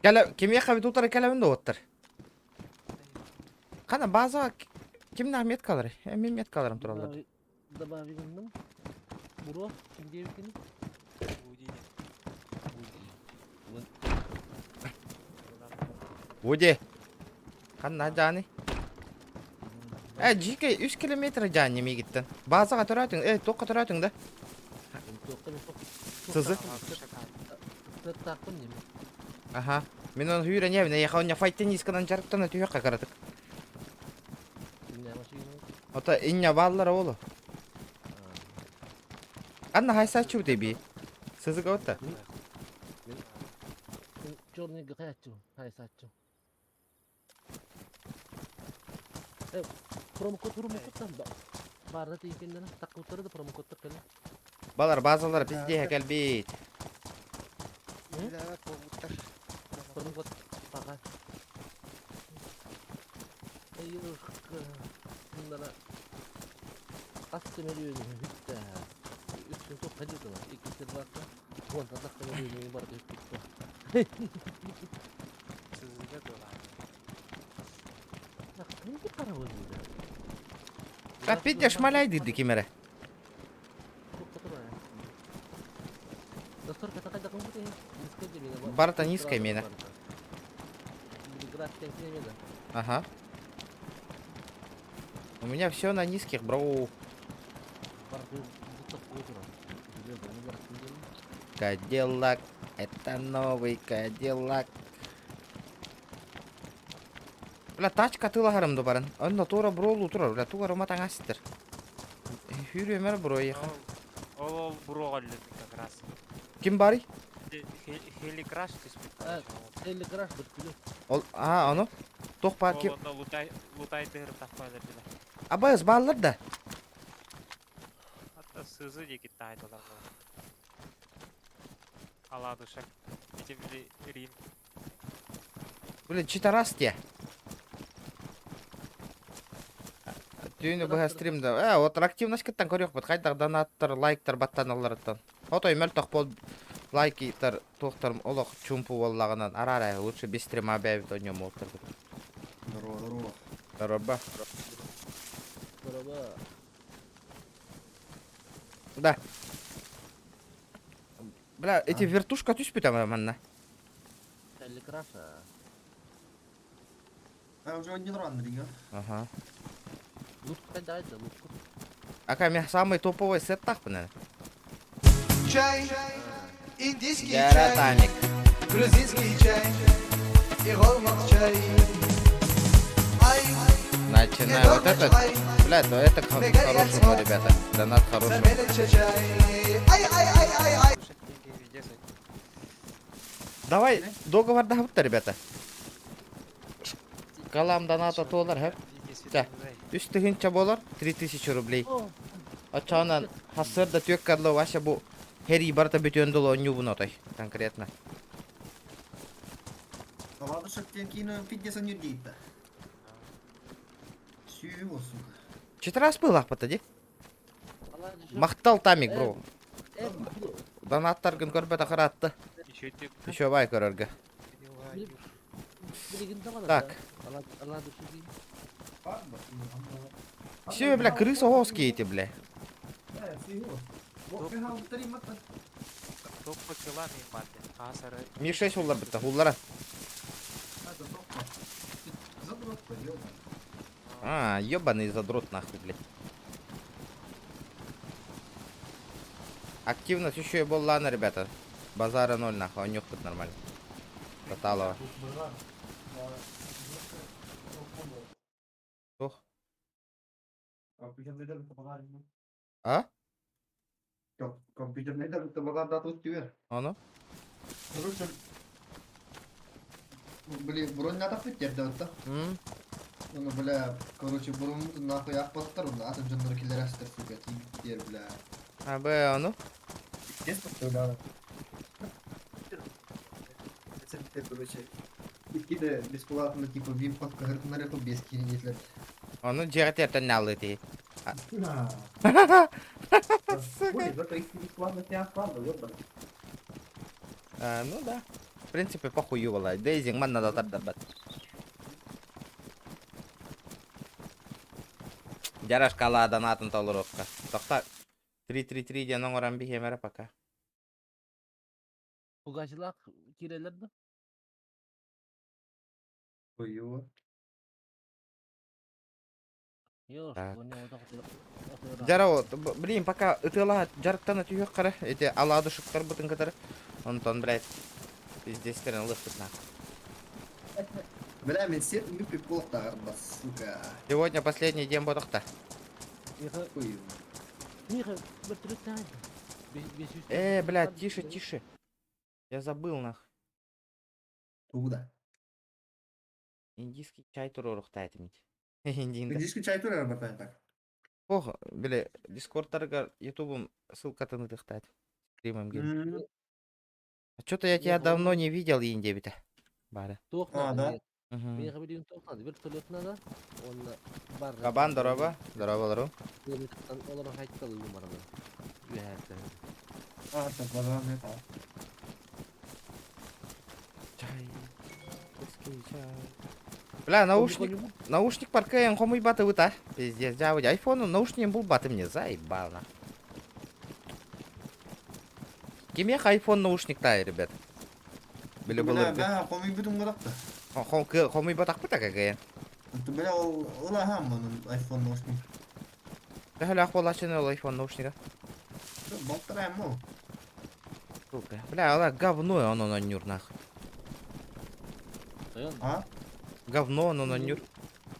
Кэлэ, кимиэхэ эбит утары кэлэбин да уоттар. Хана базаҕа кимнээх меткалары? Эмиэ меткаларым тураллар. Добавить гынным. Буруо, ким диэбиккиний? Вуди диэн. Вуди. Вуди. Ханна дьааны? Э, жике 3 километр дьаанньа миигиттэн. Базаҕа төрөөтүҥ, э, туохха төрөөтүҥ да? Сызы. Сыттаахпын ньим. Аха. Мин оны сүүрэн эйиэхэ онньа файтинисканан дьарыктана түһүөххэ кыратык. Ото инньэ бааллара уолу. Анна хайсааччыбыт эбии. Сызыгабыт Черный гахаяччы, хайсааччы. Э, промокод промокодтан баарда тиийкеннен таккылтары да промокодтар кэлэ. Балар базалар пиздеһэ кэлбит. Билээбэт буолбуттар. Промокод паха. Хас мөлүйүөн бүттэ. Үксүн туохха дьыдыла. Икки сервакка уонтан тахса мөлүйүөнү барыта бүттэ. Сызыга дуолаан. Кимди карабын Капитя шмаляй диди ким эрэ. Барыта низкая мена. Ага. У меня все на низких, бро. Кадиллак, это новый Кадиллак. Бля, тачка тылаһарым да баран. Онно туора бро турар. Бля, тугар ума таҥастыр. Хүрүөмэр бро еха. Ол ол бро өллүм как раз. Ким барый? Хеликраш түспүт. Хеликраш бүркүлү. Ол а ону туох баар ким? Онно лутай лутай тыһырып тахпалар биле. Абайс бааллар да. Ата сызы диэки таайдылар Аладушек. Ити били Рим. Блин, читарас те. Түүнү быһа стримда. Э, вот активность кыттан көрүөхпүт. Хайдах донаттар, лайктар баттаналларыттан. Отой мөлтөх бол лайкитар туохтар олох чумпу буоллаҕынан араарай лучше без стрима бэйэбит ойньом уолтарбыт. Здорово, здорово. Здорово. Здорово. Да. Бля, эти вертушка түспүт ама манна. Телеграфа. А уже один ран регион. Ага. Лутка дайте, лутку. Ака, меня самый топовый сет так, наверное. Чай, индийский чай, Тамик. грузинский чай и голмак чай. Ай, Начинаю вот этот. Бля, то это хорошего, ребята. Донат хороший. чай. Ай, ай, ай, ай, ай. Давай, договор да ребята. Калам доната туолар хэп. Чэ. Үс тыһыынча буолар, 3000 рублей. Оччоҕунан хассыар да түөк карлы Вася бу херий барыта бүтүөн дылы онньуубун отой, конкретно. Ладушек диэн киинэ пиздец онньуур Сүүһү бол, сука. Четыре быһыылаахпыт дии. Махтал Тамик, бро. Донаттаргын көрбөтөх ыраатта. Еще бай көрөргө. Так. Все, бля, крыса оски эти, бля. Ми-6 уллар битта, уллара. А, ебаный задрот нахуй, блядь. Активность еще и был ладно, ребята. Базара ноль нахуй, он нюхает нормально. Баталова. Ох. А? Компьютерный да Ону? Короче, блин, бронь надо тердәтта. М? Ну, бля, короче, бронь нахуй ахпаттар, онно атын дьоннор киллер астар, сука, тиер, бля. А, б, ону? Пиздец, бля. Короче, какие-то бесплатно, типа, вимпат, на без кирилл. Ону дьиэҕэ тиэртэн наалыы тиий. Сука. Бесплатно тебя ёбаный. А, ну да. принципе, похую была. Дейзинг манна да тардарбат. Жарашка ладан атын толоруохха. Тохта 3-3-3 диэн оҥорон биһиэм эрэ пока. Пугачылаах киирэллэр да? Хуёво. Так. Дьара вот, блин, пока ытыалаһа дьарыктана түһүөххэ эти аладушектарбытын кытары. Онтон, блядь, пиздецтерин ылыахпыт нахуй. Бля, мен сет мүппүт буолуохтааҕар сука. Сегодня последний день бодохта. Миха, Хуёво. Миха, вертолеттаан. Э, блядь, тише, тише. Я забыл нах. Тугуда. Индийский чай туруорухтаатым Индиинда. Индийский чай турар бартаан так. Ох, били, Дискордтарга Ютубум ссылкатын ытыхтаат. Стримом гин. Что-то я тебя давно не видел, Индия бите. Бары. Туох А, да? Мгм. Миэхэ билигин туох наада? Вертолет наада. Уонна бар. Кабан, здорово. Здорово, здорово. Олорон хайтталыым барабын. Үөһээттэн. А, так, баран это. Чай. Индийский чай. Бля, наушник, наушник паркаен хомуй баты выта. Пиздец, дяводя. Айфону наушник был баты мне, заебал на. Кимех айфон наушник тай, ребят. Били Бля, былыргы. бля, хомуй бүтүн баракта. Хомуй батак быта какая. Бля, ол улахан манын iPhone наушник. Төһөлөөх буолааччыны ол айфон наушнига? Балтарайм ол. Сука. Бля, ала говно он он нюр нах. Тойон. А? Говно он он нюр.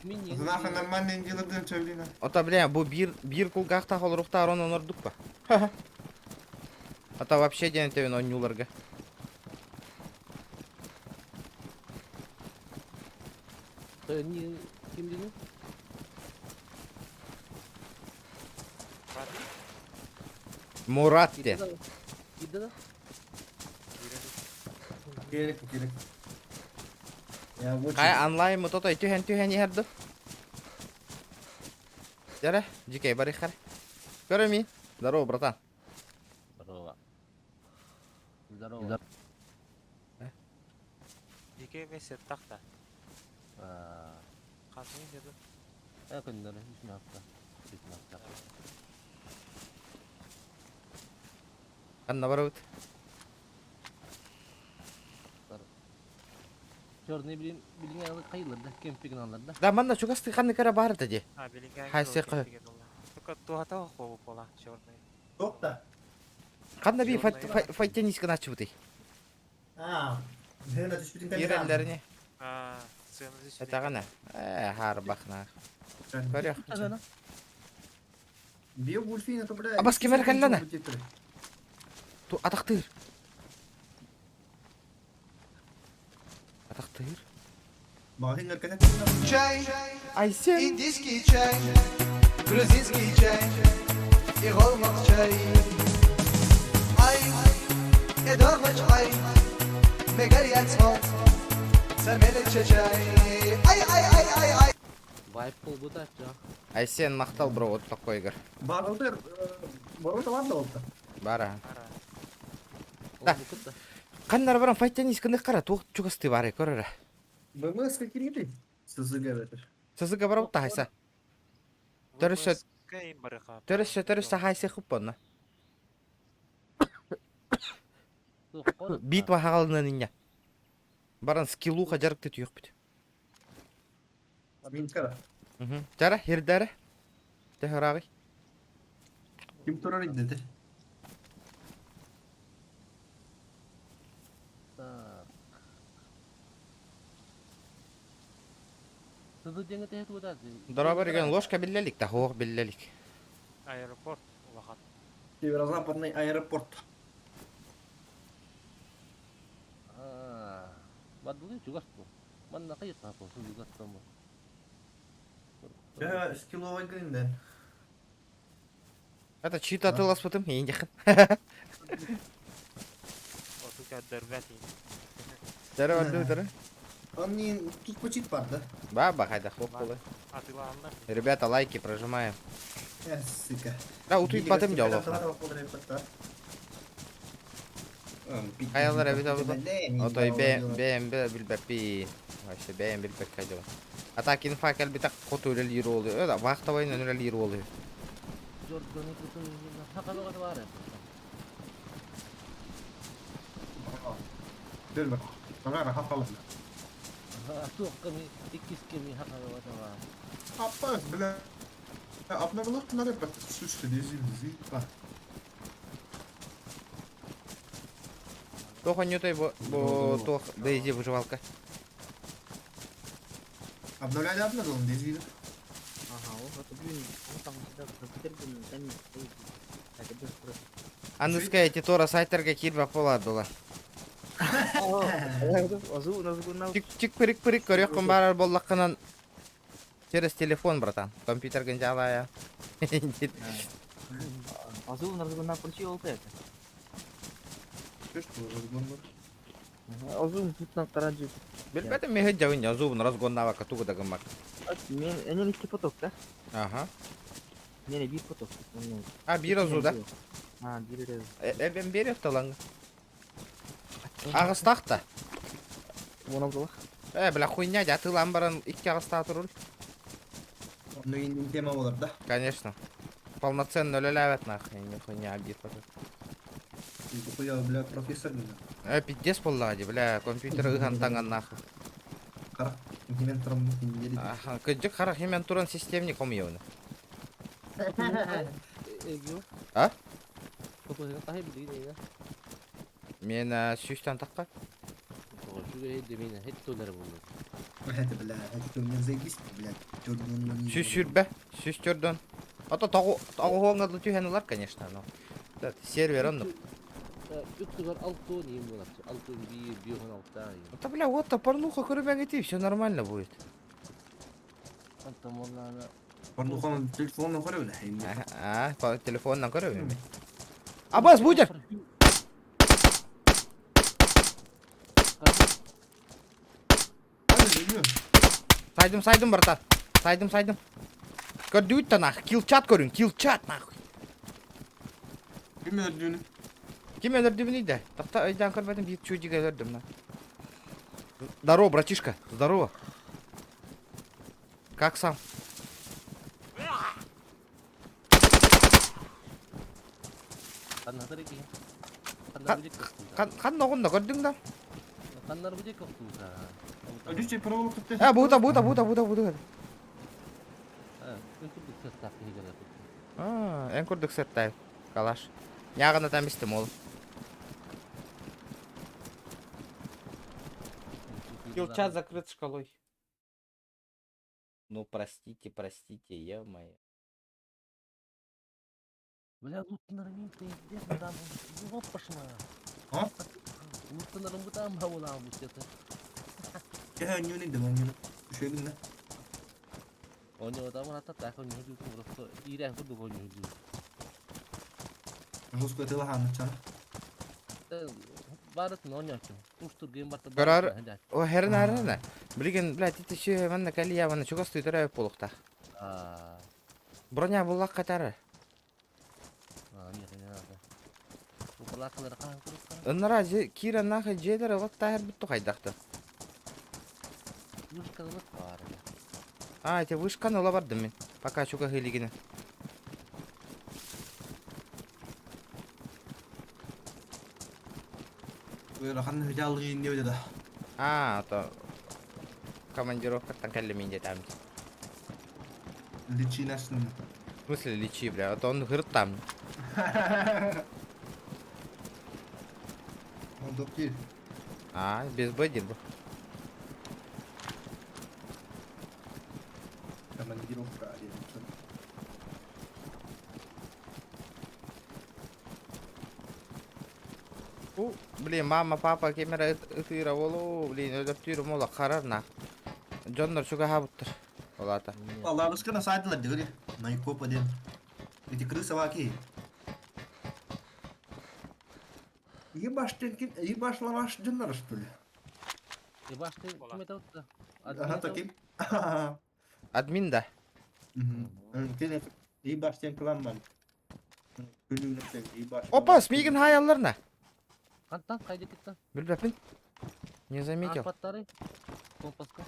Нахуй нормальный дело чөбдина. Ота бля, бу бир бир кулгахта холорухтаар он онордукпа. Ата вообще диэн тэбин онньууларга. Тойон не ким дини? Мурат диэн. Киирдэ да? Керек, керек. Я вот. Хай онлайн мы тотой түһэн түһэн иһэрду. Дәрэ, дикей барыхар. Көрөми. Здорово, братан. Здорово. Здорово. Дикей месте тахта. Аа, Хасны деди. э күннэр үс наапта. Үс наапта. Ханна барабыт. Черный билин билин алы кайылар да, кемпигин алар да. Да манна чугасты ханны кара баар да А, билинген. Хайсы кы. Только туата хобу бола, черный. Токта. Ханна би Черный. файтенис гыначыбытый. А, Хена түспүтүн Киреллерини. А, сцена здесь. Этагана. Э, харбахна. Көрөх. Био гульфин это бля. Абас кемер каллана. Ту атахтыр. Атахтыр. Магазин ката. Чай, Айсен. индийский чай, грузинский чай и голмак чай. Ай, эдорвач ай, мегарьяцмо, сармелече чай. Ай, ай, ай, ай, ай. Вайп болбута ча. Айсен махтал бро вот такой игр. Барылдыр, барылды бар да олта. Бара. Ара. Да. Болбукут да. Ханнар баран файтенис кындык кара туох чугасты бары көрөрө. БМС какие СЗГ это. Сызыга барабыт хайса. Төрөсө төрөсө төрөсө хайсы хуппонна. Битва хагалынан иння. Баран скиллуха жарыкты түйөкпүт. Минскара. Жара хирдәрі. Тэхрагы. Ким турар иди Так. Сызы деңе теһет ута. Дорабар деген ложка биллелик та хоох биллелик. Аэропорт улахан. Северо-западный аэропорт. Аа. Бадылы чугас бу. Манна кайык бу сызы гаттан бу. Я скилловый гринден. Это чьи-то атылас потом индихан. Отука дербет. Дәрі бар дәрі. Он не тут почит бар, да? Баба хайда хоп полы. Атыла ална. Ребята, лайки прожимаем. Э, сука. Да, утуй батым дело. Хайалар эбит обута. Отой бэйэм билбэппин. Вообще бэйэм билбэккэ дьон. А так инфа кэлбитэ хоту үлэлиир уолу. Э, вахтовайынан үлэлиир уолу. Жоргону кутун хакалыга бар. Дөлмө. Саҥара хапалына. Туох кеми иккис кеми хакалыга бар. Аппас, бля. Обновлахтар сүс дизин ба. Туох онньутой бу бу туох Дейзи выживалка. Обновляли обновил Дейзи. Ага, ол блин, он там всегда компьютер был, там Аныска эти тора сайтерга киирбэт буолар дула. Чик чик пырик пырик көрүөххүн баарар буоллаххынан через телефон, братан. Компьютерген жалая. Азу разгонна включил вот это. Что разгон бар? Азу тут тараджи. Билбэтим мехе жабын жазуун разгоннаабакка тугу да гыммак. Мен энен икки поток да? Ага. Мене биир поток. А биир азу да? А, биир разу. Эбен берет таланга. Аҕыстаах да. Вон алдылах. Э, бля, хуйня, атыылаан баран икки аҕыстаах турur. Ну и тема болар, да? Конечно. Полноценно үлэлээбэт нахуй, не хуйня обид потом. Хуя, бля, профессор меня. Э, пиздец буоллаҕа дии, бля, компьютер ыһан таҥан нахуй. Харах, имплементором не Аха, кырдьык харах имен туран системник хомуйабын. Эгио. А? Тахай билигин Мен сүүстэн тахха. Демина хет толар булду. Это, бля, это у меня заебись, блядь. Сүүс сүүрбэ, сүүс төрдөн. Ото тоҕу тоҕу түһэн ылар, конечно, но. Сервер оннук. Үктүгөр алтын им болар. Алтын бир, бир он алта. Да, бля, вот то порнуха көрүбэҥ все нормально будет. Антон моллана. Порнухан телефонун көрөбүн. А, по телефонунан көрөбүн. Абас будет! Сайдым, сайдым, братан. Сайдым, сайдым. Көрдүгүт да нахуй. Килчат көрүн, килчат нахуй. Ким өлдүнү? Ким өлөрдүбүнүй да? Тохто өйдөөн көрбөтүм, биир чудик өлөрдүм на. Здорово, братишка, здорово. Как сам? Каннар ки. Каннар бу Хан оҕунна көрдүҥ да? Каннар бу көктү. Өдүче проволока Э, бута, бута, бута, бута, бута. Эн курдук састаах киһи А, эн курдук сыртай. Калаш. Нягана там истим ол. Килчат закрыт шкалой. Ну, простите, простите, ё-моё. Бля, луттанар мин пиздец, там опашма. А? Луттанарым бу там хавалам бу это. Я не не да не. Үшегин да. Онё там ата так онё ду просто ирэн курдук онё ду. Жестко тылахан чана. Барыт онё Уштур ген барта. Көрөр. О, херин арына. Билген, блядь, ити ши манна калия манна чугас туйтара болукта. А, Броня буллак катары. а, не не надо. Упалакалар каан куруккара. Ыннара же кира нахы жедер вот тахыр бүттү хайдакты. Вышкалык бар. А, эти вышканы ыла бардым мен. Пока чуга хилигине. Ырахан хыжалыгы инде өдө да. А, то командировкаттан кэллим инде там. Личинасын. В смысле лечи, бля, а то он гырт там. Он доктор. А, без б бу. Командировка один. У, блин, мама, папа, кемера ытыра болу, блин, өлөртүүрүм ола карар на. Дьоннор чуга хабыттыр. Олата. Аллабыскана сайдылар дегери. Найкопа ден. Эти крысы ваки. Ебаш тенкин, ебаш лаваш дьоннор что ли? Ебашты ким это вот? Ага, таким. Админ да. Ебаш тен клан бар. Күлүнүп ебаш. Опа, смигин хаялларна. Хантан хайдыкыттан? Билбэппин. Не заметил. Ааспаттары. Компаска.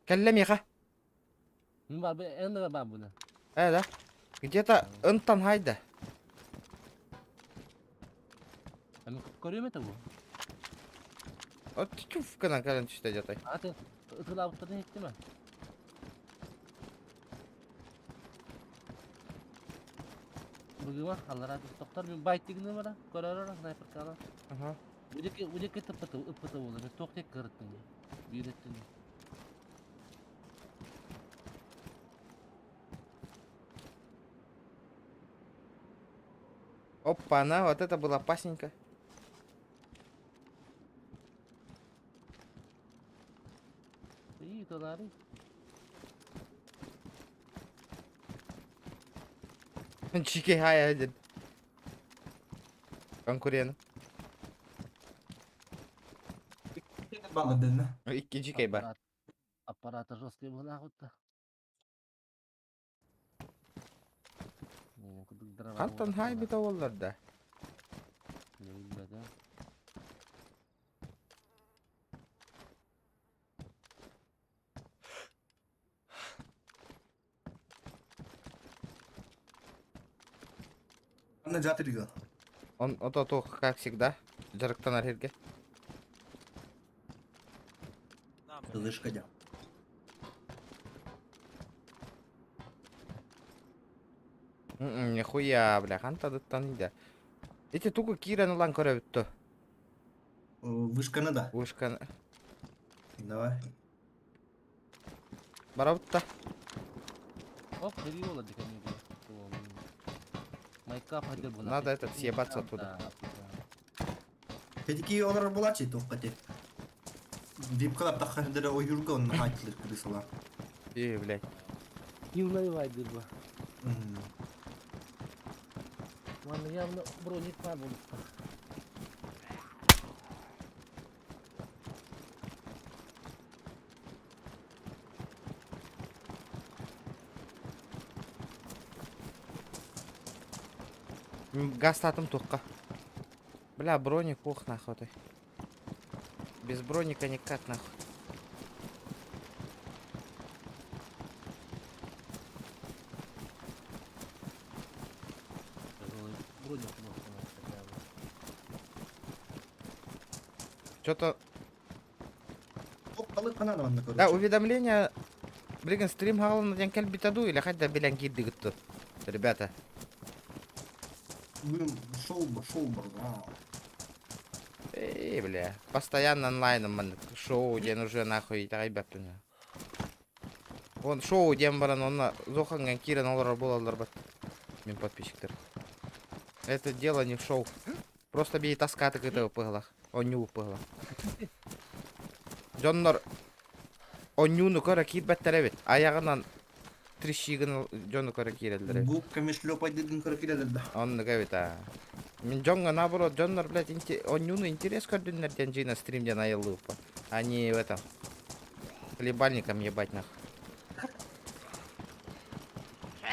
Кэллэ миэхэ. Мин бар эн да бар буна. Э да. Где-то ынтан хайда. Ами көрүөм этэ бу. От чуф гынан кэлэн түстэ дьатай. Аты ытылаабыттарын иһиттим. Быгыма аллара тохтор мин байтигини бара көрөрөр снайперкала. Ага. Удеки удеки тыппыты ыппыты буолар. Мен туох диэк кырыттым. Биир өттүн. Опа-на, вот это было опасненько. И тылары. Чики хай один. Конкурент. Балладына. Икки чикей бар. Аппарата жесткий буолаахутта. Хантан хай бит оллар да. Анна жатырыга. Он ото туох, как всегда, дьарыктанар сиргэ. На, блядь. Лышка дя. Нихуя, бля, хантадыттан иде. Эти тугу киирэн ылан көрөбүт Вышканы да. Вышканы. Давай. Барабыт да. Оп, перевела Надо этот съебаться оттуда. Петики олар булачы тоққате. Випкалап таххандара ойурга он хайтылыр крысалар. И, блядь. Не узнавай дырба. Ладно, явно броник бар Газ татым тухка. Бля, броник, ох, нахуй ты. Без броника никак, нахуй. Броник может хотя бы. Что-то... Да, Да, уведомление... Блин, стрим хаалан ден кэлбитэ дуу или хотя билэн киирдигит Ребята. Шоу шоу бар. Эй, бля. Постоянно онлайном маннык шоу диэн уже нахуй итэҕэйбэппин. Он шоу диэн баран онно зохаҥҥа киирэн олорор буолаллар бат. Мин подписчиктар. Это дело не в шоу. Просто бии таскаты кытыы пыһылах. Онньуу пыһылах. Дьоннор онньууну көрө киирбэттэр эбит. Айаҕынан трещигин дьону көрө киирэллэр эбит. Губками шлепать дыгын көрө да. Оннук эбит аа. Мин дьоҥҥо наоборот дьоннор, блядь, онньууну интерес көрдүннэр диэн дьиҥэ стрим диэн айыллыыппа. Они в этом хлебальником ебать нах.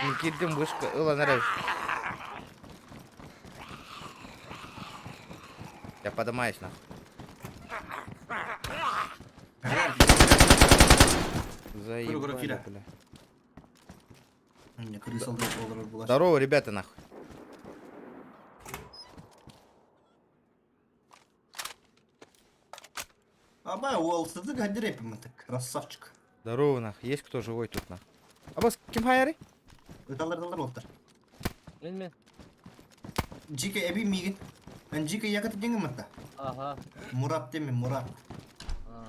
Мин киирдим вышка ылан эрэр. Я подымаюсь нах. Заебали, бля. Здорово, ребята, нахуй. Абай, уол, сыдык гадирепим это, красавчик. Здорово, нах. Есть кто живой тут, нах? Абас, ким хайары? Ыталар далар олтар. Мен мен. Жике эби мигин. Ан жике якаты деньги мата. Ага. Мурат деме, Мурат. Ага.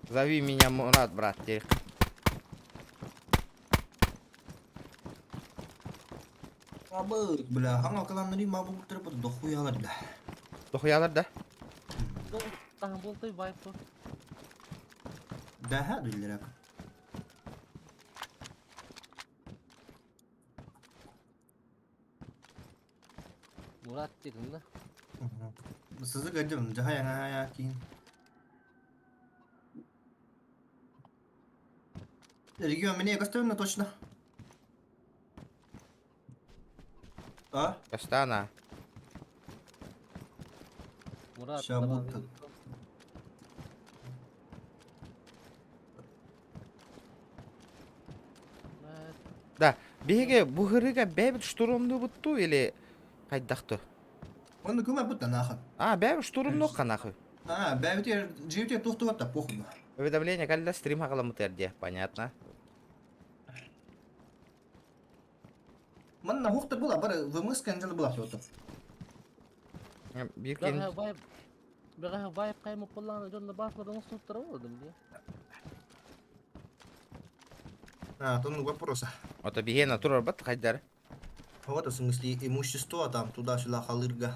Зови меня Мурат, брат. Теперь. Абы, бля, хаңа кыланнары ма бу трепот дохуялар, бля. Дохуялар, да? Там был ты вайп. Да, ха, дүллер Мурат деген да. Сызык өдüm, жаха яңа я кийин. Регион мне костюмно точно. А? Кастана. Мурат, Ща давай. будто. Биһиги бу һырыыга бэйэбит штурмнуубут дуу или хайдах дуу? Онно көмө бутта нахуй. А, бэйэбит штурмнуохха нахуй. А, бэйэбитигэр дьиэбитигэр туох да похуй. Уведомление кэллэ стрим хаҕаламмытыгар диэ, понятно. Манна хуохтар була бары ВМС кэнжэл була всё Биир кин Бэҕэһээ вайп бэҕэһээ вайп хаймыт буоллаҕына дьонно баасыларын оҥостубуттара буоллум дии. А, то ну вопроса. Ото биһиэнэ турарбат хайдар. Вот, в смысле, имущество там туда-сюда халырга.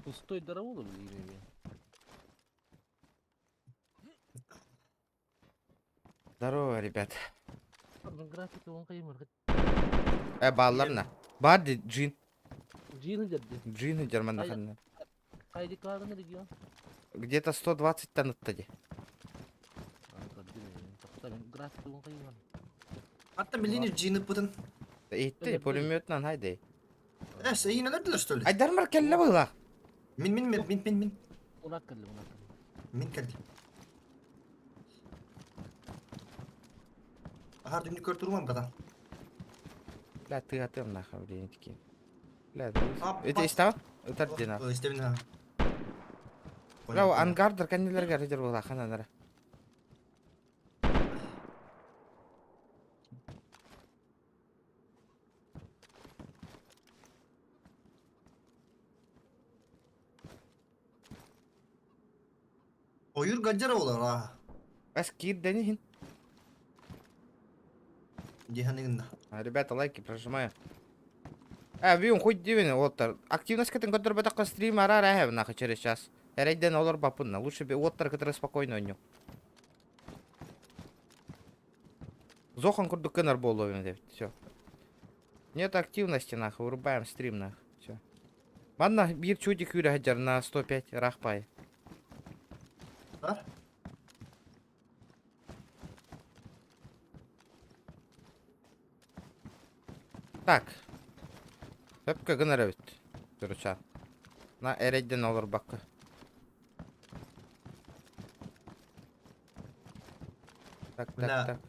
Пустойдара буолуо билигин эмиэ. Здорово, ребят. Графика он кайымыр. Э, баалларна. Бар ди джин. Джин дерди. Джин дерман ханна. Хайди каарын регион. Где-то 120 тан ытта ди. Графика он кайымыр. Hatta bildiğin джины пытын. Итти пулеметнан хайдай. Э, сейин өлөрдүлөр, что ли? Айдармар кэллэ быһыылаах. Мин, мин, мин, мин, мин, мин. Унак кэлли, унак кэлли. Мин кэлди. Ахар дүнү көр турмам, братан. Бля, ты атым нахуй, блин, такие. Бля, А, это истава? Ытар ди нахуй. Истебин ха. Бля, о ангардар кэннилэргэ рыдер быһыылаах хананара. Ойур гаджара олар, а. Эс киирдэни хин. Диханыгында. А, Ребята, лайки прожимаю. А, виун хоть дивин, оттар. Активность кытын көтөр стрим арар әһәв нахуй через час. Эрейден олор бапынна. Лучше бы оттар который спокойно ойню. Зохан курдук кынар болу деп. Все. Нет активности нахуй, вырубаем стрим нахуй. Все. Манна бир чудик юрэ хаджар на 105 рахпай. Бар? Так. Өпкө гынар эбит. Туруча. На эрейден олор бакка. Так, так, Бля. так.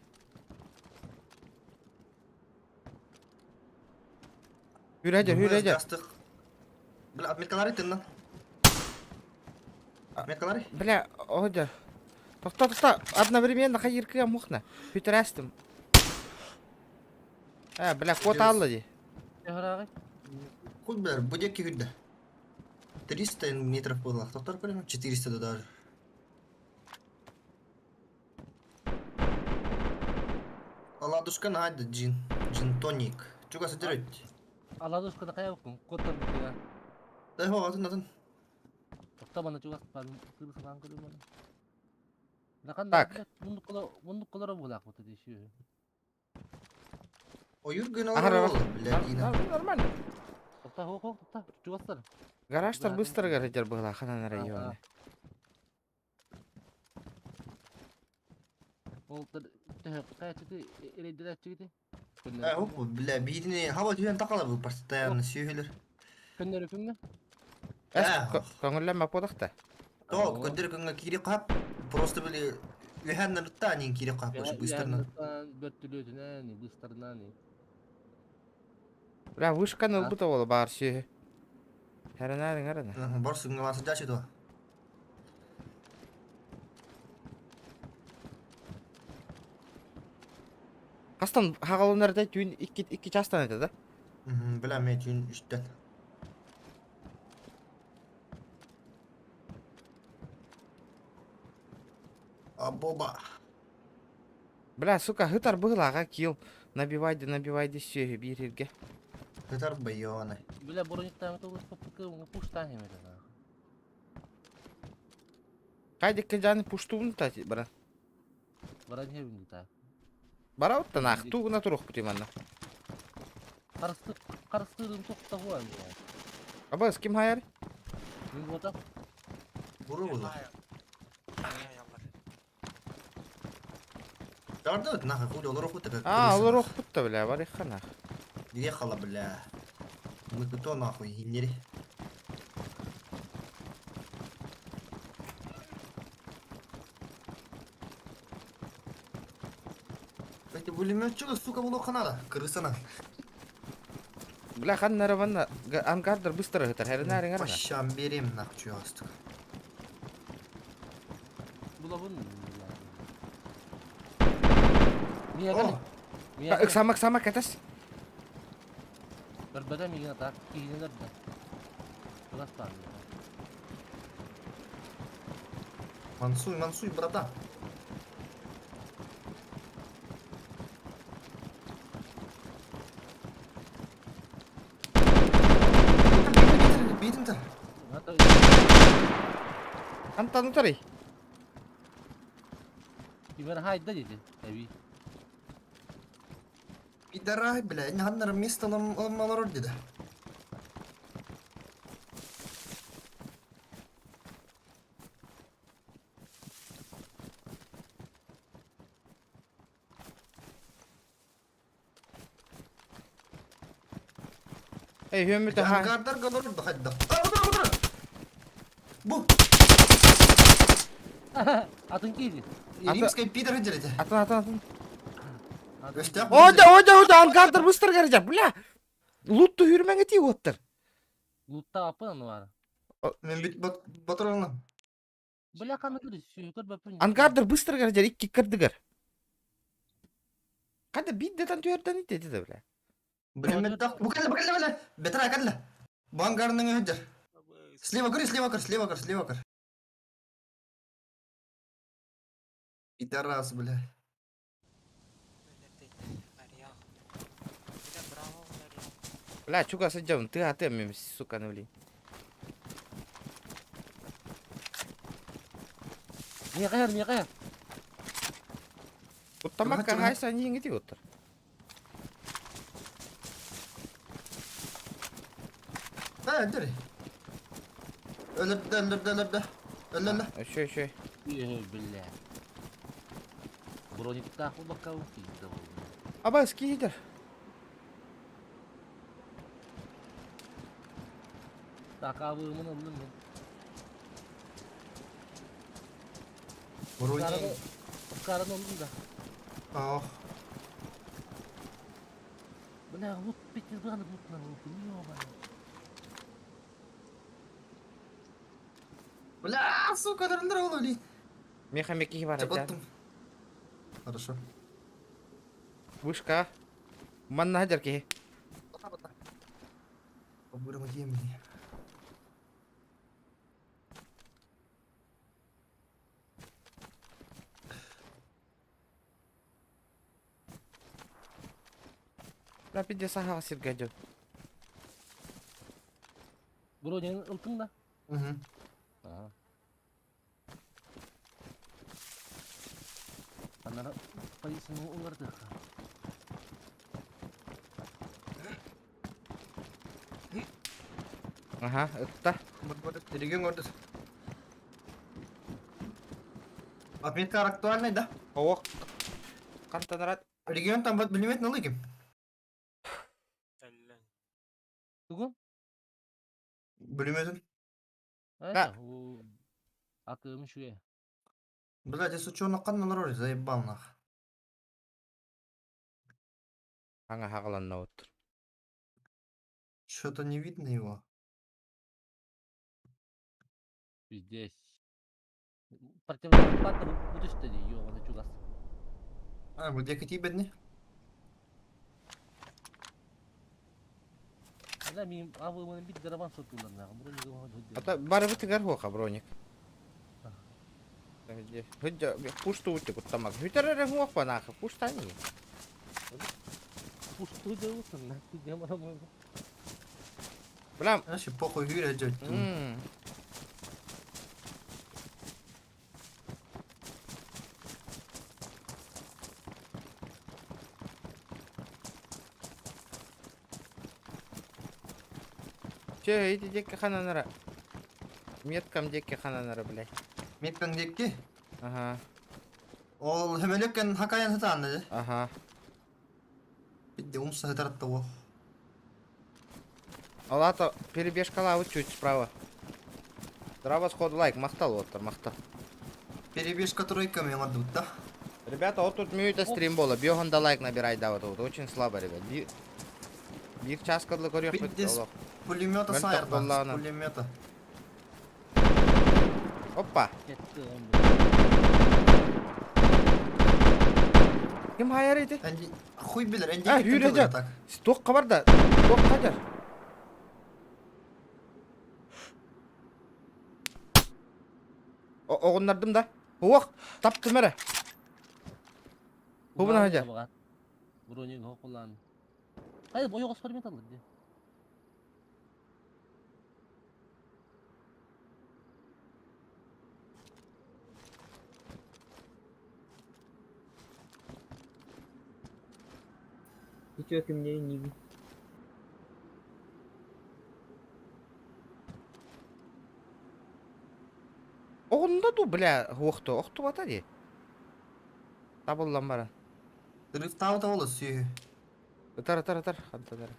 Хүрәдер, хүрәдер. Астык. Бля, отметкалары тынна. Отметкалары? Бля, одер. Тохта, тохта, одновременно хайыркыга мухна. Хүтәрәстім. Ә, бля, кот алды ди. Эхрагы. Хуй, бля, будеки хүдді. 300 метров было. Тоқтар көрем, 400 да даже. Ладушка надо, джин. Джин тоник. Чуга содержит? Аладушканы кая буккун? Коттар буккуна. Да, его, атын, атын. Токтаманы чугас барын кыргызган көрүм. Лакан Так. мундук кола мундук колора булак бу деши. Ойур гына Ахар, ол, бля, дина. Нормально. Токта хо хо токта чугастар. Гаражтар Да, быстро гараждар была, ханан районе. Ол кая чыгы эредилер чыгы. Э, оп, бля, бидини хаба түйен тақала бұл постоянно сүйелер. Көннөр күнгө. Эс, Э. көңүлләмә подақта. То, көндер күнгө кири қап, просто били үйәннен ұтта, анин кири қап, очень быстро. Бөртүлөтүнөн, быстарынан. Бля, вышканы А? ылбыта ола бар сүйе. Хәрәнәрин әрәнә. Бар сүнгө жачы то. Хастан хагалынарда түйін 2 2 частан это, да? Бля, мен түйін үштен. Абоба. Бля, сука, хытар быгылага кил. Набивайды, набивайды сүйе бир ирге. Хытар байоны. Бля, броник там то попытка пуштан хемеде. Кайдекке жаны пуштуун та бара. Баран хебин та. Бара отта нах, тугуна турух бутиманна. Карысты карыстырын токта хуан. Аба, с ким хайар? Мин бота Буру була. Дарды нахуй хули олар окут. А, олар окпут бля, бар их нах. Ехала, бля. Мы кто нахуй, хинери. Эти пулеметчик, сука, булуохха наада. Крысана. Бля, ханнара манна ангардар быстро ыһытар, хэринээриҥ арана. Пащам берем нах чуастык. Булабын. Миэхэ. О, Миэхэ. Ыксама, ыксама, кэтэс. Көрбөтө миигин атаак киһини көрдө. Чугас баар. Мансуй, мансуй, брата. Битин-то. Антон утарый. Кимэр хайда диди. Эби. Пидорай, бля, не ханнар место ламалар диди. Эй, хүмүтэ ха. Ангардар галор да хайда. А, бутура, бутура. Бу. Атын киһи. Римская пидор диди. Атын, атын, атын. Өстәк. Ода, ода, ода, ангардар быстро горят, бля. Лут түһүрмэҥэ тии уоттар. Лутта аппын аны бар. Мен бит батыраңа. Бля ханна көрүс, көрбөппүн. Ангардар быстро горят, икки кырдыгар. Қайда биддетан түһэрден ити да бля. Блин, бу кэллэ, бу кэллэ, бля. Бетра кэллэ. Бу ангарның өйдер. Слева көр, слева көр, слева көр, слева көр. Пидорас, бля. Бля, чуга сылдьабын, тыа атыам мен, сука, ну блин. Миэхэ, миэхэ. Куттамакка хайса ньиҥ ити уоттар. Ha, öldür. Öldürdü, öldürdü, öldürdü. Öldü, öldü. Өшө, өшө. Үһү бля. Брониктаах буолбакка киирдэ буолла. Абас киһитер. Такабымын ыллым мен. Вроде. Карын ыллым да. Ох. Бля, лут пятизбраны лут на лут. Ёбаный. Бля, сука, дырындыр ол өлей. Меха мекихи бар. Чапаттым. Хорошо. Вышка. Манна хадер киһи. Побурым земли. Бля, пиде сахаға сирге жо. Бронин ылтың да. Угу. Аа. Анара полицияны улардык. Аха, ытта. Регион гордос. Отметка актуальный, да? Оок. Кантанарат. Регион там вот билимет налыгим. Тугун? Билимет. Да. Акым шуе. Блядь, я сучонок канна на роль заебал нах. Аңа хагаланна оттур. Что-то не видно его. Здесь. Противопата будешь ты, ёбаный чугас. А, вот я какие бедни? Бля, мин авымын бит дарабан сотулар Ата бары бытыгар хуака броник. Хүдэ пушту утты куттамак. Хүтэрэрэ хуак банаха пуштани. Пушту делают, нахуй демона. Бля. Вообще похуй гүрэ жөт. Че, иди декке хананара. Меткам декке хананара, блядь. Меткаң декки. Ага, Ол хөмөлөккөн хакаян хытаан деді. ага. Бидде умса хытаратта о. Алата перебежкала вот чуть справа. Здраво сходу лайк, махтал вот, махтал. Перебежка тройка мен ладут да. Ребята, вот тут мюйта стрим было. Биохан да лайк набирай, да, вот, вот. Очень слабо, ребят. Биир час кадлы көрүөхпүт Пиздец. олох. Пулемета Мөлтөх сайырда. буоллаҕына. Пулемета. Опа. Кетти он бу. Ким хайар ити? Энди хуй билер, энди А, киттен хүрэ тылыга дьэ. так. Туохха барда? Туохха дьэр? Оҕуннардым да. Уох, таптым эрэ. Бу бuna hocam. Броник хокулан. Hayır boyu göstermeye alır diye. Үтүө күннэрин иибин. Оҕунда дуу, бля, уохту, охтубата дии. Табыллан баран. Рыфтаабыта буолла сүүһү. Ытар, ытар, ытар. Хантан эрэ.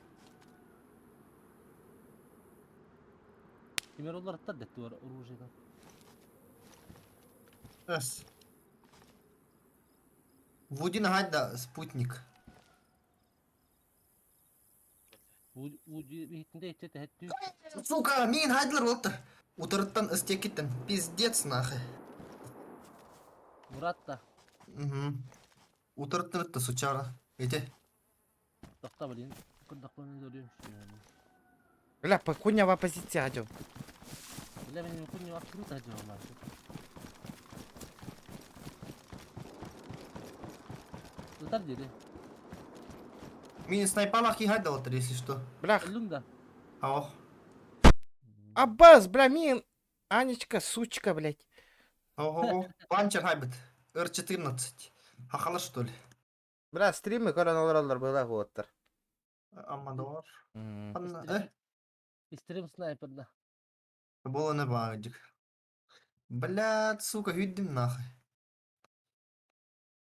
Кимер олар аттар дэтти бар оружиедан. Эс. Вудин хайда спутник. Биһиттинде итте тэһэттүү. Сука, мин хайдылар болуптар. Утарыттан ыстекиттен. Пиздец нахуй. Мурат да. Угу. Утарыттан ытта сучара. Эти. Тохта блин. Кырдакпын өлөрүм yani. Бля, хуйня позиция дьон. Бля мен кунья открыто делала. Ытар дири. Мин снайпалах и хайда болуптар, если что. Бля, Өлүм да. Ох. Аббас, бля, мин. Анечка, сучка, блядь. Ого. Панчер хайбит. Р-14. Хахала что ли? Бля, стримы көрөн олороллор была уоттар. Амадор. М. Анна, э? Стрим снайпер да. Было не баадик. Блядь, сука, үйдім нахуй.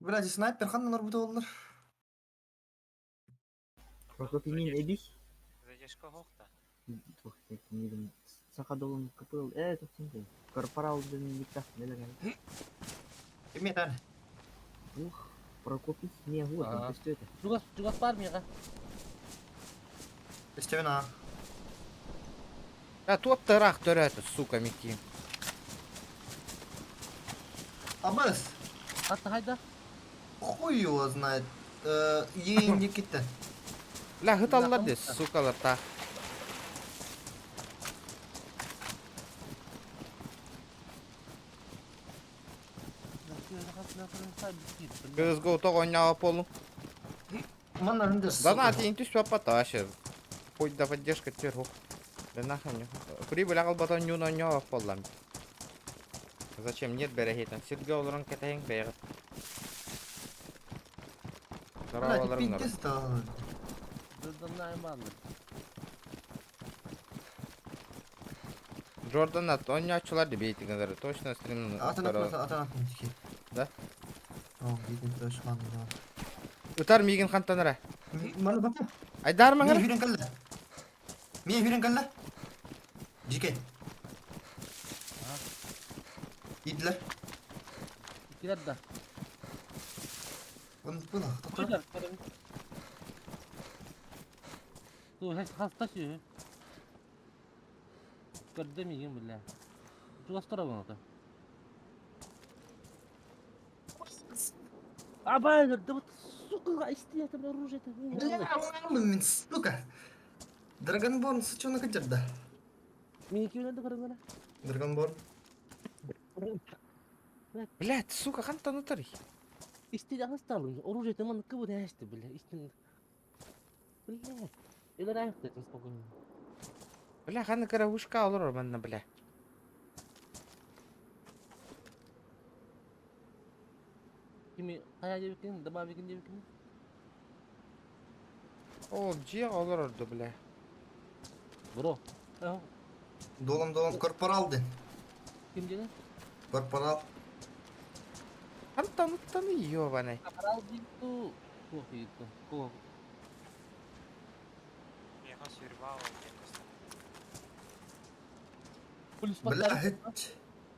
Блядь, снайпер ханнан орбута олар. Прокопинин эбих. Задержка хохта. Саха долун КПЛ. Э, тоқсантай. Корпорал ден никтах нелер. Кеме тән? Ух, Прокопий не вот, Ага. он что это? Чугас чугас бар мига. Истебен а. Бля, туот тараах төрөөтө, сука, микки. Абас, Атта хайда. хуй его знает. Ей Никита. Бля, хыталлар дии, сукалар таах. CSGO тоҕо оонньообот буоллум. Манна хындыр, Да на, сука. тиин түс папа вообще. Хоть да поддержка теперь, ух. Да нахуй мне. Прибыль аҕалбатан ньуун оонньообот буоллам. Зачем? Нет бэрэһиэтэн. Сиргэ олорон кэтэһиҥ бэйэҕит. Блядь, Здороваларыҥ народ. пиздец да. Дырданнайм баалар. Джордан ат оонньооччулар дии бэйэтигэр точно стрим Атын атын атын атын тики. Да? О, видим тоже ханна. Ытар миигин хантан эрэ. Мана бата. Айдар Мия маҥара. хүрен калла. Мия хүрен калла. Жике. Идлер. Килер да. Он было. Килер. Ту хес хаста сүү. Көрдө миигин бля. Чугас турабын ата. Абай, да вот сука, исти это оружие это. Бля, мин, сука. Драгонборн, сучонок да. Мини кимнен да көрөнгөн. Драгонборн. Блядь, сука, хантан ытарый? Исти хаста оружие это ман кыбы дәшти бля. Исти. Бля. Элер аяктайтын спокойно. Бля, ханна кыра вышка олорор манна, бля. Кими кая дебикин, добавикин дебикин. Ол дьиэ олорорду, бля. Бро. Долом долом корпорал ден. Ким дедин? Корпорал. Хантан ыттаны, ёбаный. Капрал дийту. Туох дийту. Ко. Меха сюрбау, Плюс Бля, паттар. хит.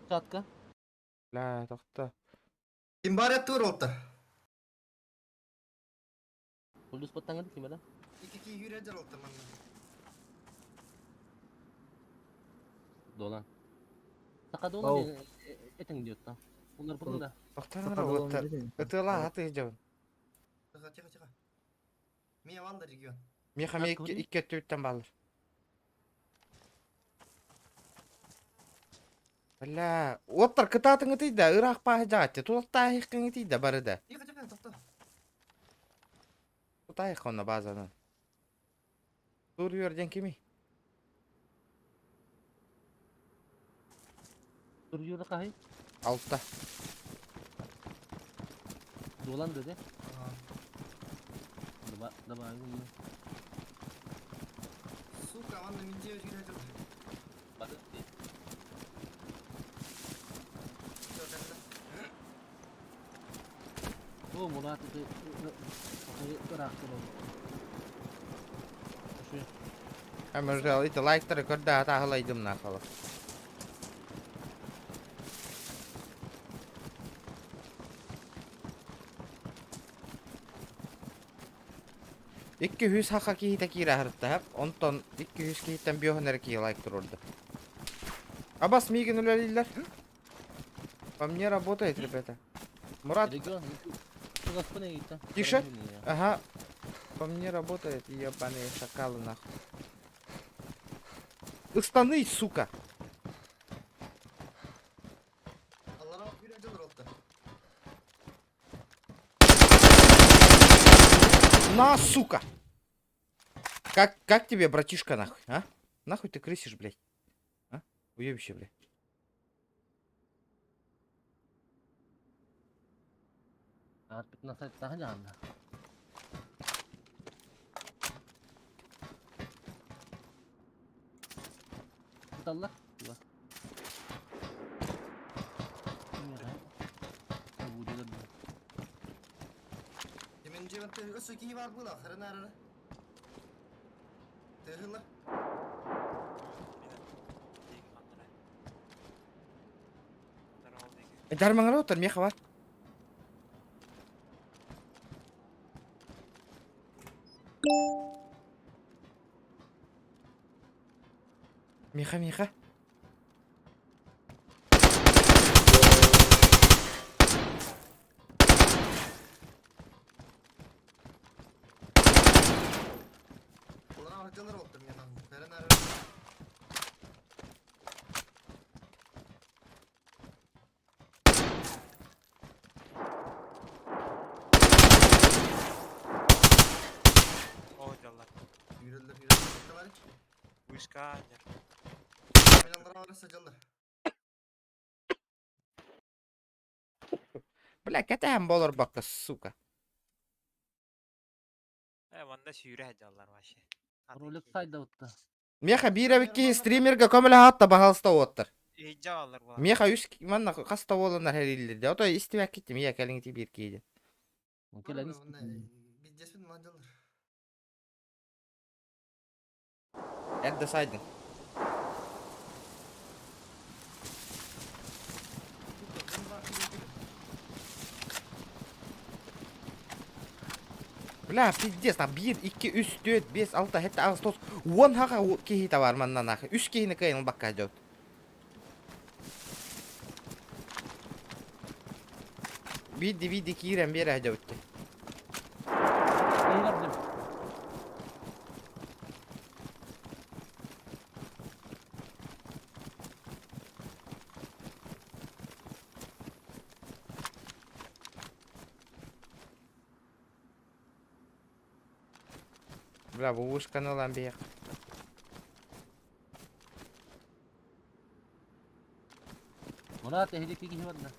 Чатка. Бля, тохто. Ким бар еттур олтар. Полюс баттаңын ким ара? Ики ки юрежер олтар манна. Долан. Сака долан этең диyor та. Bunlar bunun da. Тоқтаңдар оттар. Ытыла аты жабын. Тихо, тихо, тихо. Мия валда регион. Меха ме икки өттүттен балыр. Бля, оттар кытаатыңы тыйда, ыраах пааһы жаатчы, тулаттаахыккыңы тыйда бары да. Тихо, тихо, тохто. Тутаайык онно базанан. Тур юрден кими? Тур юры кахай. Алта. Долан dedi. Ага. Даба даба. Сука, ванна минде юрежер. Бады. Всё, кәллә. О, Мурат это ыраах турар. Ошо. Әмір ити лайктары көрді ата ахылайдым нахалы. Икки хүс хака киһитэ киирэ аһырытта хап, онтон икки хүс киһиттэн биоһун эрэ киһи лайк турурду. Абас миигин үлэлииллэр. По мне работает, ребята. Мурат, Регион. Тише. Ага. По мне работает, ебаные шакалы нахуй. Ыстаны, сука! Аллара юрежер олтар. На, сука! Как тебе, братишка, нахуй, а? Нахуй ты крысишь, блядь? А? Уебище, блядь. Ар 15 тахажан. Туталлар. Тула. Мен жебен өсө кии бар була, хырын арары. Тыгылар. Дармаңар отыр, меха бар. Меха, меха. Аллара harcalar oldu мен Хырын арары. О, дьаллар. Yürüdüler, yürüdüler. Вышка аннер. Мен аллара арасы жаллар. Бля, кәтәм болор бакка, сука. Э, ванда сүүрэ дьаллар вообще. Ролик сайда утта. Меха бирәбикки стримерге көмөлө хатта баһалыста оттыр. Иджалар була. Меха үс манна хаста боланар хериллерде. Ото истибәк киттим, я кәлиң тибир кейде. Келеңиз. Биддеспин манжалар. Эрде сайдың. Бля, пиздец, там 1, 2, 3, 4, 5, 6, 7, 8, 9, 10 хака кихи бар маннан ахы. 3 кихини кыйын бакка жот. Види, види киирен бере жотты. Бля, бу вышканы ылан бияк. Мурат эһиги киһи барда.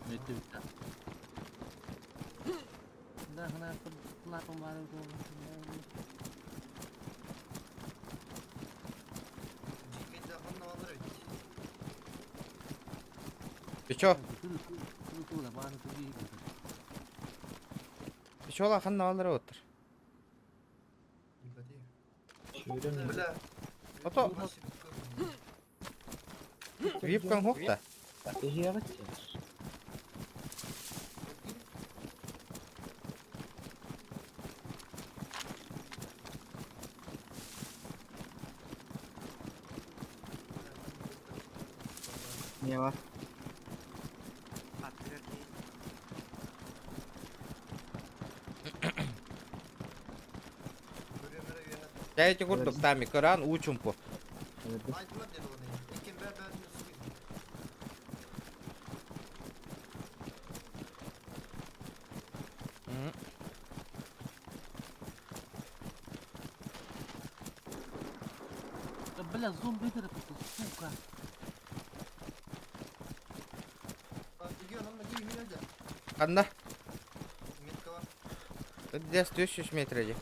Метте битта. Да, хана платон бар. Жиккен жакын алар бит. Ты чё? Ты чё лахан алыр отыр? Бля. Ото випкан хокта. Не бар. Аттыгар киһи. Көрүөм эрэ үөһэ. Дьэ ити курдук Тами кыраан уу чумпу. Өлөрдүм. Айтылар диэн оҕону. Иккин бээ бээ Да, бля, зомби это, сука. Регион онно киһи үһү Ханна? Метка бар. Здесь 300 метр дии.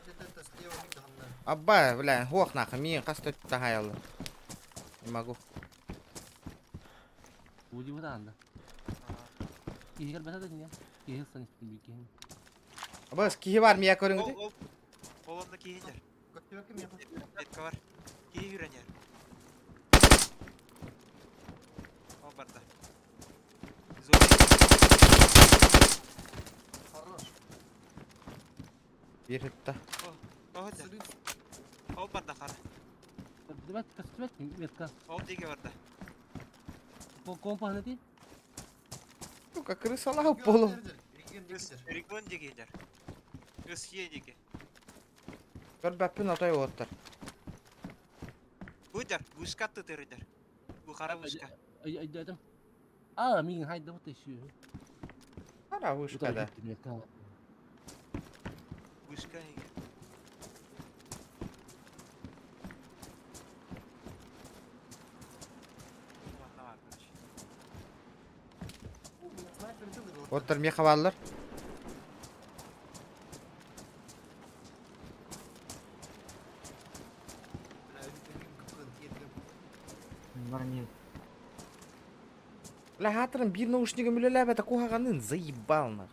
Это слева миг ханна. Абба, бля, хуох нахуй, миин хас тахайалла. Не могу. Уйди вот анда. Киһи кэлбэтэ да не. Киһи сан истин бии киһи. Абас, киһи бар мия көрүҥүтүй? Ол, ол, ол онно киһи иһэр. Көттүбэккэ миэхэ. Метка бар. Киһи үрэн иһэр. Ол барда. Зомби. Хорош. Биир хытта. Ол да. Сырыт. Ол барда хара. Көстүбэт, көстүбэт метка. Ол диэки барда. Компаны ти? Сука, крысалау полу. Регион диэки Регион диэки иһэр. Өсхие диэки. Көрбөппүн отой уоттар. Бу дьар, вышка тытыр дьар. Бу хара вышка. Өйдөөтүм. А, миигин хайда бу тэшүү. Хара вышка да. Метка. Вышка иһэр. Манна бар, короче. Уоттар миэхэ бааллар. Бар не. Бля, хатырым биир наушнигым үлэлээбэтэ куһаҕанын заебал нах.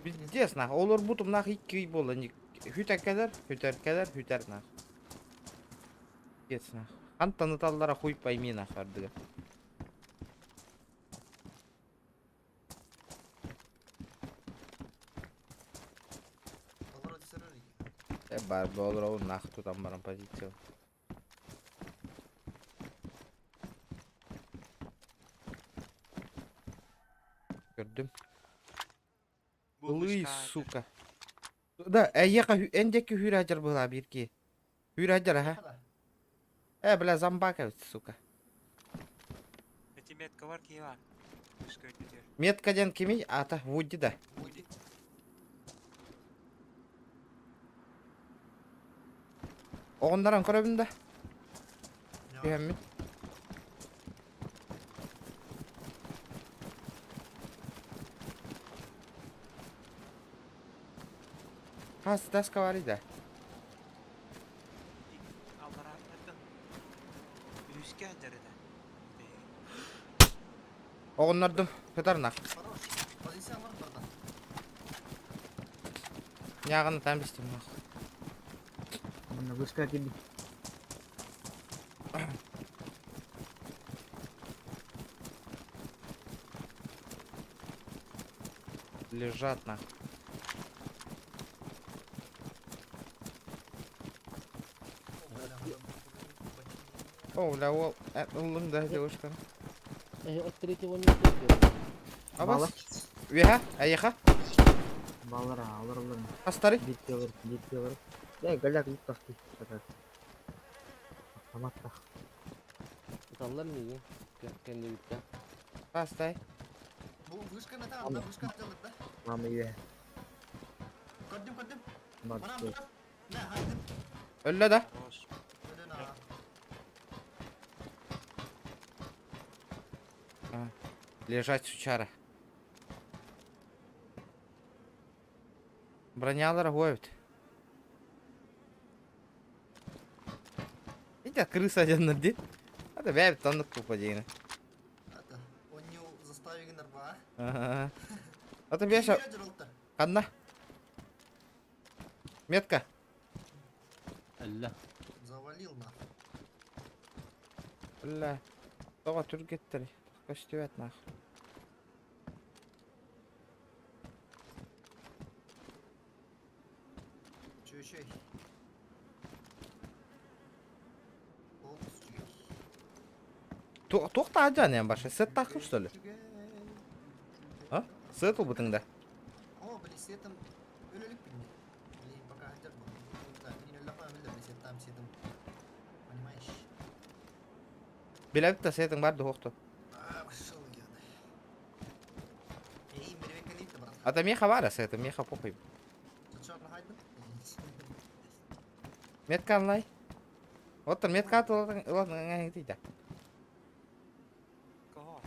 Пиздец нах. Олор бутум нах икки ый буолла. Хүтэр кэлэр, хүтэр кэлэр, хүтэр нах. Пиздец нах. Хантан ыталлара хуй пойми нах ардыгар. Э бар болор нах тутан баран позиция. Көрдүм. Бу Ылый, вышка иһэр. сука. Да, эйиэхэ эн диэки хүүрэ быһылаа биир киһи. Хүүрэ аха. Э, бля, зомбак эбит, сука. Эти метка бар киһи бар. Вышка үрдүгэр. Метка диэн кимий? Ата, Вуди да. Оҕоннорон көрөбүн да. Түһэммин. Хас таска бар да. Аллара аттан. Үһүскэ иһэр этэ. Оҕоннордум. Сытар нах. Хорош. Позиция бар барда. Ньааҕын ытаан бистим нах. Манна вышка киирдим. Лежат нах. О, бля, ол ыллыҥ да девушка. От третьего не успел. Абас. Балар. Үөһэ, эйиэхэ. Балар алар алар. Хастары. Бииргэ олор, бииргэ олор. Э, голяк луттах дии. Автоматтах. Ыталлар миигин. Кэннибиттэн. Хастай. Бу вышка на там, да, вышка делает, да? Мама үөһэ. Көрдүм, көрдүм. Бар. Манам турар. На, хайдым. Өллө да. Хорош. Өлөн аа. Лежать, сучара. Бронялар гоют. Видите, крыса один нади. Это бэб тонну купа дейна. Это, он не заставил нарба. Ага. Это беша. Ханна. Метка. Алла. Завалил нахуй. Бля. Тоҕо түргэттэр. Көстүбэт нах. Чё еще? Полностью. Туох таһдьан эн баша? Сет таххып что ли? А? Сет ылбытыҥ да? О, били сетым өлөлүк бинни. Блин, пока хадьар бу. Да, мин өллөхө өмүллэ били сеттам сетым. Понимаешь? Билэбит да сетиҥ бар дуһуохту. А, пошел я. Эй, мервекалит брат. Ата меха бара сета, меха похуй. Метка онлай. Вот метка ылан тиийдэ. Кого?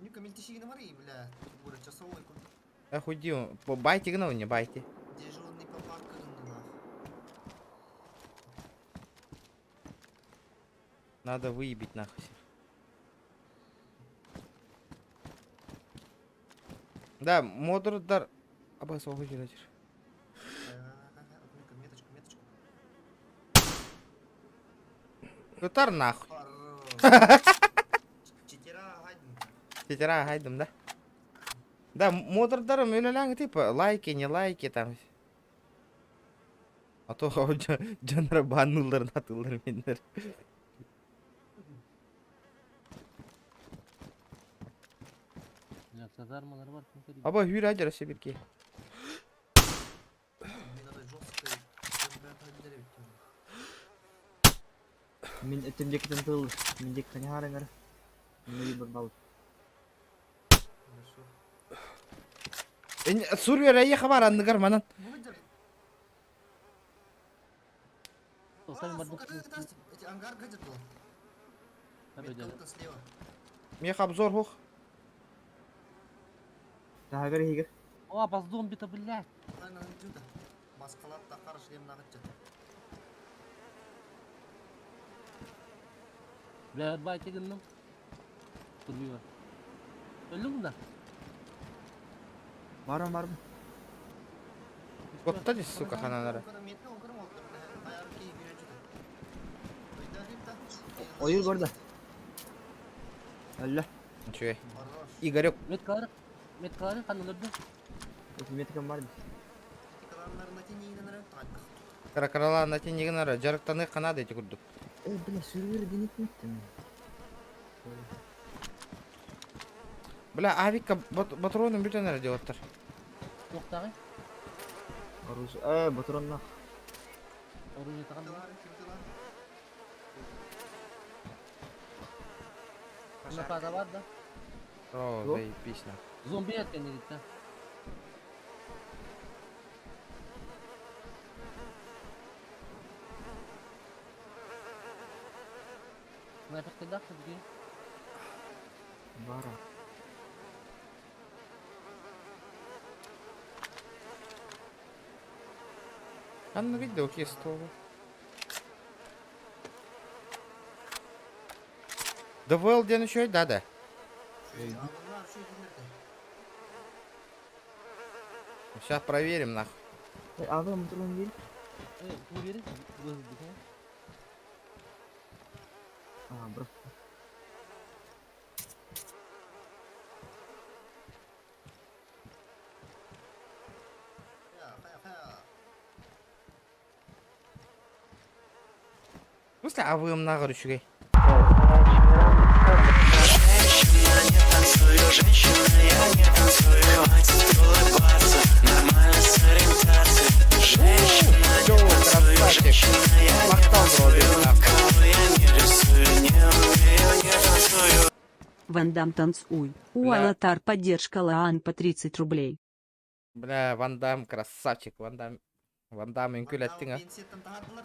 Нюка мельтешигин бар и, бля, бура часовой курдук. Охуйди, байти гына не байти. Дежурный по парку нах. Надо выебить нахуй всех. Да, модердар Абас охуй Меточку, меточку. Ытар нахуй. Четера гайдым. Четера гайдым, да? Да, модердарым үлэлээҥ типа лайки, не лайки там. А то дьоннор баннылларын атыллар миннер. Казармалар бар. Аба hür acar sebirki. Мин этим декитен тыл, мин дек хаҥар. Мин бір бал. Сурья райы хабар анныгар манан. Ангар гаджет был. Слева. Мех обзор хух. Тагыр хигер. О, по зомби-то, блядь. Маскалар тақар шлем нағытчы. Бля, байте гынным. Турбива. Өлдің да? Барым барым. Вот здесь, сука, хананара. Ойыр көрді. Әллә. Ничего. Игорек. Меткалары, меткалары қанын өлді. Меткам бар. Каракарала на тенегенара жарыктаны канады эти курдук. Э, бля, сүргер денет меттим. Бля, авика патроны бүтәнәр делаттар. Тоқтағы? Оружие, э, патронна. Оружие тағам. Мына бар да. О, заебись нахуй. Зомби etken dedik да. Снайпер қайда бізге? Бара. Анна видел, окей, стол. Да вел ден еще да, да. Сейчас проверим нахуй. А вы патрон бер? Э, кім береді? А, бро. В смысле, а вы нагар үчүгэй? Всё, красавчик. Мактал Ван Дам танцуй. У Бля. Алатар поддержка Лаан по 30 рублей. Бля, Ван Дам красавчик, Ван Дам. Ван Дам үҥкүүлэттиҥ а.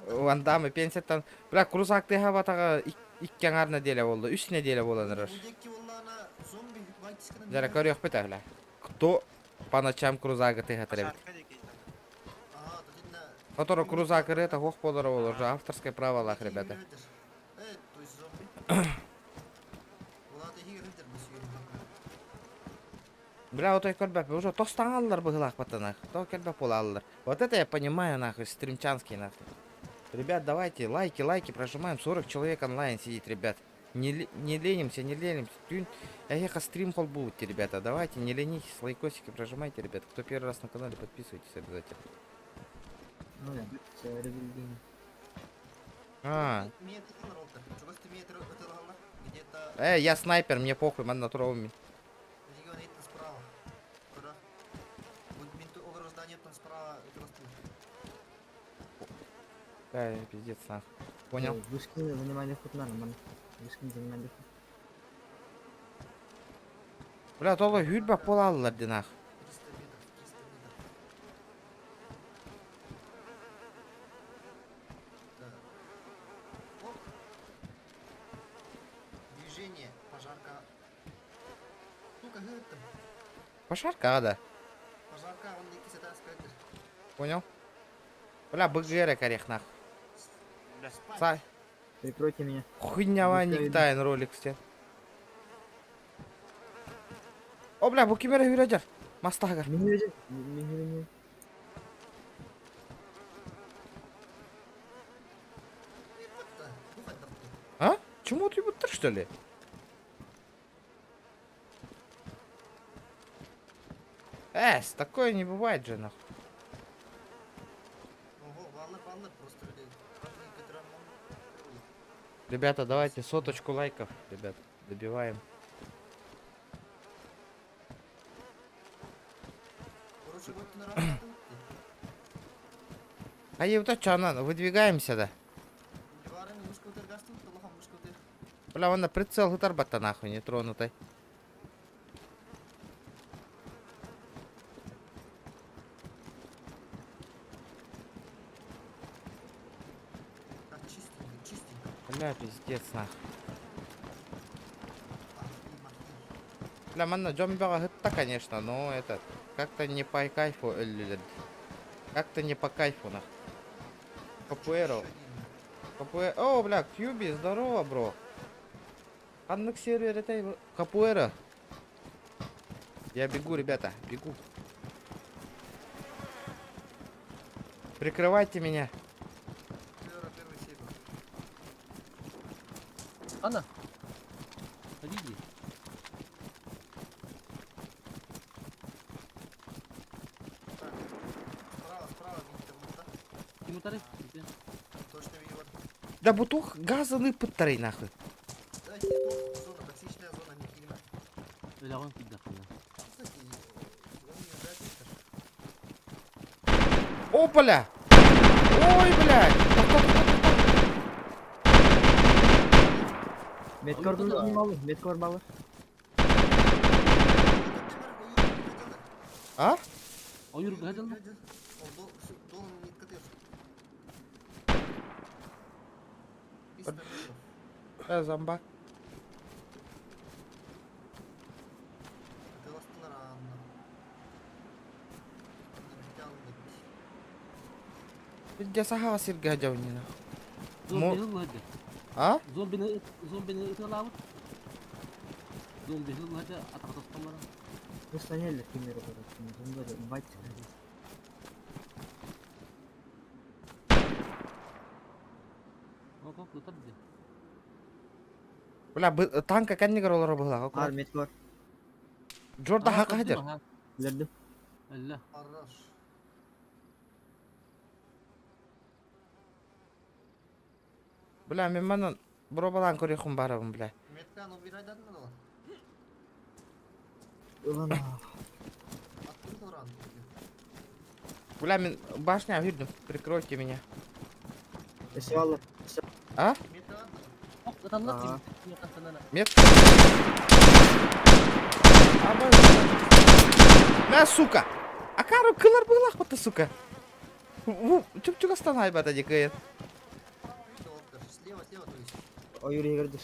Ван Дам пенсияттан. Бля, крузак тыһа батаҕа икки аҥаар неделя буолла, үс неделя буолан эрэр. Дьэ, көрүөхпүт бля. Кто по ночам крузага тыһа эбит. Который крузак это хох болар ол уже авторское право лах, ребята. Бля, вот көрбәп, уже тостан быһылаах баттанах. То көрбәп буолаллар. Вот это я понимаю, нахуй, стримчанский, нахуй. Ребят, давайте, лайки, лайки прожимаем. 40 человек онлайн сидит, ребят. Не, не ленимся, не ленимся. Тюнь. Эхо стрим холл будете, ребята. Давайте, не ленитесь, лайкосики прожимайте, ребят. Кто первый раз на канале, подписывайтесь обязательно. Ну да, А, Э, я снайпер, мне похуй, манна туровым мин. Регион Эйтон справа. Куда? Вот мин олорор зданиеттан справа это Да, пиздец, нах. Понял. Вышки занимали худ нормально. Вышки занимали худ. Бля, толо хүрбэ полаллар ди нах. 300 метров, 300 метров. Так. Оп. Движение, пожарка. Сука, там. Пожарка, да. Пожарка, он не кисета скайтер. Понял? Бля, БГР орех нах. Бля. Сай. Прикройте меня. Хуйня Быстрее. никтайн ролик сте. О, бля, бу кимере хүрәҗәр. Мастагар. Мин видел, мин видел. А? Чему ты буттыр, что ли? Эс, такое не бывает же, нахуй. Ого, валлы, валлы, просто людей. Ребята, давайте соточку лайков, ребят, добиваем. Короче, вот ты на работу. А Евдоча, выдвигаемся, да? Бля, он на прицел гутарбата нахуй не тронутой. Так, чистенько, чистенько. Бля, пиздец нахуй. Бля, манна джомбага хытта, конечно, но этот, как-то не по кайфу, как-то не по кайфу, нах. Капуэро. Капуэ... О, бля, Кьюби, здорово, бро. Аннык сервер это Капуэра. Я бегу, ребята, бегу. Прикрывайте меня. Анна! Ходи. Справа, справа, видите, вот, да? Ким утары? Точно видел. Да бутух газаны пыттарый нахуй. Да, тут зона, токсичная зона, не кинема. Өләгөн кидде кына. Кстати, он не знает, что Опаля! Ой, блядь! Медкор малы, медкор малы. А? Ойур гадыл. Зомбак. Пиздец, ага, сирга дявнина. Зомбини лыды. А? Зомбини зомбини ыталабыт. Зомбини лыды атакатасталара. Выслоняли камеру, короче. Бать. Око, ытарды. Бля, танка каннигар олар была. Ар медкор. Джорда хака хадер. Лердим. Алла. Хорош. Бля, мен манан бробалан көрехум барабын, бля. Меткан убирай да надо. Улан. Откуда ран? Бля, мен башня видно, прикройте меня. Севалла. А? Ыталла. Мет. На, сука! А кару кылар была вот сука. Чуп-чук останай бата дикая. Слева, слева, то есть. Ой, Юрий Игоревич.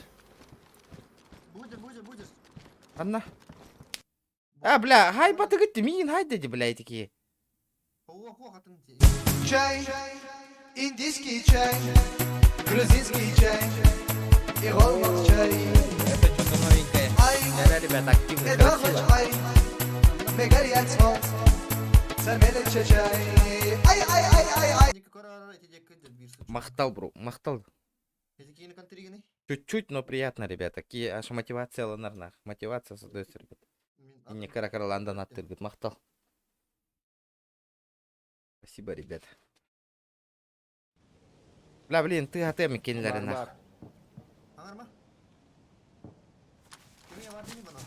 Будешь, будешь, будешь. Анна. А, бля, хай баты гытты, мин хай деди, бля, такие. Чай, индийский чай, грузинский чай и голмах чай. Это что-то новенькое. Ай, Да, ребята, активно, красиво. ай, ай, ай, ай, ай, ай. Махтал, бро, махтал. Чуть-чуть, но приятно, ребята. Такие аж мотивация ланарнах. Мотивация создается, ребята. И не каракараланда говорит, махтал. Спасибо, ребят. Бля, блин, ты атеми кинлери нах. бар дии банан.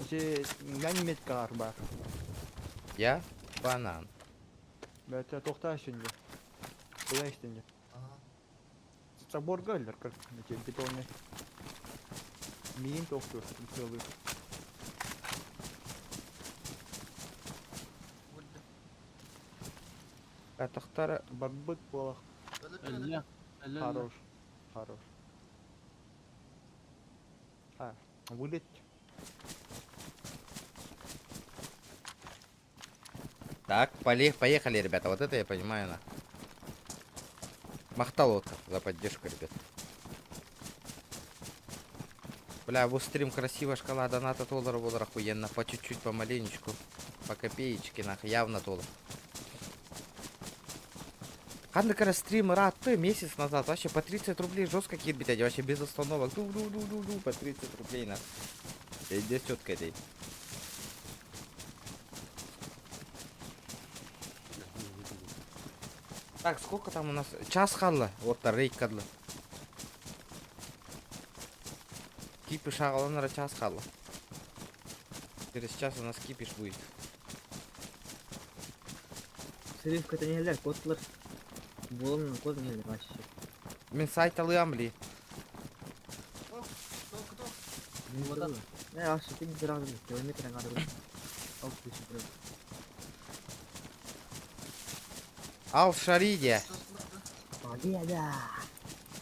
Ити гань меткалар бар. Я банан. Бәтэ тохтаа şimdi. Була истинде. Ага. Заборга өлөр көр. Эти бетонный. Миин тохтуур. Целый. Өлдү. Атахтара Барбыт буолах. Өлөрдү өлөрдү. Өллө. Өллө. Хорош. Хорош. А, вылет. Так, поехали, ребята. Вот это я понимаю, на. Махтал вот за поддержку, ребят. Бля, вот стрим красиво, шкала доната доллара доллар охуенно. По чуть-чуть, по маленечку. По копеечке, нах, явно доллар. Хандекара стрим рад ты месяц назад вообще по 30 рублей жестко кирбить, вообще без остановок. Ду-ду-ду-ду-ду, по 30 рублей на. Здесь четко день. Так, сколько там у нас? Час хаалла. Вот рейд кадла. Кипиш аҕаланара час хаалла. Через час у нас кипиш будет. Срывка это не гелер, котлар. Буолан кот не гелер вообще. Мин сайт алыам ли? Кто кто? Вот Не, вообще ты не сразу километр надо. Ал включи Ал шариде. Победа!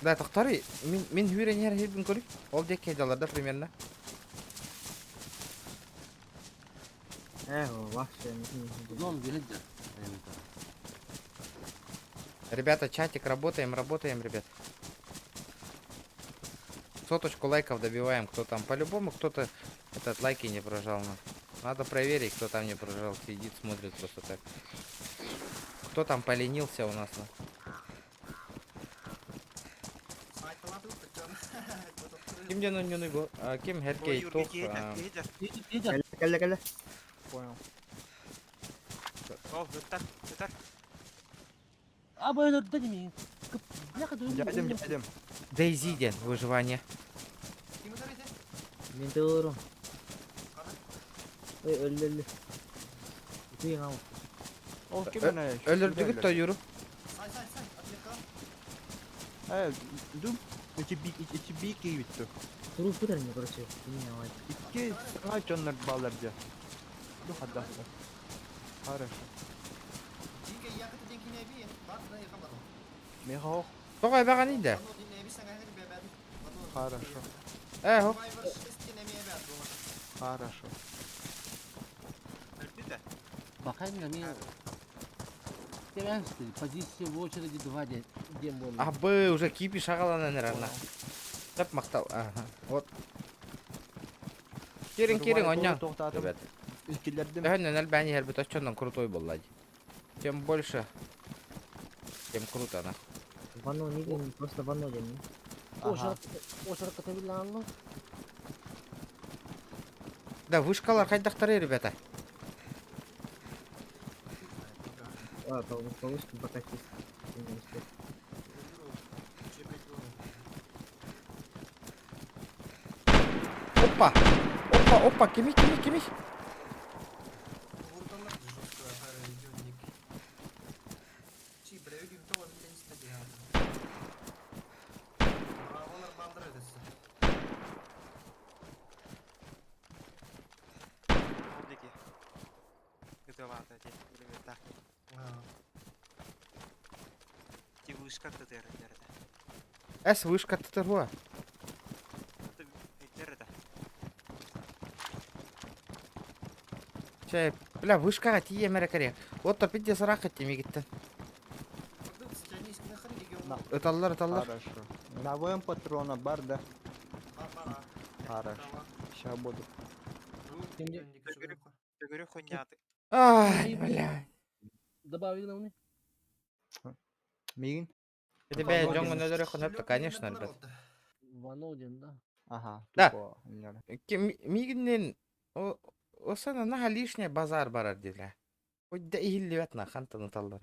Да, тохтори. Мин мин хүрен хер көрүк. Ол дек кедаларда примерно. Эх, вообще Дом билет. Ребята, чатик, работаем, работаем, ребят. Соточку лайков добиваем, кто там. По-любому кто-то этот лайки не прожал. На. Надо проверить, кто там не прожал. Сидит, смотрит просто так. Кто там поленился у нас? На. Сайталаты ыттык Ким ден өннөнү бу? Ким херкей Ой, тух? Юрий, Идет. Кэллэ, кэллэ. Понял. Ол, ыттар, ыттар. А бу өлөрдө деми. Бляха, Дядем, дядем. Дейзи ден выживание. Ким ытар ити? Мен тылырым. Қана? Ой, өллө, өллө. Тыйын ал. Ол ким ана? Өлөрдүгүт тойуру. Сай сай сай. Отметка. Э, дум. Эти бик, эти бик ийбитти. Туруп бутар мне, короче, не давай. Икки саңа чоннор балар же. Ду хаддасы. Хорошо. Жиге якыты ден кине би. Бар да якамадым. Меха Тоҕо баҕан иде. Аны дин эби саңа хер бебәди. Хорошо. Э, хоп. Survivor 6 кине ми эбәд була. Хорошо. Өлдү да. Бакай мне. Позиция в очереди 2 дем болду. Абы уже кипиш аҕаланан эрэр. Тап махтал. Ага. Вот. Кирин кирин онньон. Тоқтатым. Ребят. Иккилердим. Төһөннөн элбээн иһэрбит оччонон крутой буолла дии. Чем больше, тем круто на. Ванну не дем, просто ванну дем. Ага. Очередь катабиланлы. Да, вышкалар хайдахтары, ребята. А, по по вышке пока чисто. Не успел. Опа! Опа, опа, кими, кими, кими. Урталар жестко ахара идённик. Чи бля өгүм тоҕо билен истеди хаата. Браволар балдыр өдөссө. Ол деки. Ытылаата де, үлүметтах. Ти вышка тытыр дерде. Эс вышка тытырва. Дерде. Чай, бля, вышкаҕа тиийэ каре. Вот пидде сарах тимигиттен. На. Ыталлар, ыталлар. Хорошо. На ВМ патрона бар, да? Хорошо. Сейчас буду. Төгүрүк хуйняты. Ай, бля. Добавили на мне. Мигин? Тебе дьоҥҥун өлөрө хонопто, конечно, ребят. Ванну дем, да. Ага. Да. тупо, не. Мигиннен осана наха лишняя базар барар диле. Хоть да иһиллибэт на хантан ыталлар.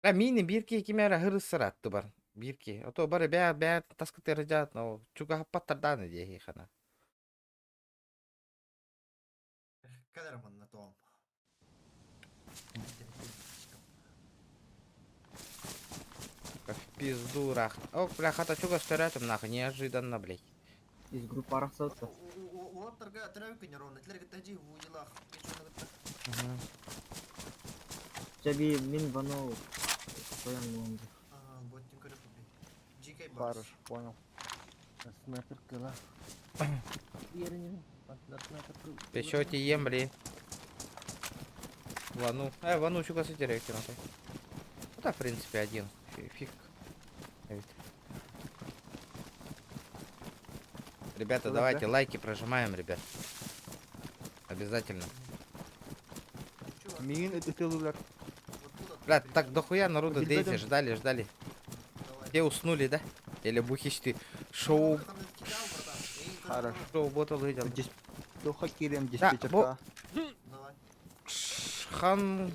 Ра мини бир ки кимера хырыссыратты бар. Биир киһи. Ото бары бэйэ бэйэ таскытыгар дьаат, но чугаһаппаттар дааны диэһи хана. Кэлэр манна тоом. В пизду рах. О, бля, хата чугас төрөөтүм нахуй, неожиданно, блядь. Из группы арахсалта. Уолаттарга төрөөбүт күннэр уонна тилэр кытта дьиэ вуйдилаах. Мгм. Чаби мин вано своем лонге. Боттин көрөп GK бар. Хорошо, понял. Снайпер кыла. Еще тием, блин. Вану. Вану чугас итерек нахуй. Ну да, в принципе, один. Фиг. Ребята, Что давайте да? лайки прожимаем, ребят. Обязательно. Миин ытылылар. Бля, так дохуя народу Билбедим. дейзи, ждали, ждали. Все уснули, да? Или бухичты шоу... Хорошо. Шоу ботал видел. Тоха кирем Да, бу- диспетчерка. Хан...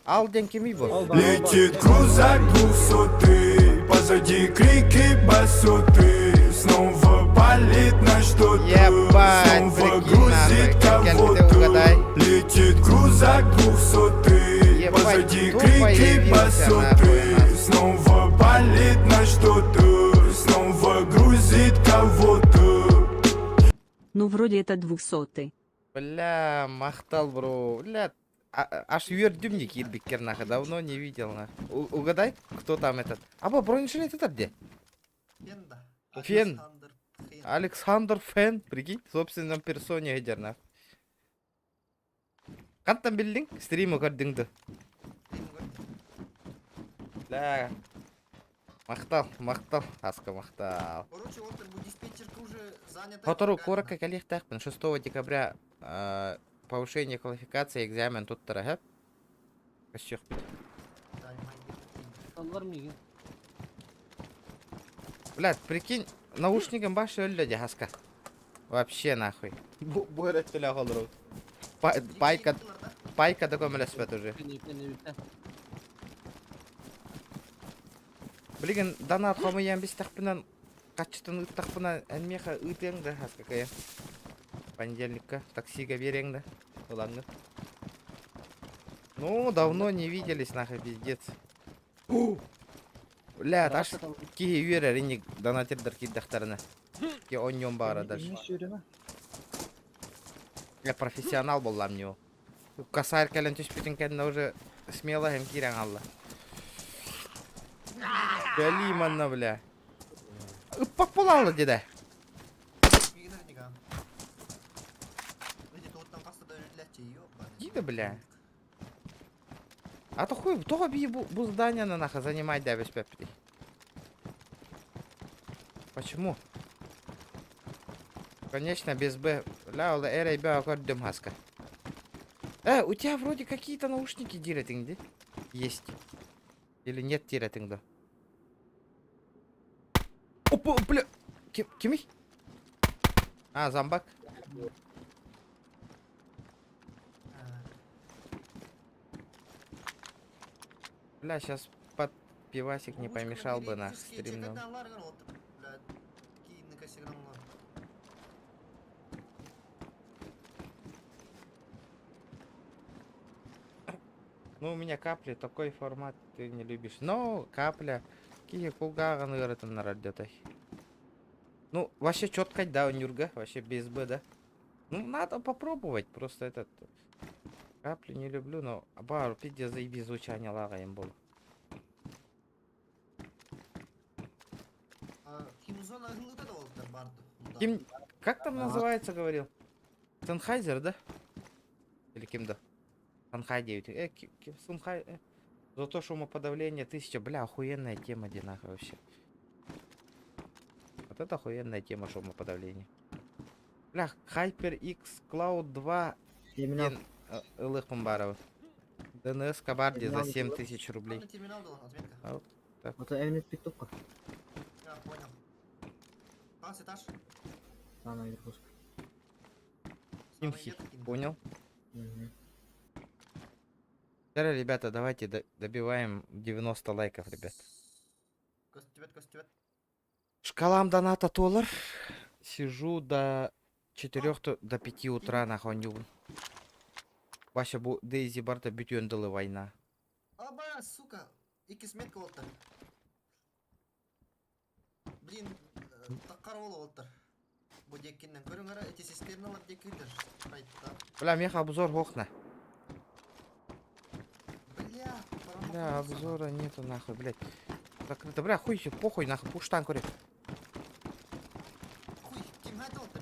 Ал ден кими бу? Летит крузак двухсотый, позади крики басоты. Снова палит на что-то, Ебать, снова прикинь, грузит нахуй, Келька, ты кого-то. угадай. Летит крузак двухсотый, Ебать, позади кто крики появился, басоты. нахуй, Снова палит на что-то, снова грузит кого-то. Ну вроде это двухсотый. Бля, махтал, бро. Бля, аж үөрдүм киирбиккэр нахуй, давно не видел, нахуй. Угадай, кто там этот? Аба, бронежилет этот где? Фенда. Фен. Александр Фен. Александр Фен, прикинь, в собственном персоне эдер, нахуй. Хантан биллиҥ? Стриму көрдүҥ дуо. Бля. Махтал, махтал, аска махтал. Короче, Уолтер, бу диспетчерка уже занята. Сотору куоракка кэлиэхтээхпин 6 декабря повышение квалификации экзамен туттара, Көрсүөхпүт. Аллар миигин. Блядь, прикинь, наушником баш өллө дии хаска. Вообще нахуй. Бу бу эрэ олору. Пайка пайка да көмөлөспөт уже. Билигин донат хомуйан бистахпынан харчытын ыыттахпына эн миэхэ ыытыаҥ да хаска кыйа. Понедельникка таксига биэриэҥ да ылаҥҥын. Ну, давно не виделись, нахуй, пиздец. Бля, аж киһи үөрэр инник донатердар киирдэхтэринэ. Ки онньон баара дальше. Я профессионал буоллам не Косарь кэлэн түспүтүн кэннэ уже смело эм киирэн хаалла. Кэлии манна, бля. Ыппак буолаалла дедэ. Дида, бля. А то хуй, тоҕо бии бу, бу здание на нахуй занимать да беспепти. Почему? Конечно, без Б. Ля, ол эрэй бэ көрдүм хаска. У тебя вроде какие-то наушники диир этиҥ дии? Есть. Или нет диир этиҥ да? Опа, бля. Ким, кимий? А, зомбак. Бля, сейчас под пивасик не помешал бы на стримном. Ну, у меня капли, такой формат ты не любишь. Но капля. Киһи кулгааҕын ыарытыннарар диэтэй. Ну, вообще четко, да, Нюрга, вообще без Б, да. Ну, надо попробовать, просто этот... Капли не люблю, но... Бар, пиздец, заеби звучание лагаем был. Ким... Как там называется, говорил? Sennheiser, да? Или ким да? Санхай 9. Ким, Сунхай... Зато шумоподавление 1000. Бля, охуенная тема, где нахуй вообще. Вот это охуенная тема шумоподавления. Бля, HyperX Cloud 2 Терминал. диэн ылыахпын баҕарабын. ДНС Кабарди за Терминал 7000 рублей. Терминал должен, отметка. А, вот так. Вот это пиктовка. Я понял. Пас этаж. Самая верхушка. Имхи, понял? Угу. Далее, ребята, давайте добиваем 90 лайков, ребят. көстүбэт. Шкалам доната туолар. Сижу до 4 до 5 утра нахуй оонньуубун. Вася бу Дейзи барда бүтүөн дылы война. Аба, сука! Иккис метка уолтар. Блин, таккар уол уолтар. Бу диэккиннэн көрүҥ эрэ, ити систерналар диэккилэр. Райта. Бля, меха обзор хохна. Бля, Бля, обзора нету нахуй, блядь. Закрыто. Бля, хуй себе, похуй нахуй, пуштан көрө. Хуй, ким хайда уолтар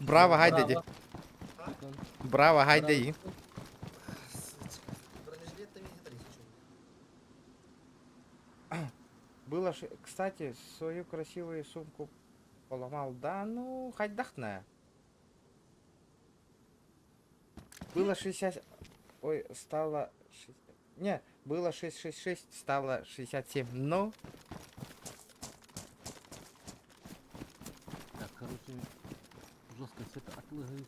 Браво, хайда ди. Браво, хайда ди. Бронежилет там Было, кстати, свою красивую сумку поломал. Да, ну, хайдахна. Было 60... Ой, стало... 60... Не, было 666, стало 67. Ну, Так, короче, жестко все это отлыгает.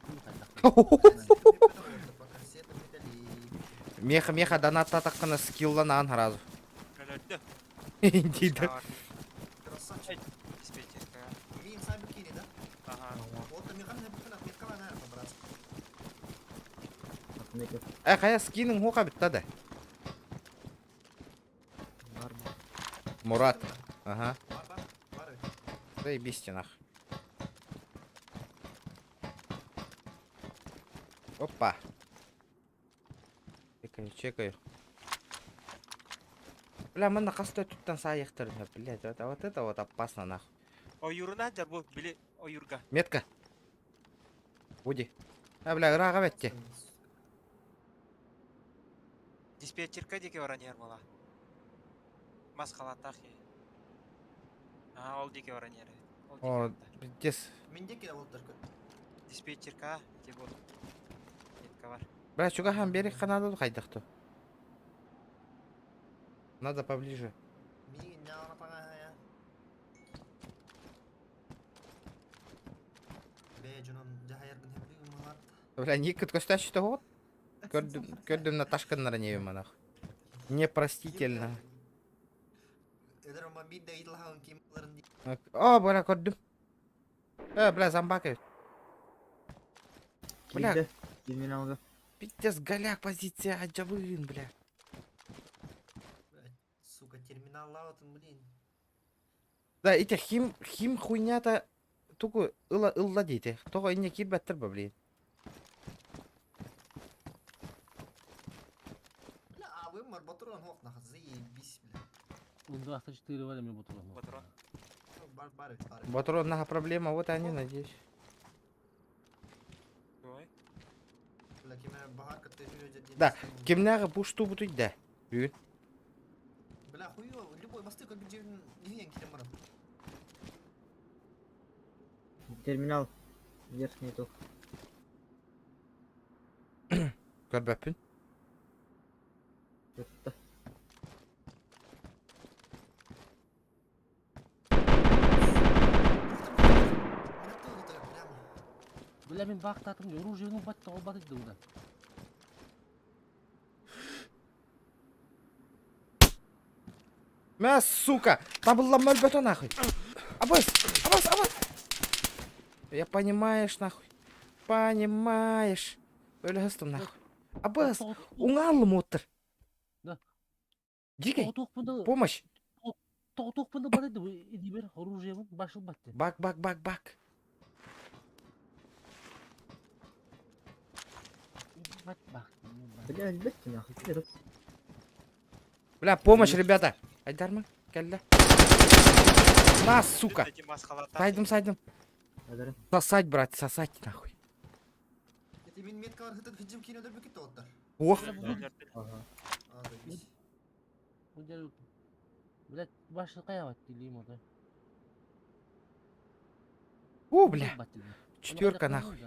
Меха, меха, донат татаққына скилланан сразу. Өлөрдө. Дейді. Красавчик. Диспетчерка. Мин сам бикини, да? Ага. Вот механ меткала наверное, по-братски. Отметил. Э, қая скинің хоқа бітті да. Бар. Мурат. Ага. Бар, бар, бар. Заебись нах. Опа. Чекаю, чекаю. Бля, мы на костой тут там блядь, вот это вот опасно нахуй. Ойууруна дьар бу били ойуурга. Метка. Буди. А, бля, ыраага бетте. Диспетчерка диэки баран иһэр буола. Мас халааттаах киһи. Аа, ол диэки баран иһэр. Ол диэки О, барда. пиздец. Мин диэки уолтар. Диспетчерка ити бу. Метка бар. Бля, чугахан берег канаду хайдахту. Надо поближе. Мин няна паңа Бе, жонон жахаяргын хепли малат. Бля, ник көстәчті вот. Көрдүм, көрдүм Наташканнара не нах. Непростительно. Эдер ома мин да идылахан ким ларын О, бля, көрдүм. Э, бля, зомбак. Бля. Киирдэ. Терминалга. Пиздец, голяк позиция, аджабын, бля. Сука, терминал лаутын, блин. Да, ити хим, хим хуйнята тугу ыла ылла дейти. Того инне кирбеттер ба, блин. Бля, а вы мар батрон хох нах, заебись, бля. 24 валя мне бутрон. Патрон. Ну, Бар, бар, бар. Батрон, нага проблема, вот они, надеюсь. Ой. Бля, кеме бахар кытты жүрө Да, Кимнәге пушту бутуй да. Бүгүн. Бля, хуё, любой басты как жерин деген кирем барам. Терминал. Верхний тух. Көрбөппүн. Бітті. Прямо. Бля, мин баахтаатым, оружие ну батта, ол батыйды да. Мә, сука! Табылла мөлбөтө нахуй. Абыс, абыс, абыс. Я понимаешь, нахуй. Понимаешь. Өлө хыстым нахуй. Абыс, уңалым отыр. Да. Дикий, Тоғытуқпында, помощь. тоғытуқпында батыйды, иди бер, оружие башыл батты. Бак, бак, бак, бак. Бат, бак. Бля, әлбәттә нахуй. Кирәк. Бля, помощь, ребята. Айдармы? Кәллә. На, сука. Эти мас халаттаах. Сайдым, сайдым. Әдәрін. Сосать, брат, сосать, нахуй. Это мин меткалар хытын хиджим кино дөрбү кетти оттар. Ох. Өлөрдө. Ага. А, заебись. Блядь, башы кая батты илим ода. О, бля. Четверка, нахуй.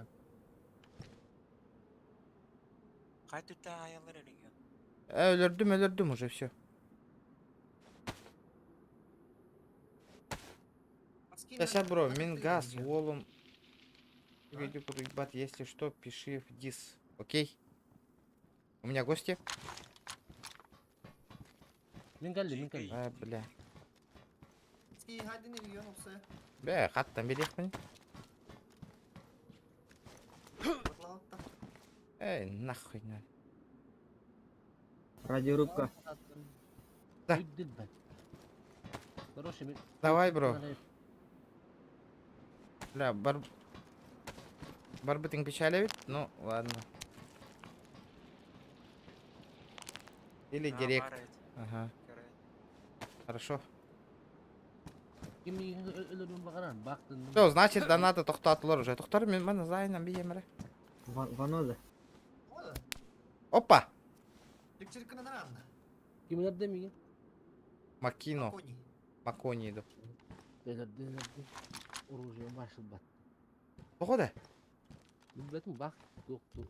Кай түттә аялар элеген. Э, өлөрдүм, өлөрдүм уже, все. Сейчас, бро, мин газ, волум. Ребят, если что, пиши в дис. Окей? У меня гости? Мин кэллим, мин кэллим. А, бля. Хадин регион опса. Бе, хаттан билиэхпин. Баклаутта. Эй, нахуй на. Радиорубка. Да. Хороший. Давай, бро. Бля, бар... Барбытың печали ведь? Ну, ладно. Или А, директ. баар эбит. Ага, Көрөйүн. хорошо. Ким өлөрүн баҕаран баахтын. Все, значит, донаты тохтоотулар уже. Тохтор мен мана зайнам биемере. Ванода. Ода. Опа! Чикчирик кына наранна. Ким өлөрдө миги? Макино. Кони. Макони иду. Өлөрдө өлөрдө. Оружие башылбат. Тоҕо да? Билбэтим баах туох ту.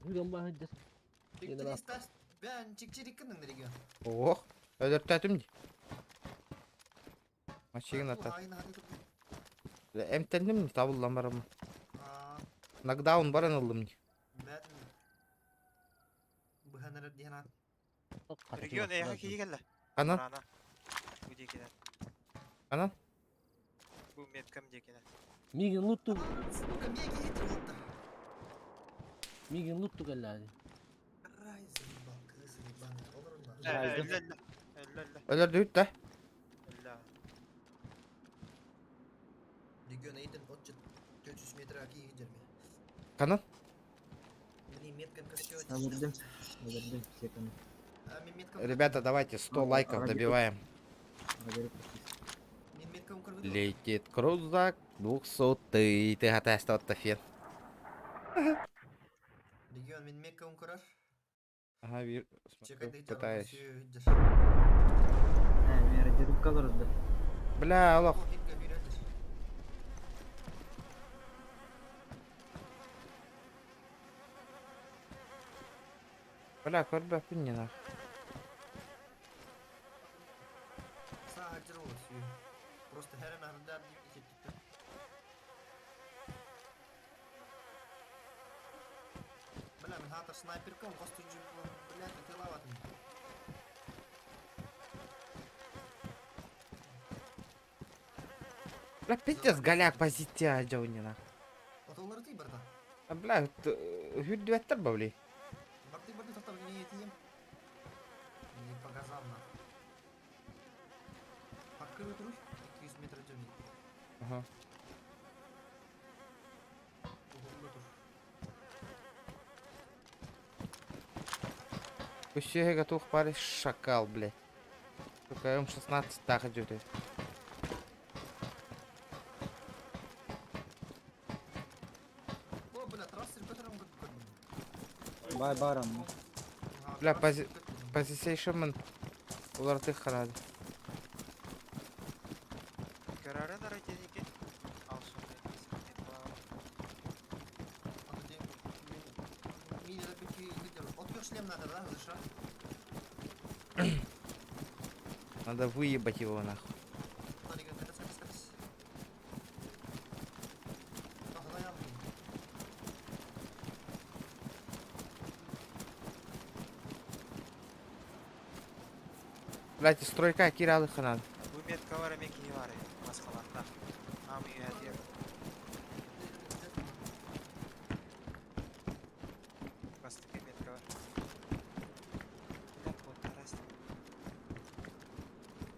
Хүрэн баахыдьар. Чикчирик стас. Бен чикчирик кының регион. Ох, өлөртөөтүм ди. Машина ата. Эмтенним табыллан барам. Нокдаун баран ыллым ди. Бен быһанар диэн ат. Регион эйиэхэ киһи кэллэ. Ханан? Рана. Бу диэкинэн. Ханан? Бу меткам диэкинэн. Мигин лутту. Сука, миги хитр Мигин лутту кэллээди. Рай заебал, крысы ебаные. Олорунна. Өллө өллө. Өллө өллө. Өлөрдүбүт да. Өллө. Регион Эйтен отчет 400 метра киһи жерме. Ханан? Блин, меткам костёт. Өлөрдүм. Өлөрдүм. Секунду. А, мен меткам. Ребята, давайте 100 лайков Ради- добиваем. Радиорубка. Мен меткам көрбөдүм. Летит крузак 200 Ты готов фен. Регион мен меткам көрөр. Ага, смотрю, Чекай, пытаюсь. Э, мен радиорубка олорду. Бля, аллах. Бля, көрбөппүн не нах. Саа жыр болот сүй. Просто хәрен ардар дип кетти. Бля, мен хатыр снайперкам косту бля, телаватым. Бля, пиздец, голяк позиция не нах. Отолары ти барда. А, Бля, хүрдүбэттер ба, бли. Барты барты токтоп не тием. Не показал на. Паркыр өтүрүш 200 метр жөмей. Ага. Угулда тур. Өссөһө готов пари шакал, блядь. Только М16 так идет. О, бля, трассер көтөрөм көрдүм. Бай барам. Бля, позиционмын. Олар тых харады. Көрөрүн арай диэки. Ал сонда От шлем надо, да, зыша? Надо выебать его нахуй. Блядь, стройка киралы ханады. Бу метка бар эме киһи бар маскаларда. Ам үйәдер. Бастыкы метка бар. Бля, полтора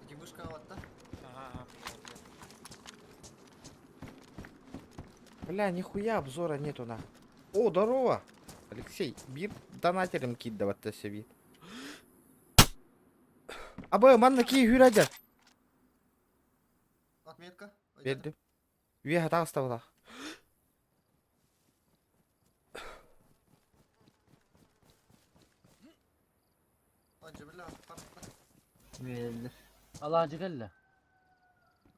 Эти вышка алат да? Ага, ам үйәдер. Бля, нихуя обзора нету нахуй. О, здорово! Алексей, бир донатером кидывать себе. Абы, манна ки хүрәдер. Отметка. Берди. Үйе хатағыста була. Вердер. Алаажы кэллэ.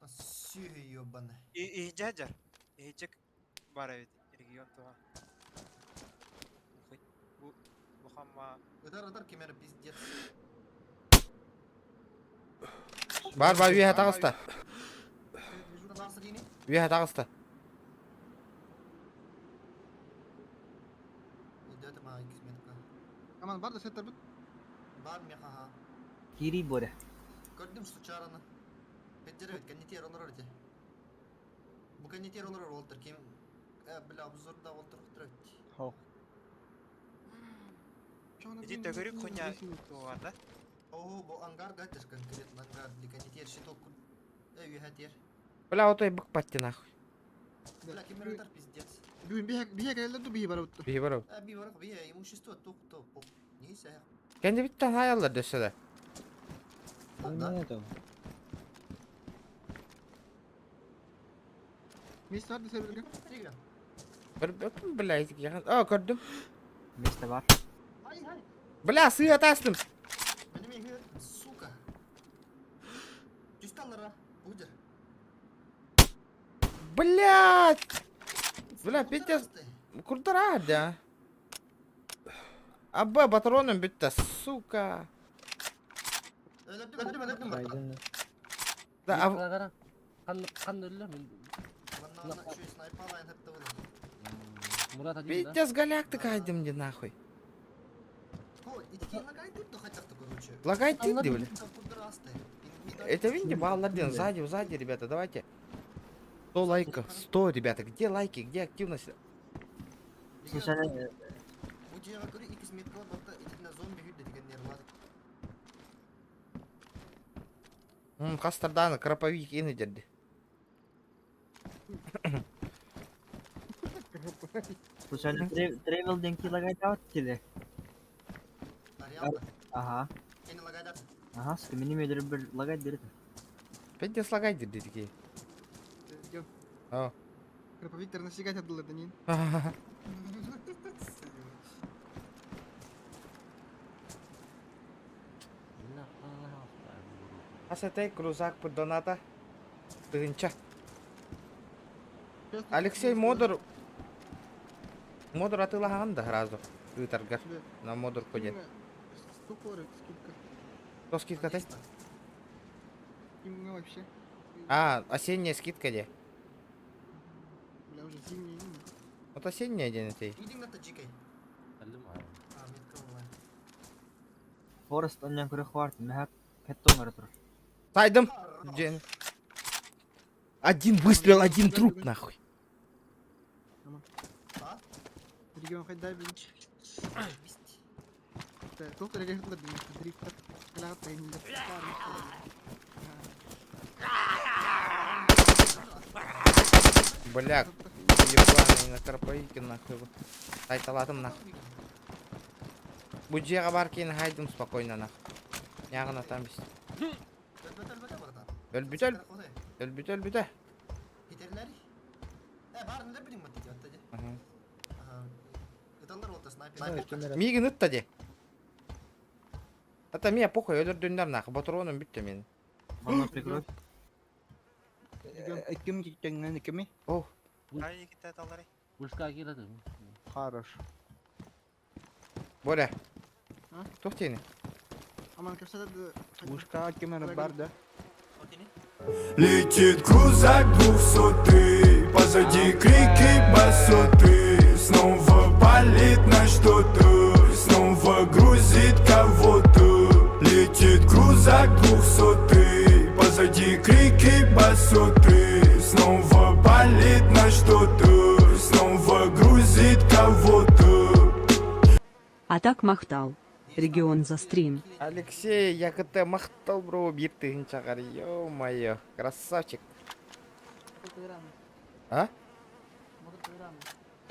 Сүйі ёбаный. Иһдьэр. Иһдьик бар эбит регион туга. Хоть бу бу хамма Ыдар ыдар кемер пиздец. Бар бар үйе хатағыста. Тағысы дейін? Үйе хатағыста. Өйдөтім аға 200 метрка. Аман бар да сеттер бит. Бар меха. Кири Боря. Көрдүм сучараны. Хаддьар эбит, кэннитиэр олорор ити. Бу кэннитиэр олорор уолтар ким э, бля обзорда уолтар эбит. Хо. Иди төгүрүк хуйня туоҕар да? Оо, бу ангар гатер конкретно ангар для кэннитиэр щиток э үөһэ Бля, отой быкпатты нахуй. Бля, ким ырытар пиздец. Бүгүн биһэ кэлэллэр ду биһи барабыт. Биһи барабыт. Э, би барах, би имущество тук то пох. Не сэ. Кэннибиттэн хаайаллар дөссө да. Да. Место бар десе билген. Тигра. Көрбөппүн, бля, ити А, көрдүм. Место бар. Ай, ай. Бля, сыа тастым. Менеме хөр, сука. Түсталлара, будер. Блядь! Бля, пиздец. Курдара, да. Абба, патроном бүтті, сука. Өлөрдүм, өлөрдүм, өлөрдүм. Айдын. Да, а... Қан қан өллө мен Ладно, еще снайпа лайн хатты было. Мурат один да. Пиздец, галяк кайдым де нахуй. О, итики лагай тут хотя бы, короче. Лагай ты, бля. Курдурасты. Это видите, баллардин, сзади, сзади, ребята, давайте. 100 лайков, 100, ребята, где лайки, где активность? Случайно Бу дьиэҕэ көрө иккис меткала барта итиннэ зомби хүрдэ деген нервлар. Хастарданы краповик ини дерди. Случайно тревел денки лагайдават теле. Ариалда. Ага. Кени лагайдар. Ага, с мини медер бір лагай дерет. Пиздец лагай дерди такие. Идем. А. Краповиктор насигать отдал это не. Асатай крузак под доната. Тынча. Алексей Модор. Модор атылаган да сразу. Ыытаргар. На модор кодет. Ступоры, скидка. Что скидка ты? Именно вообще. А, осенняя скидка где? Бля, уже зимний. Вот осенняя день этой. Иди на таджикай. А, метка была. Форест оннан көрө хварт, мәхак хеттон ара тур. Сайдым. День. Один выстрел, один труп, нахуй. А? Регион хоть дай, блин. Тух регион хоть дай, дрифтер. Бля, ебаный на карповике нахуй. Тайталатым нахуй. Буджеға бар кейін хайдым спокойно нахуй. Яғына там бис. Өлбүт өл. Өлбүт өлбүтэ. Хитерилери. Э, барын да билин мат диye. Ага. Ыталлар olta снайпер. Мигин ытта де. Ата мия похуй өлөрдүннөр нахуй. Батроным бүттү мен. Ванна прикрой. Ким киттеңнен кими? О. Ай, китте таллары. Ушка кирады. Хорош. Боря. А? Тухтени. Аман кепсәдә Ушка кимер бар да. Летит крузак двухсотый Позади крики басоты Снова палит на что-то Снова грузит кого-то Летит крузак двухсотый Позади крики басоты Снова палит на что-то Снова грузит кого-то А так махтал. Регион за стрим. Алексей, я КТ махтал бро, бир тыгын чагар, ё-моё, красавчик. А?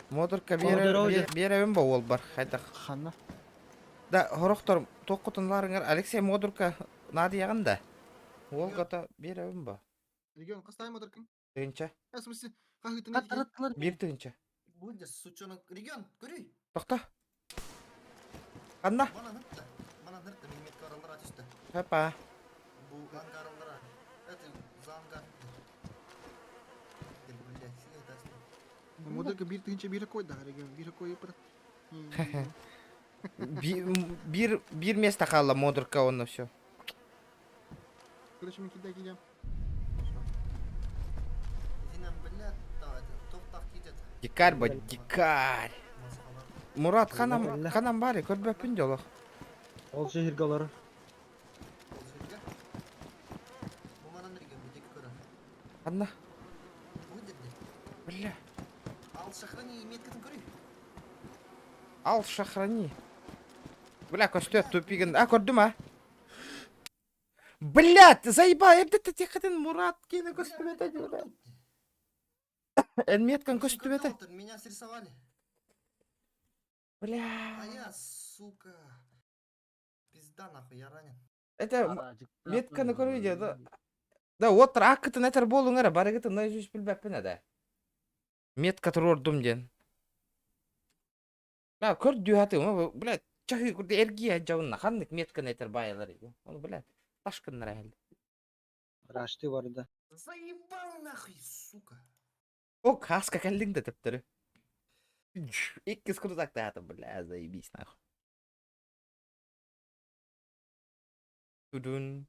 Модорка беребин ба ол бар, хайдах. Ханна. Да, хорохтор тоққутунларыңар Алексей Модорка нады ягында. Ол ката беребин ба. Регион кастай модоркын. Тыгынча. Э, в смысле, хахытын Бир тыгынча. Будет, сучонок. Регион, көрүй. Токта. Ханна. Бана ныртты. Бана ныртты, мин метка аралара түстү. Папа. Бу ангаралара. Это за ангар. Блядь, это Модорка бир тыгынча бир кой да, регион бир кой пыр. Бир бир место хала Модорка онно все. Короче, мен кидай кидем. Зинам, блядь, да, это тоқтақ кетеді. Дикарь ба, дикарь. Мурат ханам ханам бари көрбөппүн жолох. Ол шehirге Бу манан регион, бу деки көрө. Ханна? Тугу дирди? Бля. Ал сохрани меткатын көрүй. Ал сохрани. Бля, көстө тупигин. А, көрдүм а. Блядь, заеба, эрдэ тихатын Мурат кини көстүбэтэ бля. Эн меткан көстүбэтэ. Меня срисовали. Бля. А я, сука. Пизда нахуй, я ранен. Это метканы көрүү да. Да, вот ракытын этер болуң эрэ, барыгытын наизусть билбэппин эдэ. Метка туруордум диэн. Бля, көрдүү хатыым, бля, чахы курду эргийэ дьабынна, ханнык метканы этер баайалар. Оны, бля, ташкыннар эһэл. Рашты барда. Заебал нахуй, сука. О, каска кэллиҥ да төптөрү. Иккис крузактаатым, бля, заебись нахуй. Тудун,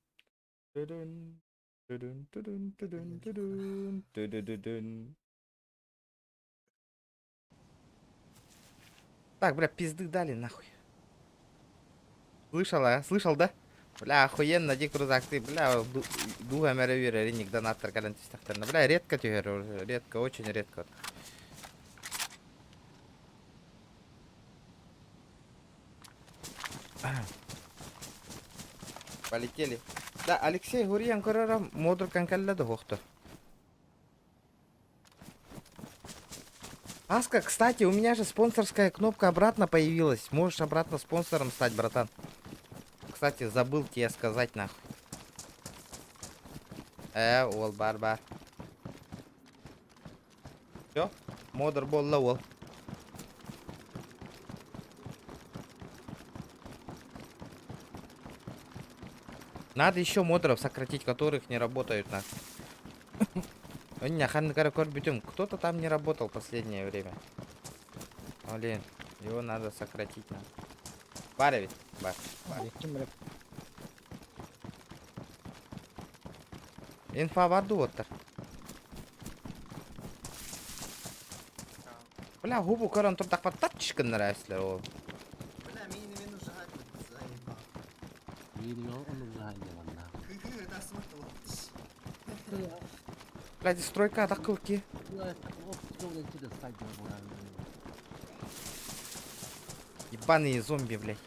тудун, тудун, тудун, тудун, тудун, тудудудун. Так, бля, пизды дали нахуй. Слышал, а? Слышал, да? Бля, охуенно, ди крузак, ты, бля, дуга мэрэ үөрэр, донаттар кэлэн түстэхтэринэ. Бля, редко түһэр, уже, редко, очень редко. Полетели. Да, Алексей Гурьян көрөрө модур кэллэ да хуохто. Аска, кстати, у меня же спонсорская кнопка обратно появилась. Можешь обратно спонсором стать, братан. Кстати, забыл тебе сказать, нахуй. Ол бар бар. Все, модер болла ол. Надо еще модеров сократить, которых не работают на. Кто-то там не работал последнее время. Блин, его надо сократить. Надо. Бар ведь? Бар. Бар. Инфа бар оттар. Бля, губу көрөн турдахпа тачкыннар әслер ол. Бля, мини мени сжигать, заебал. Мини onu сжигать Хы-хы, это смотрел. Блядь, стройка атакылки. Ебаные зомби, блядь.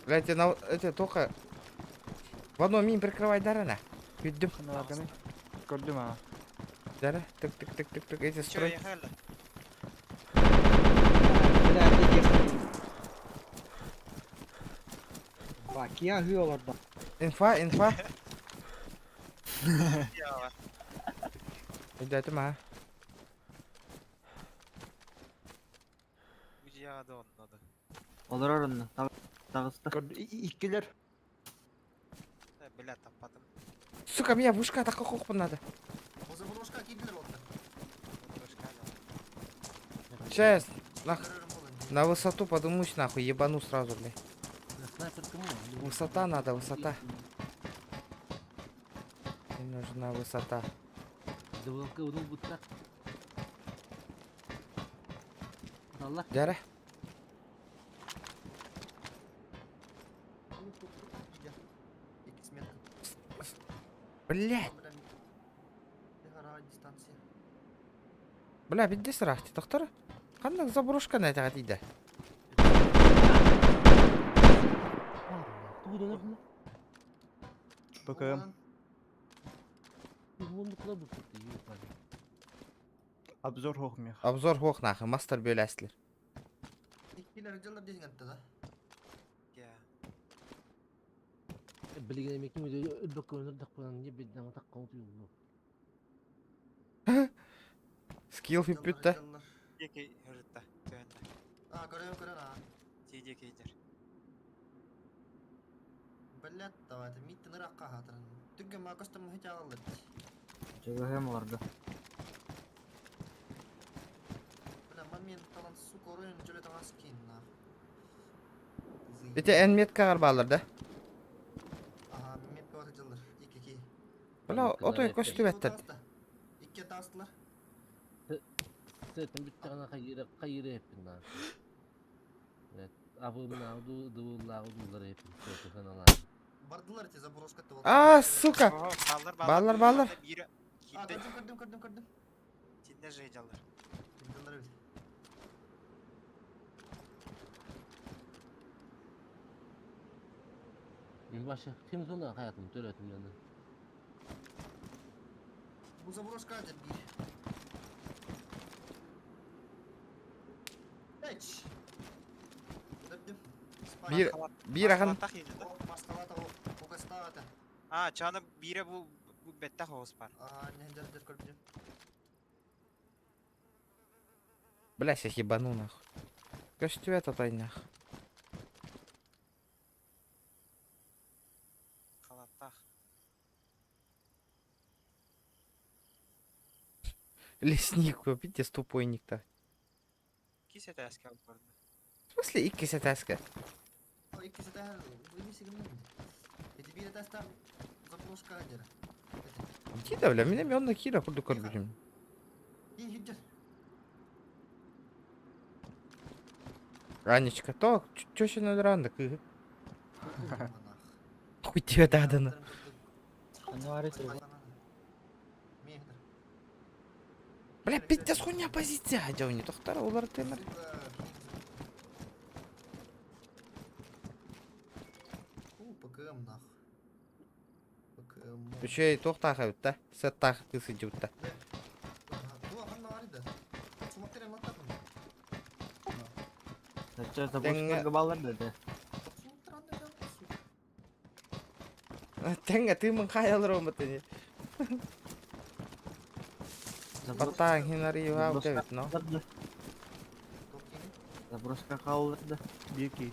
Блядь, на это только в одном мин прикрывай дарана. Күддүм. Көрдүм а. Дара, тык тык тык тык тык эти строй. Бакия хүйолорда. Инфа, инфа. Өйдөөтүм а. Олорор онно. Таҕыста. Иккилер. Бля, таппатым. Сука, меня вышка атака хохпун надо. Сейчас, нах, на высоту подымусь нахуй, ебану сразу, блядь. Высота надо, высота. Мне нужна высота. Дяра. Блядь. Бля, бидде сырахти, доктор. Қандай заброшка на это дейді? ПКМ. Обзор хохмех. Обзор хох нахы, мастер бөләсілер. Скилл хүппүт Диэки ырытта, төһөннө. А, көрөм көрөн а. Ти диэки идер. Блядь, давай, это миттен ыракка хатырын. Түргө ма костом мухит алалар. Жыгыһым олорду. Бля, момент талан сука оройун жөлө таңас кин на. Эти эн метка балар да. Ага, метка бар жылыр. Ики ки. Бля, отой көстүбэттер. Икки тастылар. Сытын бүттэҕинэ хайыра хайыра эппин наа. Абымнааҕы дуу, дыбыллааҕы дуулар эппин сыаналаан. Бардылар эти заброшка А, сука! О, бааллар, Бааллар, бааллар. Биир А, киирдэ, көрдүм, көрдүм, көрдүм, көрдүм. тиннэ жыйдалар. Кимдалар эбит. Мин башы ким зона хаятым төрөтүм дьону. Бу заброшка деп биир. Эч. Өлөрдүм. Биир биир ахан Маскалата угастаата. А, чаны биирэ бу бу бэттэх оҕус бар. Аа, нендер көрдүм. Бля, сейчас ебану нахуй. Көстүбэт отой нах. Халаттаах. Лесник, видите, тупойник-то. Кис этээскэ көрдө. В смысле, икки сэтээскэ? О, иккиси тәһәр, бу сигимнен. Эти биир этээстэр заброшка дер. Кида, бля, меня мен на кира курду көрбүтүм. И хиджер. Анечка, то, чё ще на кы? Хуй тебе дадана. Бля, пиздец, хуйня позиция, дьони, тохтар, олар тенер. У, ПКМ нах. ПКМ. Үчей тохтах эбит сеттах кысы жутта. Ту ханна бар иде. Сумактер эматтапын. Зачем заброшка баллар да? Сумактер анда да. Теңге тымын хаялар омытыни. Баттаң хинари юха дебит, но. Заброшка хааллар да. Бики.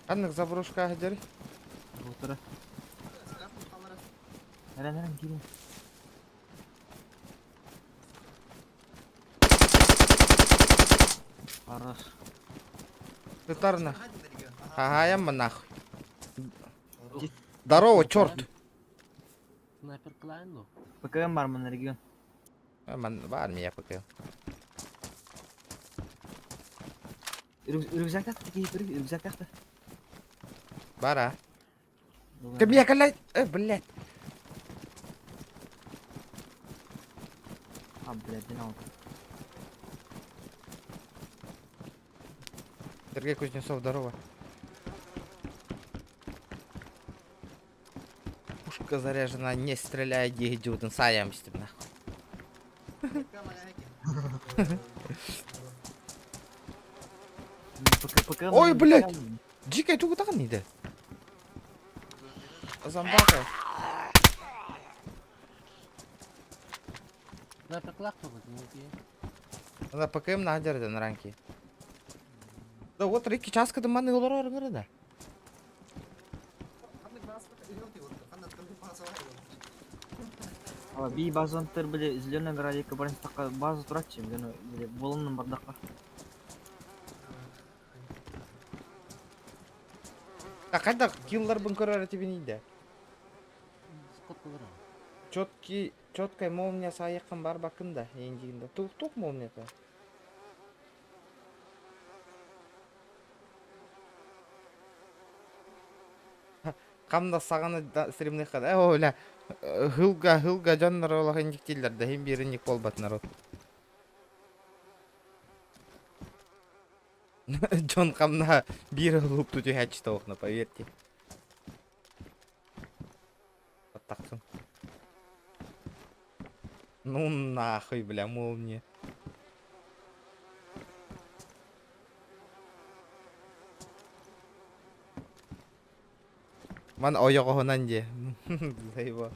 Каннык заброшка хадер. Утра. Нэрэн нэрэн киирин. Хорош. Тытарна. Ага, я нахуй. Здорово, черт. Снайпер Клайн ну. ПКМ бар мына регион. Ман бар меня ПК. Рюкзак тахты киһи рюкзак тахты. Бара. Ты меня блядь, блядь. А, блядь, не надо. Сергей Кузнецов, здорово. Пушка заряжена, не стреляй, дигдюден, саямся нахуй. Ой, блядь! Дикая тугу тагын иде. Зомбака. Снайпер Клак только Ана ПКМ на дерден ранки. Да вот Рики часкада маны олорор да. Би базантыр биле зеленый градика барын такка база туратчы, биле биле болонун бардакка. А кайда киллар бын көрөр тебин иде. Четкий, четкая молния сайыкын бар бакын да, эндигинде. Тук тук молния-то. Камда саганы стримных када. Э, оля. Хылга, хылга жаннар олах индиктилер да, хим бирин ник болбат народ. Джон камна бир луп тут хачта поверьте. Тактын. Ну нахуй, бля, молния. Ман ойоҕоһунан дии. Заеба.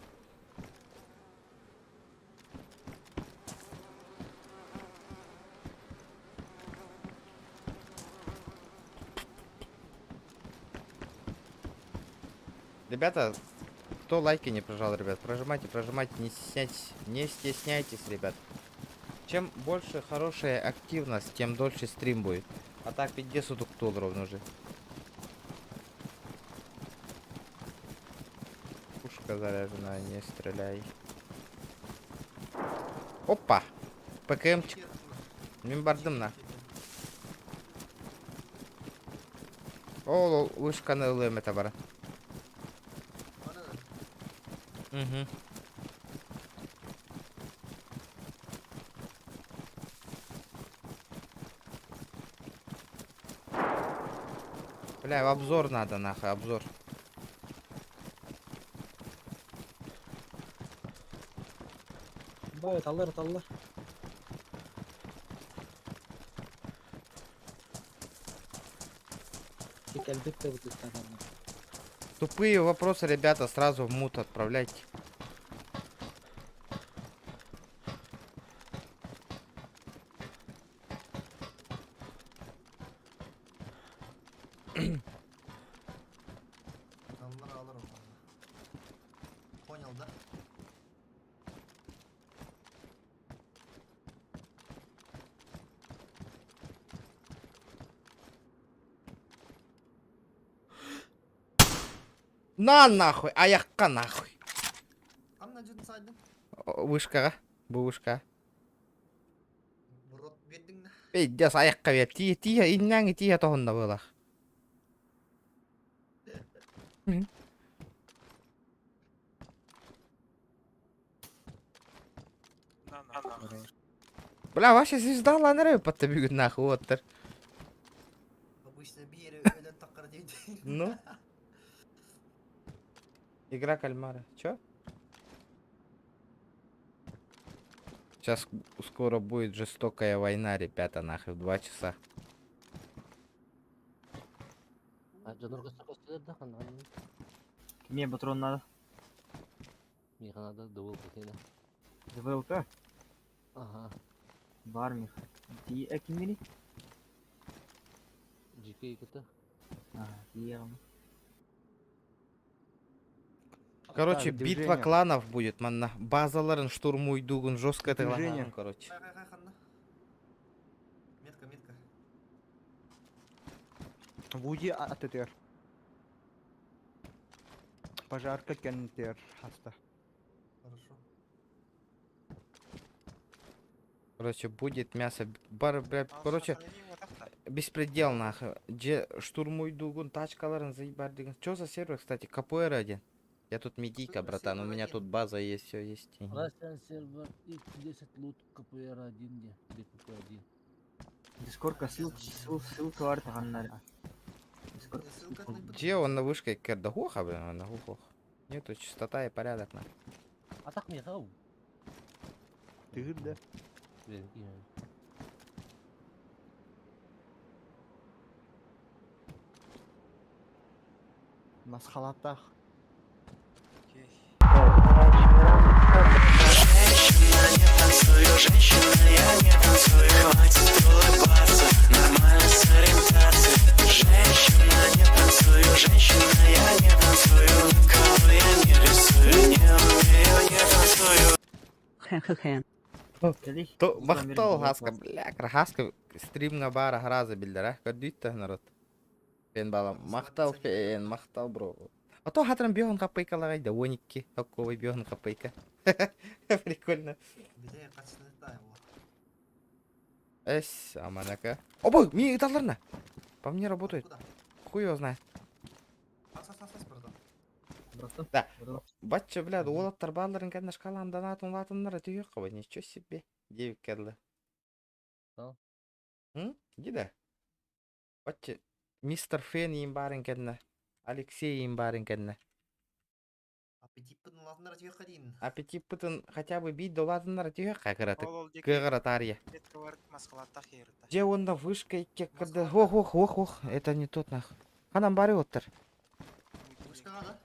Ребята, кто лайки не прожал, ребят, прожимайте, прожимайте, не стесняйтесь, не стесняйтесь, ребят. Чем больше хорошая активность, тем дольше стрим будет. А так пиздец утуктуол ровно уже. Пушка заряженная, не стреляй. Опа! ПКМчик. Мин бардым на. Ол ол вышканы ылыам этэ баран. Угу. Бля, в обзор надо нахуй, обзор. Бай, таллар, таллар. Кэлбит да бытыттан Тупые вопросы, ребята, сразу в мут отправляйте. Аллар алар ол. Понял, да? На нахуй, айахха нахуй. Ханна дьон сайдын? Вышкаҕа, бу вышка. Рот биэрдиҥ да? Пиздец, айахха биэр. Тиийэ, тиийэ, иннээҥи тиийэ тоһунна быылах. Бля, вообще звезда ланары патта бүгүн нахуй уоттар. Обычно биэри өлөн таххар диэти. Ну. Игра кальмара. Чё? Сейчас скоро будет жестокая война, ребята, нахуй, в 2 часа. А дьоннор көстөр да ханна. Мне патрон надо. Миэхэ надо ДВЛК кэнэ. ДВЛК? Ага. Бар миэхэ. Ти экимини? GK кыта. А, тием. Короче, Так, битва движение. кланов будет, манна. Базаларын штурмуйдугун жестко Движение. короче. Хай, хай, хай, ханна. Метка, метка. Вуди АТТР. Пожарка кентер хаста. Хорошо. Короче, будет мясо. Бар, бля, короче, беспредел нахуй. Дьэ штурмуйдугун тачкаларын заебардыгын. Чё за сервер, кстати? КПР один. Я тут медийка, братан, у сервер меня один. тут база есть, все есть. Мгм. Russian server X10 loot КПР 1 где? ДПП 1. Дискордка ссылка, ссылка, ссылка бар таханнар. Дискорд. Ссылка Где он на вышке кердахуха, блин, на гухох? Нету чистота и порядок, на. А так миэхэ ау. Ты да? Блин, киһи. Масхалатах. Женщина, я не танцую, хватит улыбаться, нормально с ориентацией. Женщина, не танцую, женщина, я не танцую, никого я не рисую, не умею, не танцую. Хе-хе-хе. То махтал хаска, бля, хаска стримҥа баара хараза биллэр, а? Көрдүүттэ народ. Фен балам, махтал фен, махтал бро. А то хатран биоһун капайкалагай да, 12, такого биоһун капайка. Прикольно. Бile качественно его. Эс, аманака. Обой, ми ыталларна. По мне работает. Куда? Хуй его знает. Ас, ас, ас, ас, братан. Да. Бачча, бля, уолаттар баалларын кэннэ шкалаан донатын улаатыннара түһүөх ничего себе. Девять кэллэ. Да. М? Дида. Бачча, мистер Фен им баарын кэннэ. Алексей им баарын кэннэ. Аппетиппин улаатыннара түһүөххэ диин. Аппетиппытын хотя бы бить улаатыннара түһүөх кыратык. Ол ол диэки Кыгара тарья. метка маскалаттах ерта. Где он на вышка когда Ох, ох, ох, ох, это не тот нах. Ханан бары оттар. Вышкаҕа да?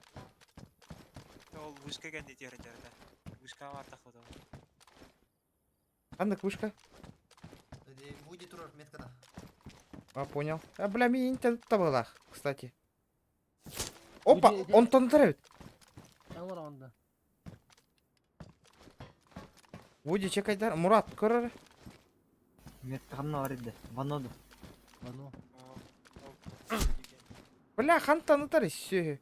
Ол вышка кэнди тердерде. Вышка бар тахыды. Ханнык вышка? Будет турар меткада. А, понял. А, бля, ми интернет была, кстати. Опа, Где- он тонтарит. Там онда. Вуди, чекайдар. Мурат, көрөр. Метка бар edi. Ваноду. Вано. Бля, хантан ытар сүһү.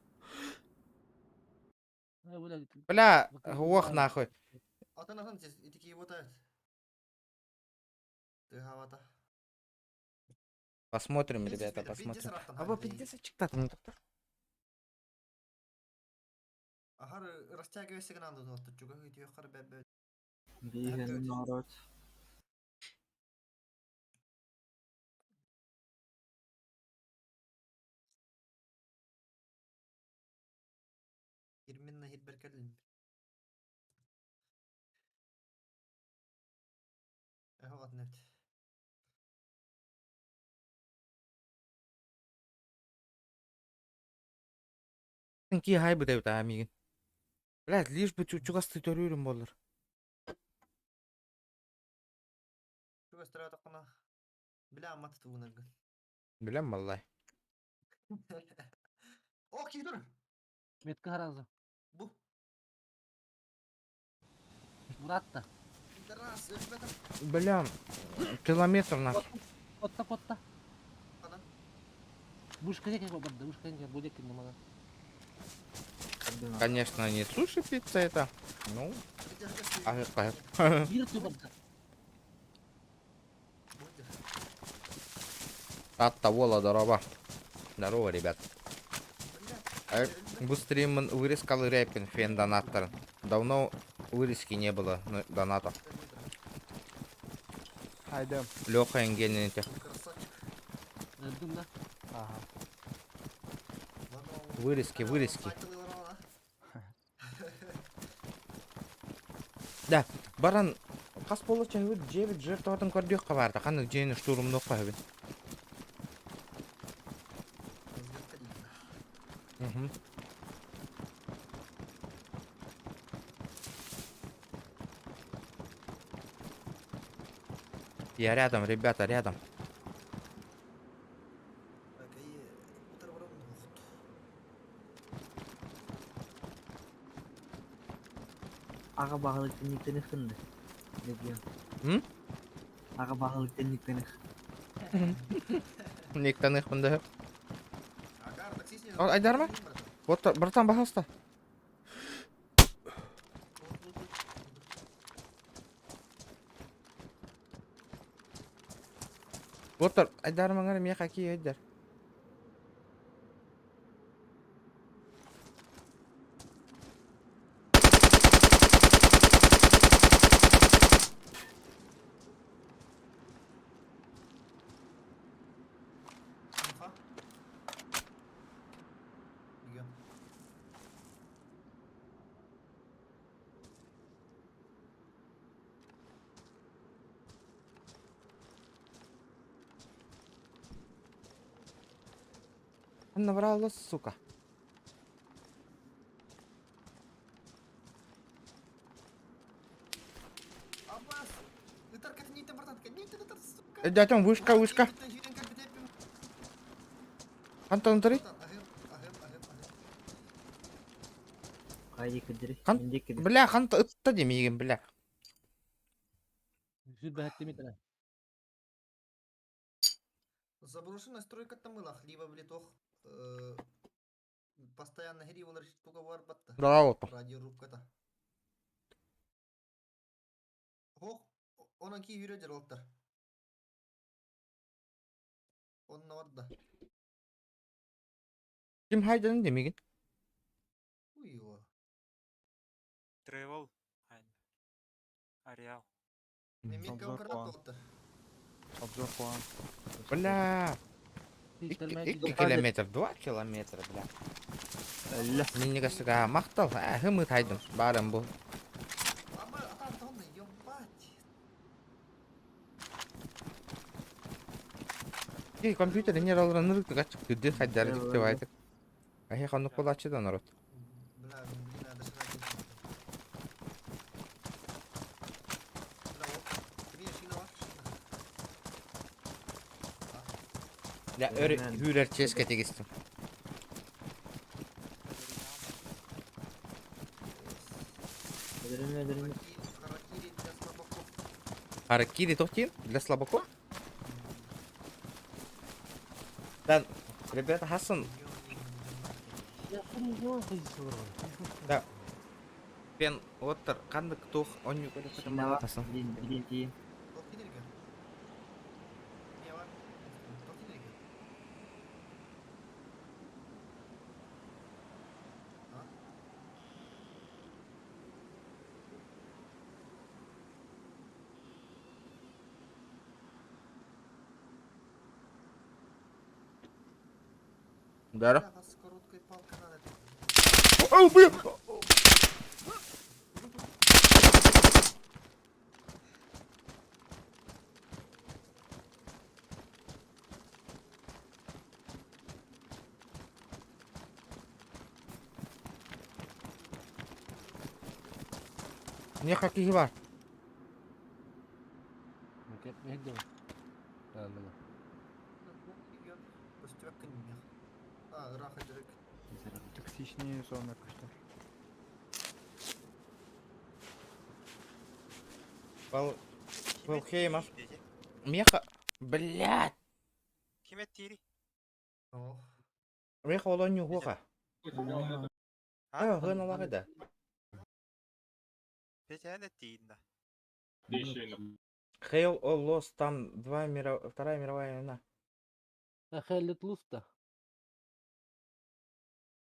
Бля, уох нахуй. Атын атын сес итики вот Ты хавата. Посмотрим, ребята, посмотрим. А вы пиздец очектатым. Ахар растягивайся гранду, но тут чуга хар бебе. Биһен народ. Ирминна хитберкелин. Эхо атнет. Ки хай бутайбыт аа миигин. Блядь, лишь бы чугасты төрүүрүм боллар. Чугас тақына. Бля, мат тугунаргын. Билем валлай. О, кидр. Метка харазы. Бу. Мурат та. Пидорас, өлбөтөм. Бля, километр нахуй. Котта котта. Бушка декен барда, бушка декен, бу декен намана. Конечно, не суши пицца это. Ну, ага, Бир ту барда. От того здорово. Здорово, ребят. Бу стримын вырезкалы рэпин фен донаттар. Давно вырезки не было донатов. Айдем. Леха Энгельнете. Өлдүм да. Ага. Вырезки, вырезки. Да, баран хас бола чайбыт жебит жертватын көрдүк кабарда. Ханнык жени штурмдук кабын. Угу. Я рядом, ребята, рядом. Аға бағылык никтен хынды. Ne diyorsun? Hı? Аға бағылык никтен Никтан их мында. Айдарма? Вот, братан, пожалуйста. Вот, айдарма, мне какие айдар. Набрала, сука. Дядям, вышка, вышка. Антон, три. Хан... Бля, хан ытта демейген, бля. Заброшенная стройка там была, либо блитох постоянно хири туга бар батта. Да, вот. Радиорубката. Хох, онан ки жүрөдер олтар. Онна барда. Ким хайдан демейген? Уйо. Тревел. Ареал. Обзор план. Обзор план. Бля. 2 километр, 2 километра, бля. Мен неге мақтал, әхім тайдым, барым бұл. Ей, компьютер не алран нырык ачык күдү хайдар деп айтып. Ахи ханнык болачы да народ. Бля, блин, надо шрать. Бля, вот. Три шина бар. Я өр хүрер ческе тегистим. Харакири тохтин для слабаков? Да, ребята, Хасан. Да. Пен оттар ханнык туох онньу Хасан. Дара. О, блин! Миэхэ киһи баар. Токсичная зона көстөр. Вал... Валхейма. Меха... Блядь! Ким эттиири? Меха ол онньуһуоха. Аа, хыналаҕа да. Петя эттиин да. Hell or Lost, там два мира... Вторая мировая война. А Hell Let Loose-то?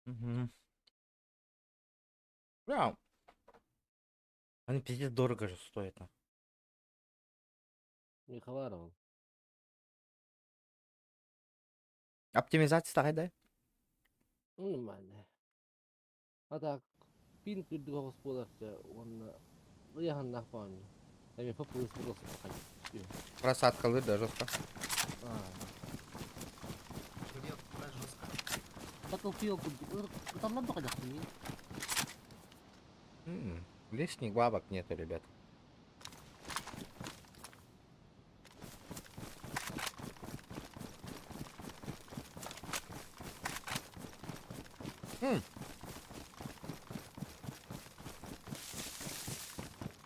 Угу. Бля. Они пиздец дорого же стоят. на. Михаларов. Оптимизация да? Ну, нормально. А так, пин үрдүк оҕус буоларча уонна ыйаһыннаах баҕаны. Эми популус буолуох Просадкалыр да жестко. Battlefield курдук ыталлар да хайдахпын Лишних бабок нету, ребят. М.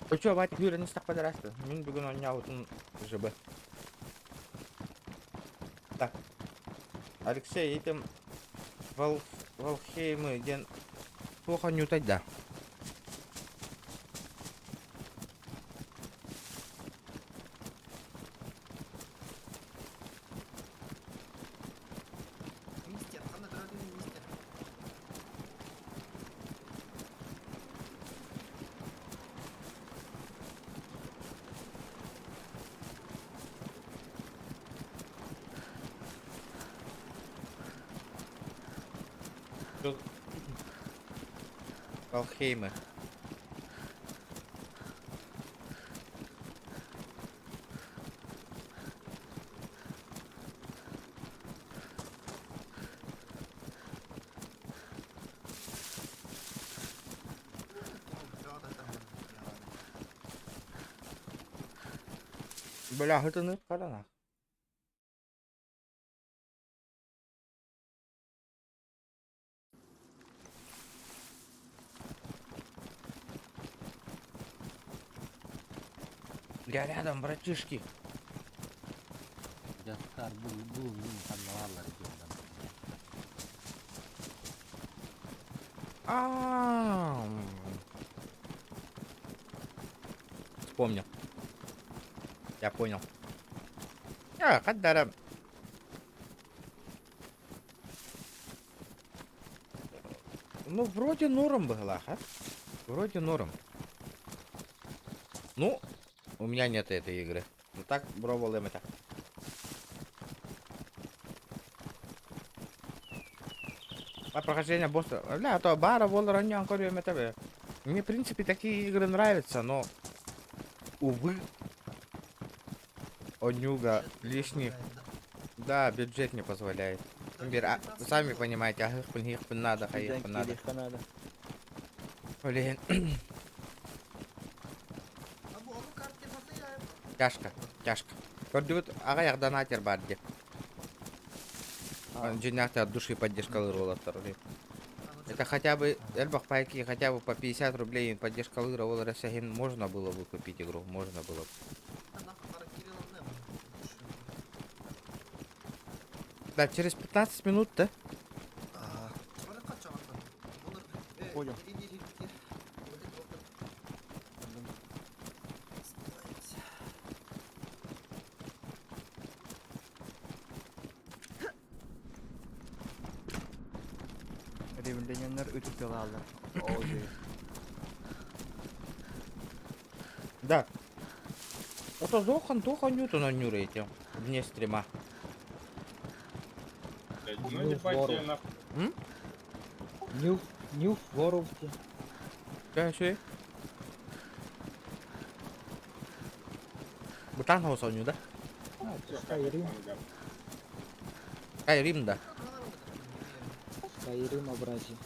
Ты чё, Вадик, Юра, не стак подарасты? Мин бүгүн оонньообутум ЖБ. Так. Алексей, этим Вал... Валхеймы диэн туох оонньуутай да? Мистер, ханна төрөтүн мистер. Валхеймы. Бля, это не Я рядом, братишки. Дьахтар бу бу ханналааллар диэн. А. Вспомнил. Я понял. А, хаддара. Ну, вроде норм была, а? Вроде норм. Ну, у меня нет этой игры. Ну так, пробовал это. А прохождение босса. Бля, а то бара волора не Мне, в принципе, такие игры нравятся, но... Увы. Онюга лишних. Да, бюджет не позволяет. Например, а, сами понимаете, ахыхпын, хихпын надо, хаихпын надо. надо. Блин. Тяжко, тяжко. Көрдүбүт аҕыйах донатер баар дии. Дьиҥнээхтик от души поддержкалыыр уолаттар. Это хотя бы, элбэх пайки, хотя бы по 50 рублей поддержкалыыр ол эрэ можно было бы купить игру, можно было бы. Да, через 15 минут, да? Понял. Римляннар үтүктэлаллар. Ой. Да. Ото зохан туох оонньуутун оонньуур этим вне стрима. Ну ебать ее нахуй. М? New, New World. Кәші. Бытан хоус оонньуу да? А, Skyrim. Skyrim да. Skyrim образи.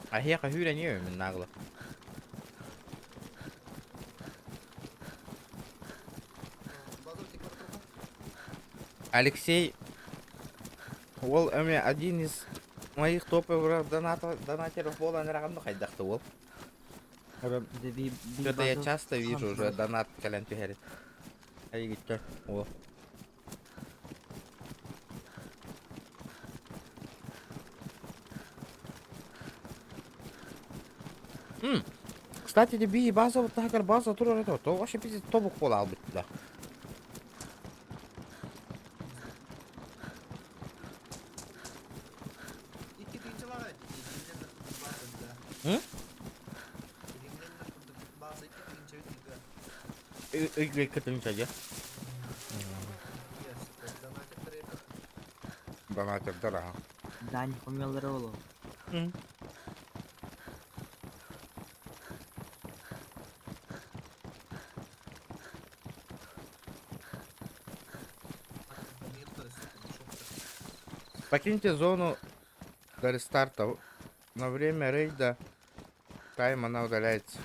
Аһиэхэ хүүрэн иэвэмин нагло. Алексей уол эмиэ один из моих топовых донатеров буолан эрэҕин хайдахты уол. Что-то я часто вижу уже донат кэлэн түһэрин. Айгиттер уол. М. Кстати, би база вот тахгар база турар это, то вообще пиздец тобук буола албыт да. М? Ыйга кытынча дьэ. Донатердар аха. Дань хомялары олу. Покиньте зону до рестарта. На время рейда тайм она удаляется.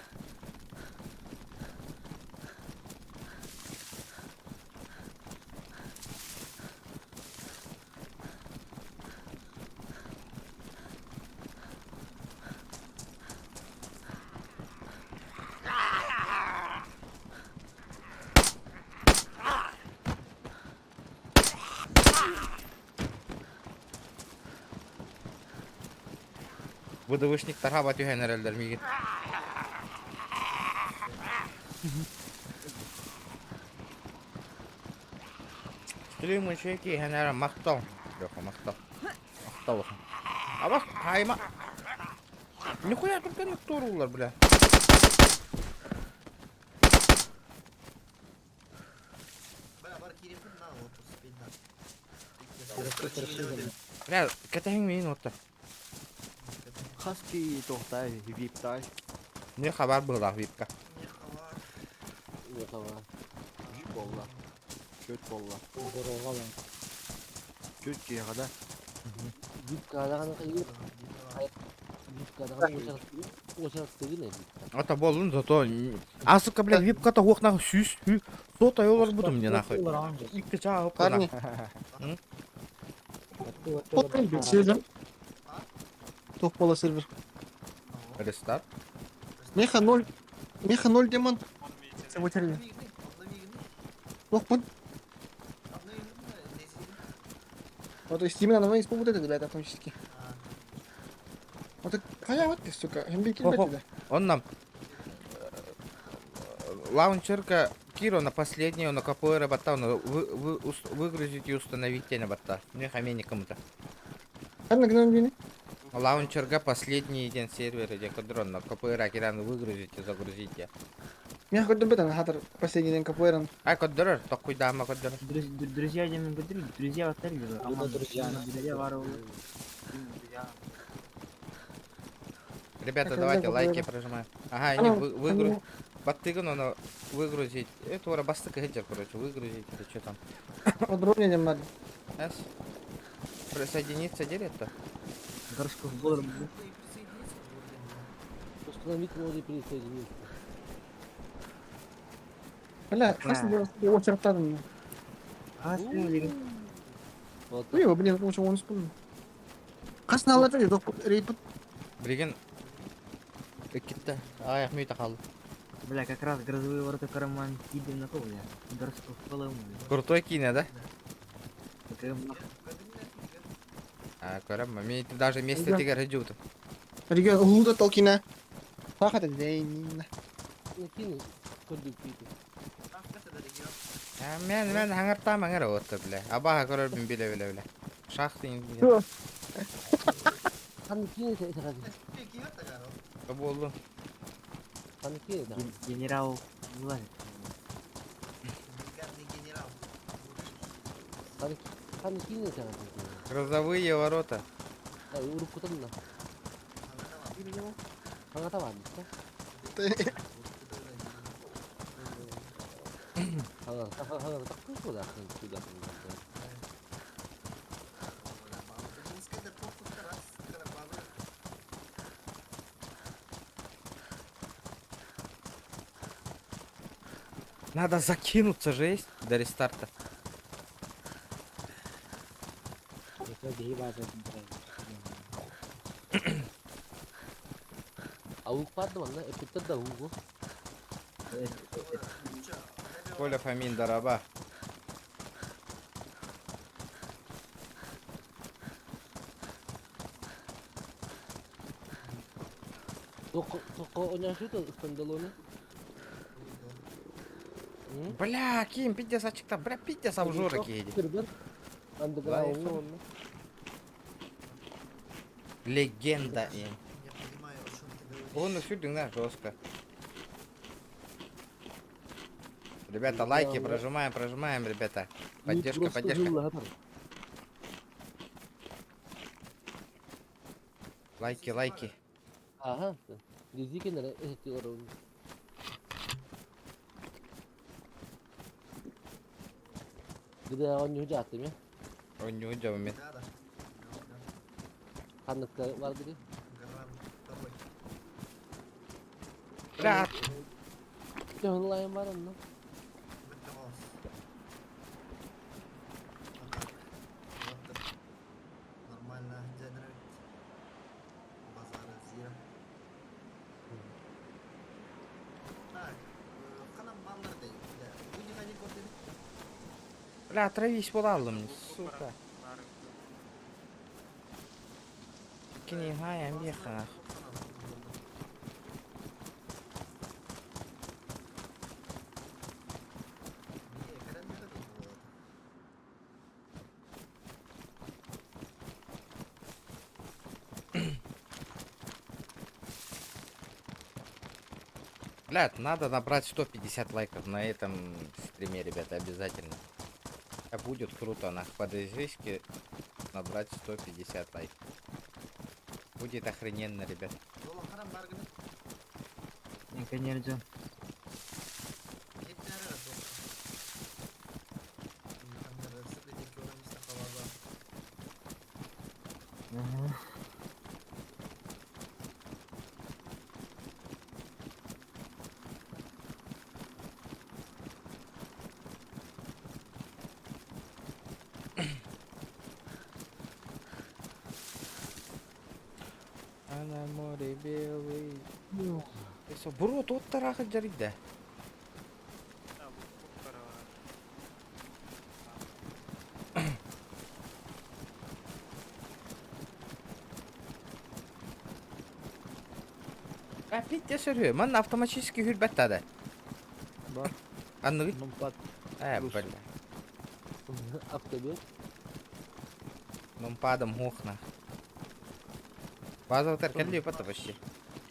Выдавышник тархаба түһэн эрэллэр миигин. Стрим үчүгэй иһэн махтал. Леха, махтал. Махтал. Абас, хайма. Нихуя түргэнник туоруулар, бля. Бля, кэтэһиҥ миин отто. Хаски тоқтай, виптай. Не хабар быһылаах випка. Не хабар. Болла. Чөт болла. Дорога lan. Чөт киэҕэ да. Випкадаҕаны хайгыр. Випкадаҕаны уочарат тыгын эбит. Это боллун зато... А, сука, бля, випка-то уох нахуй сүүс сотай олорбутум мне нахуй. Икки чаа Парни. Сервер. Туох буола сервер. Рестарт. Меха 0. Меха 0 демон. Саботировали. Туохпун. Вот, то есть именно на испол вот это, ребята, автоматически. Вот это, а вот ты, сука, МБ Хо-хо. Он нам лаунчерка Киро на последнюю, на КПР батта, вы, вы, выгрузить и установить тень батта. Мне хамени кому-то. Лаунчерга последний день сервера, где кадрон на КПР Киран выгрузить и загрузить. Я хоть бы хатер последний день КПР. Ай, коддорор, такой дама коддорор. Друзья, друзья, друзья, друзья, друзья. Ребята, давайте лайки прожимаем. Ага, не вы, выгруз... Баттыгын оны выгрузить. Это ура бастык хеджер, короче, выгрузить или что там. Подробнее не надо. С. Присоединиться делит-то? Горшков доллар. Установить можно присоединиться. Бля, хас очередтан. Ой, блин, потому что он вспомнил. Хас на латре, рейд. Билигин иккитте. Аяқ мүйті қалды. Бля, как раз грозовые ворота Карамантиды на то, бля. Городского бля. Крутой кино, да? Такая нахуй. А, көрөм, мен даже месте тигер хеджуту. Регион улууда толкина. Сахат дейн. Кини көрдүк пити. Мен мен хаңартам аңар отты бля. Абаха көрөр бин биле биле биле. Шахты Хан кини сахат. Болду. Хан кини да. Генерал Влад. Хан хан кини сахат. Грозовые ворота. Да, уруккутан да. Хаңата бар да. Хаңа хаңа таккы да хан куда. Надо закинуться же есть до рестарта. Аук барды манна эпиттер да угу. Коля Фомин Дараба. Токо токо оняшыты стандалоны. Бля, ким пиздец ачыкта, бля, пиздец обжоры кейди. Андеграунд. Легенда им. Он усюдин, да, жестко. Ребята, лайки прожимаем, прожимаем, ребята. Поддержка, поддержка. Лайки, лайки. Ага. Дизикенер эти Где он не удятыми? Он не удятыми. Ханныкка бар дири. Бля. Онлайн бар онно. Нормально, дядя Базара зира. Так, ханам баллар дейм. Бу не ходи көрдүм. Бля, отравись була сука. Кини хая меха. Блядь, надо набрать 150 лайков на этом стриме, ребята, обязательно. А будет круто, нах, по ДЗшке набрать 150 лайков. Будет охрененно, ребят. Конечно. Ага. А на море белый. Eso, буру тут тарахат жарида. А пить сөрү, ман автоматически хүрбәт тада. Бар. Анныгы? Нумпад. Э, бля. Автобус. Нумпадом хухна. Базовтар келли пата почти.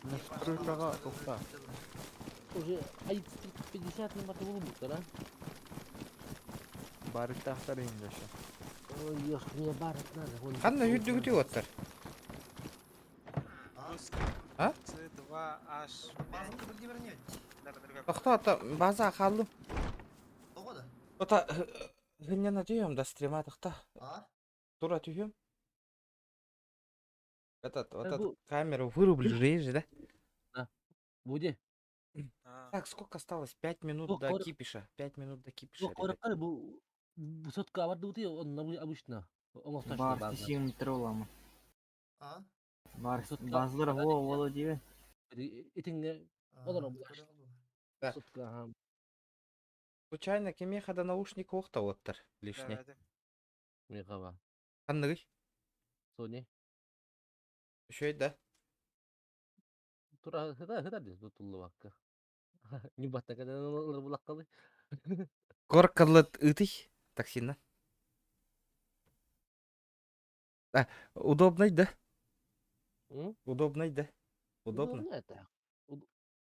Настройкаға тоқта. Уже ай 50 на булбуттар, а? Бары тахтар инде ша. Ой, ёшка, мне барып надо. Вон Ханна хүрдүгүтү оттар. А? C2H. Тохто ата база халлым. Ота гыннена түйөм да стрима тохто. Тура түйөм. Этот, вот этот камеру вырубли же, есть же, да? Да. Буде. Так, сколько осталось? 5 минут до кипиша. 5 минут до кипиша, ребят. Бу высотка бар дути, он обычно. Бар сим троллама. А? Бар базлар во володиве. Итинге олар. Да. Случайно кимиэхэ да наушник уохта уоттар лишний. Михава. Ханныгый? Sony. Үчүгэй да? Тура хыта хыта дии тутуллубакка. Ньубаттака да ылыр булаккалы. Коркалыт ытый таксина. А, удобный да? Удобный да? Удобно? Удобно это.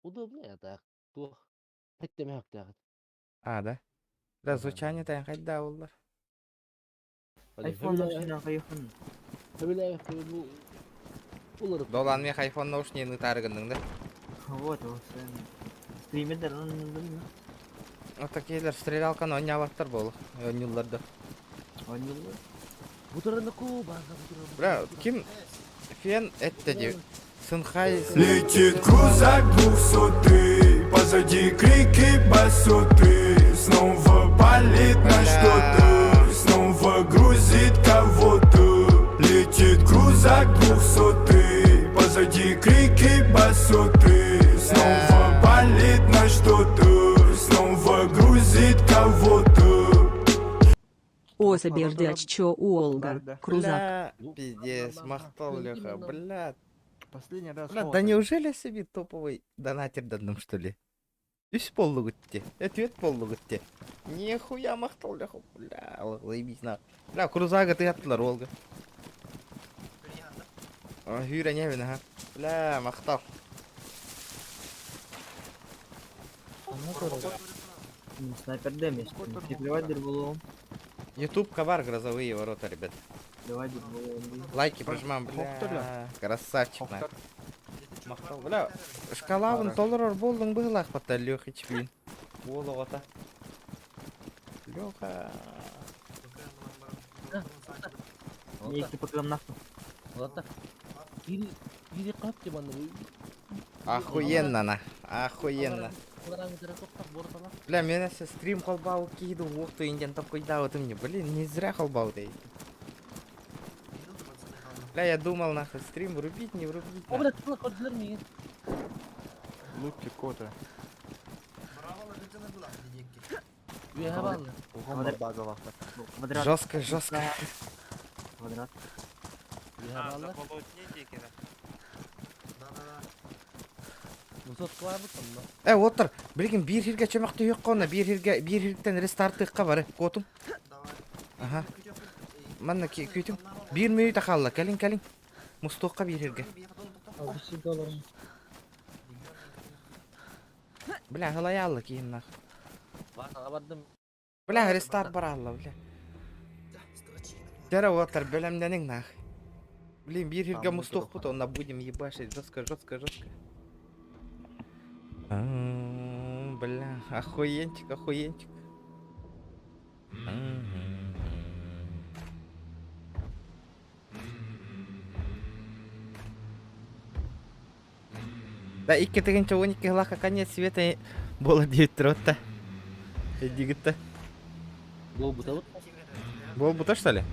Удобно это. Туох. Хеттемехтээхит. А, да? Да, звучание тайын хайда оллар. Айфон наушник айфон. Долан мен айфон наушнигин ытаарыгынныҥ да? Вот, вот. Стримердер он Вот такиелер стрелялканы оонньообаттар буолу. Оонньууллар да. Оонньууллар. Бля, ким фен этте дии. Сынхай... Летит крузак двухсотый, позади крики басоты. Снова палит на что-то, снова грузит кого-то. Летит крузак двухсотый, позади крики басоты. Снова палит на что-то, снова грузит кого-то. Оса бердяччо Уолга. Крузак. Бля, пиздец, махтал, Леха, бля. Последний раз. Бля, да неужели себе топовый донатер дадым, что ли? Үс боллугутте, ответ боллугутте. Нихуя махтал, Леха, бля, заебись на. Бля, крузага ты аттылар, Олга. Хүрэ не ага. Бля, махтал. Снайпер дэмидж. Теплевайдер было. Ютуб ковар грозовые ворота, ребят. Давай было. Лайки прожимаем, бля. Красавчик, на. Махтал, бля. Шкалавын толорор болдың быһылаах батта Лехич, блин. Уолоҕото. Леха. Екі ПК нахуй. Ладно. Или или кап деп аны. Охуенно, на. Охуенно. Бля, мен эссе стрим холбау киду уохту инден такой да вот мне, блин, не зря холбау да. Бля, я думал нахуй стрим врубить, не врубить. О, бля, тыла көрдүлөр миигин. Луки кота. Үөһэ бааллар. Квадрат. Жестко, жестко. Квадрат. Үөһэ А, бааллар. заболотне диэки да. Высотка бар бу сонно. Э, оттор, билигин биир сиргэ чөмөхтө юққона, биир сиргэ, биир сиртэн рестартыхха бары, котум. Аха. Манна күтүм. Биир мүнүүтэ хаалла, кэлиҥ, кэлиҥ. Мустуохха биир сиргэ. Бля, халаялла киһим нах. Баасаҕа бардым. Бля, рестарт баралла, бля. Дьэ, оттор, бэлэмнэниҥ нах. Блин, биир сиргэ мустуохпут, онно будем ебашить жестко, жестко, жестко. Бля, охуенчик, охуенчик. Да, 2012 сыллаахха конец света буолар диэбиттэр отта. Эдигитта. Буолбута Буолбута, что ли?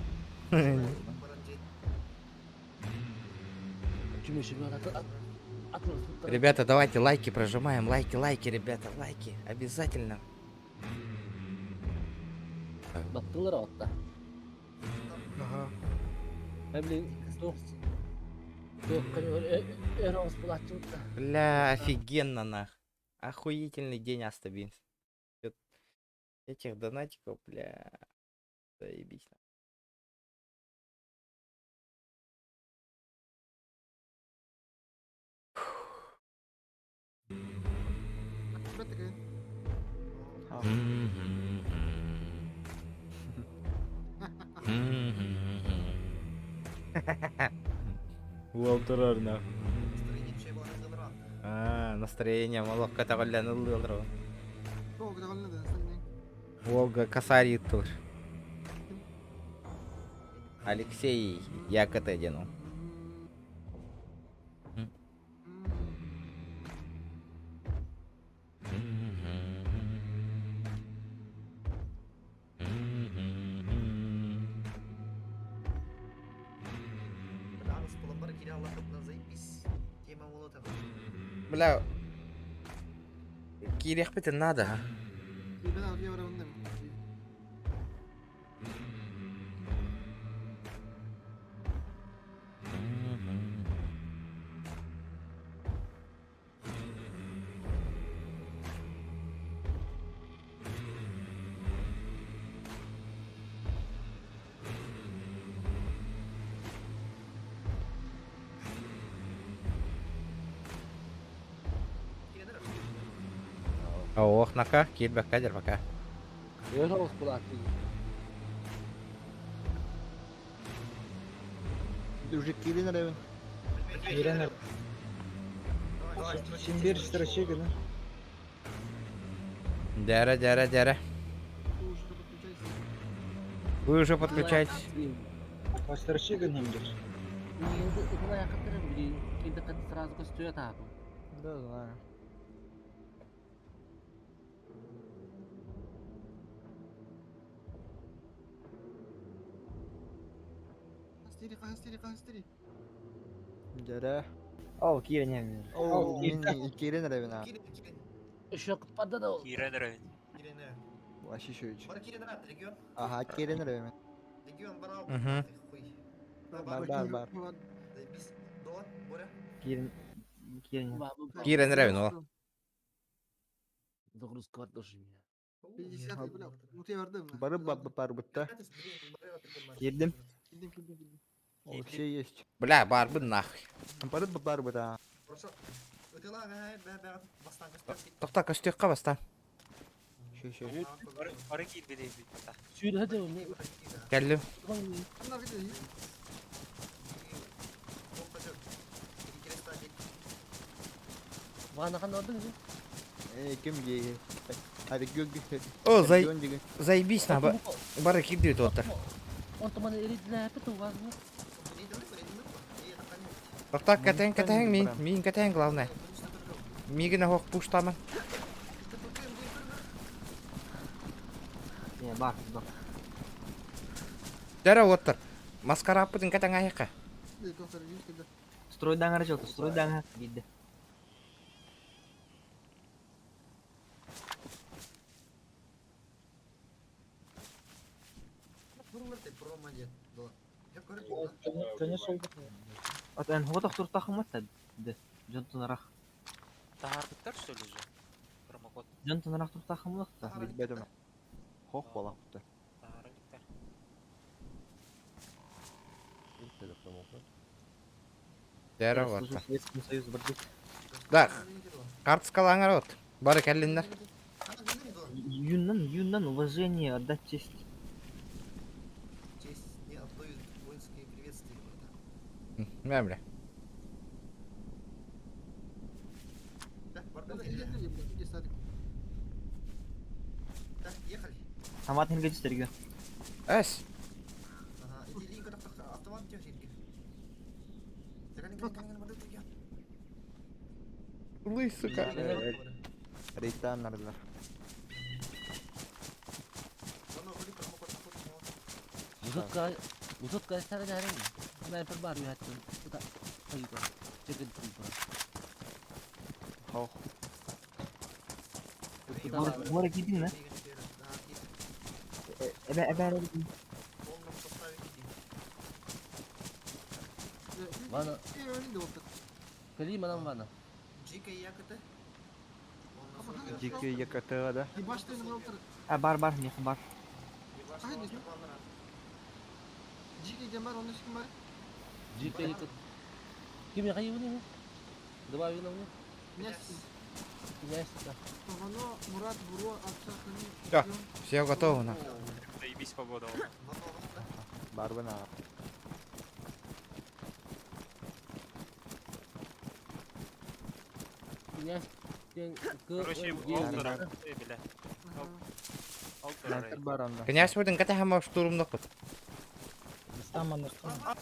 Чүмөшү Ребята, давайте лайки прожимаем, лайки, лайки, ребята, лайки. Обязательно. Баттылар отта. Ага. Блин, туох туох өр булаччыбыт. Бля, офигенно нах. Охуительный день Астабин. Этих донатиков, бля. Заебись. Нах. Опять-таки. Уолтурар нах. А, настроение молокка тагаллян ыллыылар. О, когда да, остальные. Волга косарь тур. Алексей Якоте диэн. Бля, спалабар киралла хатна заебись. Тема молота. Бля. Киириэхпитин наада. Ох, нака, киирбэккэ дьарбака. Өз оҕус булааччы. Уже киирэн эрэбин. Киирэн эр. Син биир стратегия, да? Дярэ, дярэ, дярэ. Вы уже подключаетесь. А стратегия не идет. Сразу көстүө таатым. Да, знаю. Дьэрэ. Ол киирэн иһэн. Ол мин киирэн эрэбин аа. Еще кытпады да ол. Киирэн эрэбин. Вообще шөйч. Ага, киирэн эрэбин. Угу. Бар, бар, бар. Киирэн киирэн. Киирэн эрэбин ол. Загрузка бар тоже меня. Бары бар бытта. Киирдим. Вообще есть. Бля, барбын нахуй. Бары бар быта. Тохта көстүөххэ баста. Шö шö. Бары киирбит эбит. Сүүрэ да не. Кэллим. Вана хан ордың же. Э, ким ге? Hadi gök gök. О, зай... заебись на, бары киирдибит уоттар. Онто маны эридилээ ту вазны. Тохта кэтээн кэтээн мин, мин кэтээн главное. Мигин охох пуштаман. Не, бар, бар. Дәрэ уоттар. Маскараппытын кэтээн айыққа. Стройдан ара жолта, стройдан киирди. Конечно, Ат эн хугатах туртахымат да. Жонтон арах. Таһаарбыттар что ли уже? Промокод. Жонтон арах туртахымлах та. Билбетим. Хох бола бутта. Таһаарбыттар. Дәрэ уоттар. Советский Союз бар дит. Да, картскалаңар от. Бары кэллиннер. Юннан, юннан уважение отдать честь. Честь не отдают воинские приветствия. Мә бля. Ехали. Самат хинге түстерге. Эс. Ага, иди линк автомат держи. Лый, сука. Рейтан нардылар. Высотка, высотка сара жарың. Снайпер бар үйәттім. Ута, қойды. Чекін тұр. Хох. Бора киирдиң да? Эбе эбе Вана. Кали манам вана. Дикий ЕКТ, да? А бар бар, не бар. Жика екі. Ким яқай не? Добавил мне? Князь, да. Все, все готово на. Заебись погода. Барбына. Князь, Короче, ол турар. Бля. Ол турар. Бар онда. Князь будын кэтэхэн хама штурмдық бут. Там она. Ага.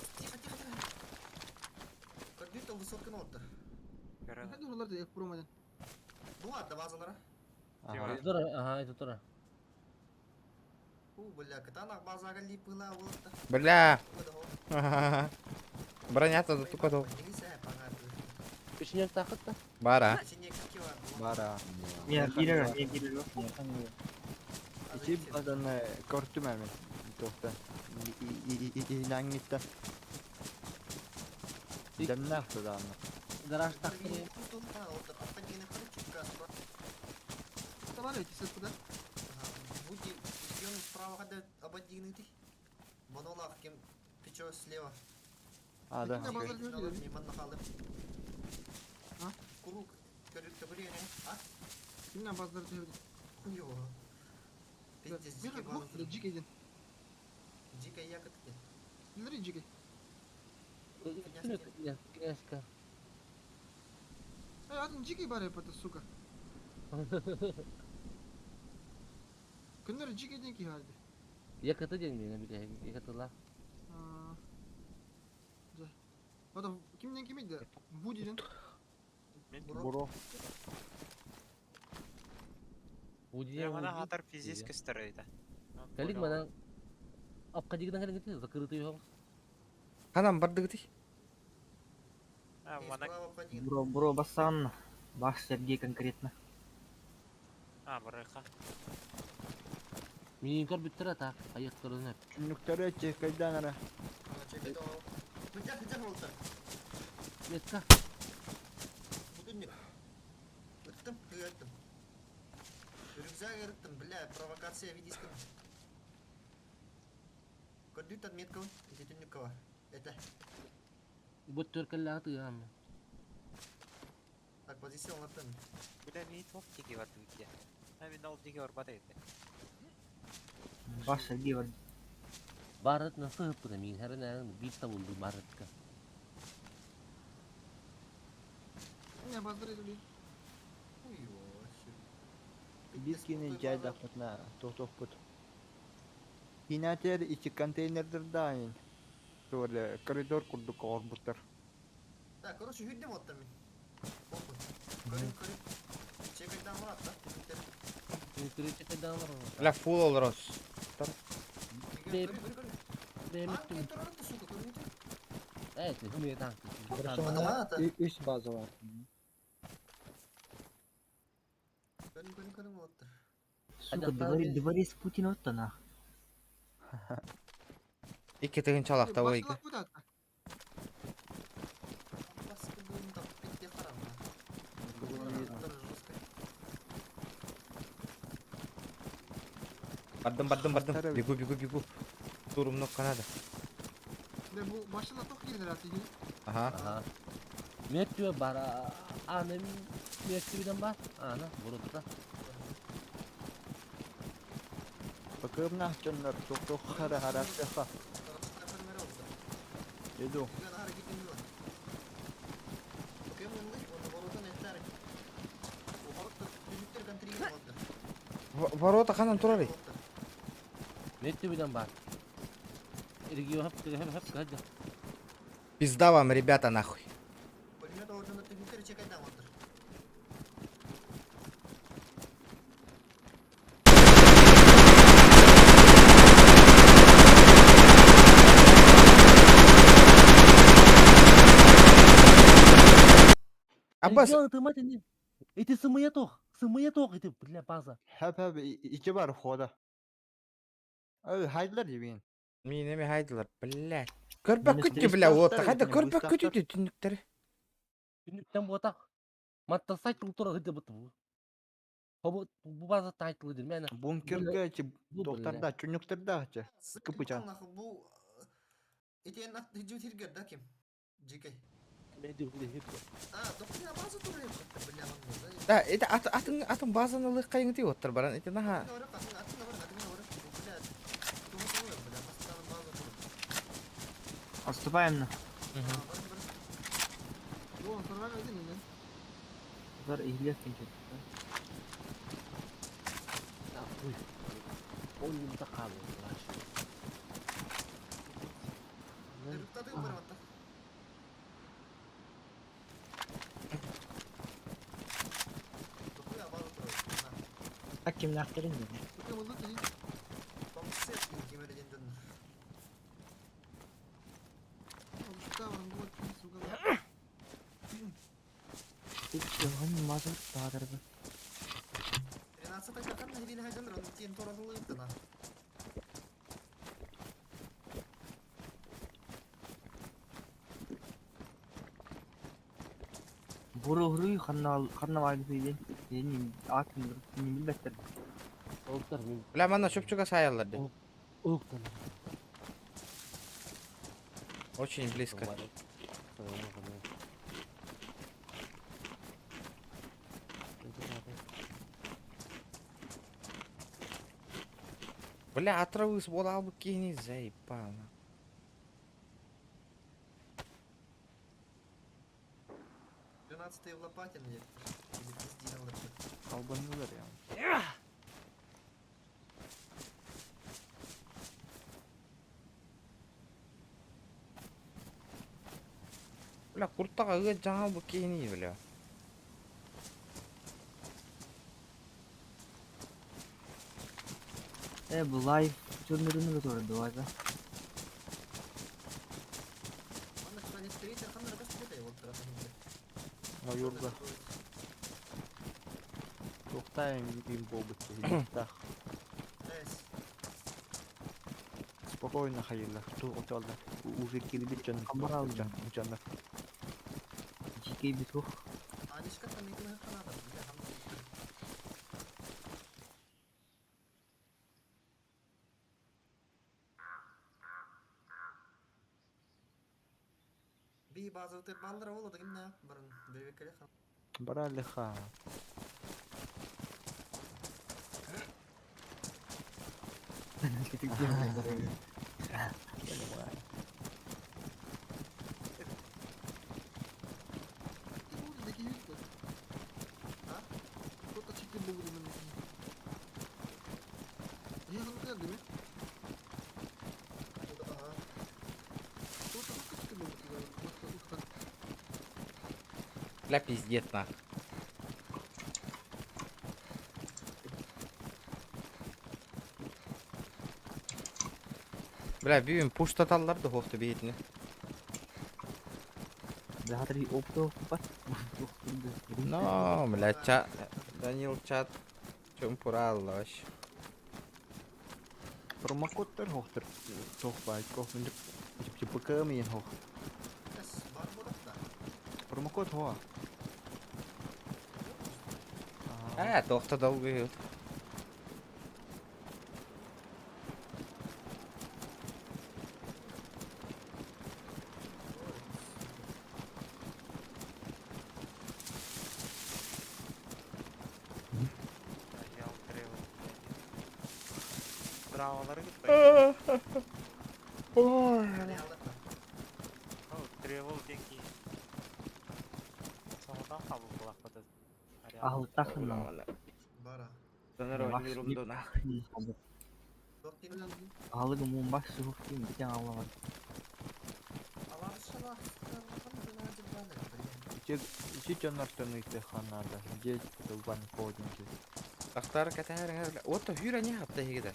Ага, это тура. Бля. Броня-то тут готова. Печенек тахыт да? Бара. Бара. Не, биир не биир. Ити базаны көрдүм эми. Тохта. Инаңиттан. Демнах туданы. Гараж тахты. Давай, эти сетку, да? Буди, регион справа когда ободигнутый. Монолах, кем плечо слева. А, да. Кимне базар жүрді? Миман нахалы. А? Курук, көрүк а? Кимне базар жүрді? Йо. Пиздец, дикий Бир, бух, базар. жик един. Дикая ягодка. Нри жик. Князька. Эй, атын жики бар это, сука. Күннер жик един ки халди. Якаты ден мен биле, якатыла. Да. Потом кимден ким edi? Бу дедин. Буро. Удия. Мана хатар физически старый да. Калик мана апка дигден калик гити закрытый йог. Ханан бардыгыты. А, мана Бро, бро, басан. Баш Сергей конкретно. А, барыха. Мин көр бүттер ата, аяк көрүнөп. Түнүктөрү чекайдан ара. Быжак, быжак болду. Метка. Будильник. Ыттым, ыттым. Рюкзак ырыттым, бля, провокация видискин. Көрдүт отметка, эти түннүккө бар. Это. Бут төркелләгә тыгам. Так, позиция оңаттым. Бля, мин топ диги бар диги. А мин ол диги бар бата Баш Сергей бар. Барыт насып бу мин һәрнәң бит табылды барытка. Кимне базар edi? Бискини жайда путна тохтох пут. Хинатер ичи контейнердер дайын. Турле коридор курдук орбуттар. Так, короче, хүддем оттым мен. Көрүн, көрүн. Чекайдан бар да. Чекайдан бар. Бля, фул олорос. Э, ты хуй там. Үч база бар. Көрүн, көрүн, көрүн оттыр. Сука, дворец, дворец Путина вот нах. Икки тыгын чалакта бойгы. Баскы буын тап битте карама. Бардым, бардым, бардым. Бегу, бегу, бегу. Турумнук канада. Бе бу машина ток кирдер аты. Ага. Ага. Меттү бар. Аны меттүден бар. Аны бурутта. Бакымна чоннор тохтох хара хара саха. Иду. Ворота ханан турары. Меттүден бар. Регион хап хап хап хап. Пизда вам, ребята, нахуй. Пулемет ордуна түннүктер чекайдан оттыр. Аббас. Регион ты мать не. Эти сымыя тох. Сымыя тох эти бля база. Хап хап ичи бар хода. Ой, хайдлар дебин. Мин эми хайдылар, блядь. Көрбөк күттү, бля, вот. Хайда көрбөк күттү түннүктер. Түннүктен ботак. Матта сайт тура гыды бут бу. Бу бу база тайтлы дир мен. Бункерге чи доктарда, түннүктөрдө чи. Кыпычан. Бу Итен ат хижу да ким? Жикей. А, доктор база тура бля ман. Да, это ат атын атын базаны лык кайыңты оттар баран. Это наха. Отступаем на. Вон, сорвага един, не? Зар иглес кончается. Он не такал. А ким нахтерин дедин? Йохан мазар таатарбы. 13 какан хирин хаҗан рон тин торазылы тына. Буруһуруй ханна ханна баар бүйден. Ени атын не билбеттер. Олтар мен Бля, манна чупчуга саяллар ди. уктан. Очень близко. Бля, отравыс буола албыт киһини заебал. 13 в Лопатин Или пиздил. Албанылар я. Бля, куртаҕа ыат дьаҥал киһини, бля. Э, бу лайв турнирını götürdü давай. Манна кстати, встреча ханна рабас кутай вот раз. Майорга. Туохтаайын бим буолбут киһи. Эс. Спокойно хайыллар. Туох отоллар. Уже кирбит дьон. Камарал. Дьон. Дьоннор. Жикей битух. Анишка там не ханна. Бля, ханна. Би база өтер баллар ола да кимне барын бирбеккеле хан. Баралиха. Понимаю. Кто-то чики был на Я не değil mi? Ага. Кто-то чики был. Бля, пиздец, нах. Бля, бүгүн пуштаталлар да хоқты бейтini. Бля, опыт бар. Но, бля, чат, Данил чат, чумпуралла вообще. Промокодтар хохтар. Тох бай кох. Типа миен хох. Эс бар болот да. Промокод хоа. А, тохта долго. Реал Тревел. Браволары гытпай. Тревел деки. Соңдан кабыл кылак Ахылтахын. Бара. Алыгы мун баш сух ким битен алла Ити дьоннортон ыйтыха надо. Где долбан кодинги? Тахтар катар, бля. Ото хүрэ не хапта хигиде.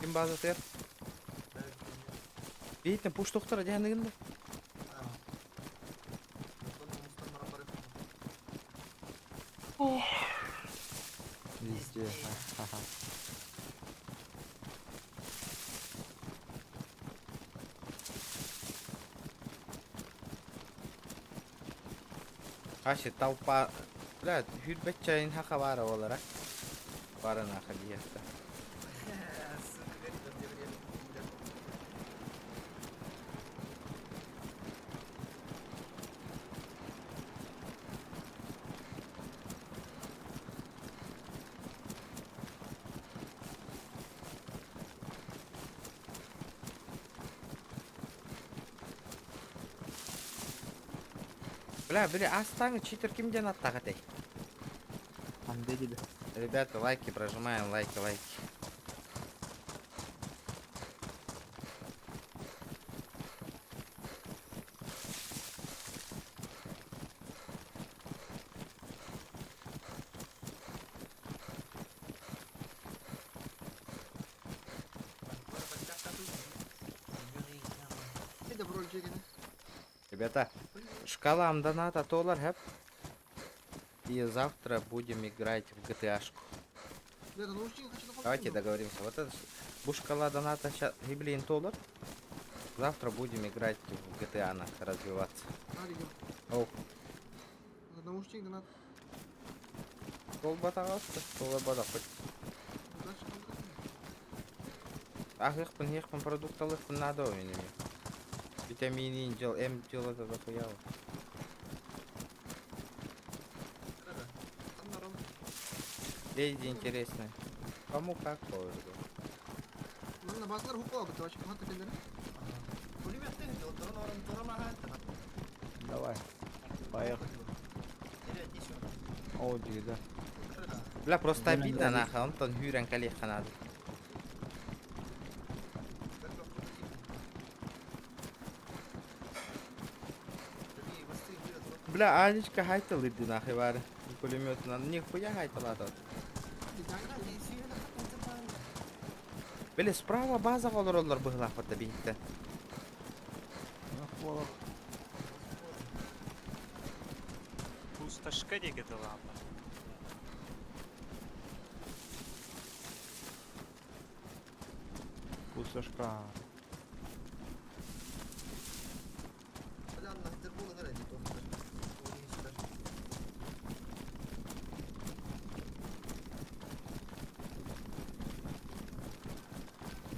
Ким база тер? Бейтин пуш тохтара дияныгында. Везде. Ха-ха. Хаши толпа. Бля, хүрбет чайын хака бара олара. Бара наха диятта. Сука, горит где время. Бля, бля, астаңы читер кимден аттаға тей? Анде dedi. Ребята, лайки прожимаем, лайки, лайки. Это вроде Ребята, шкала Амданата Толар хэп. И завтра будем играть в GTA-шку. Давайте договоримся. Вот это бу шкала доната сейчас, блин, доллар. Завтра будем играть в GTA, на развиваться. Оу. Толбатаҕаста, толбатахпыт. Аһыахпын, иһиэхпин, продукталыахпын наада ол мин эмиэ. Витаминин дьыл, эм дьыла да дохуя. Леди интересно. Кому как повезло. Давай. Поехали. О, да. Бля, просто обидно нахуй, онтон хүүрэн кэлиэххэ наада. Бля, Анечка хайталыды нахуй бары. Пулемет на нихуя хайталата. Били справа база олороллор быһылаахпыта биһиттэ. Пустошка диэки тылаата. Пустошка.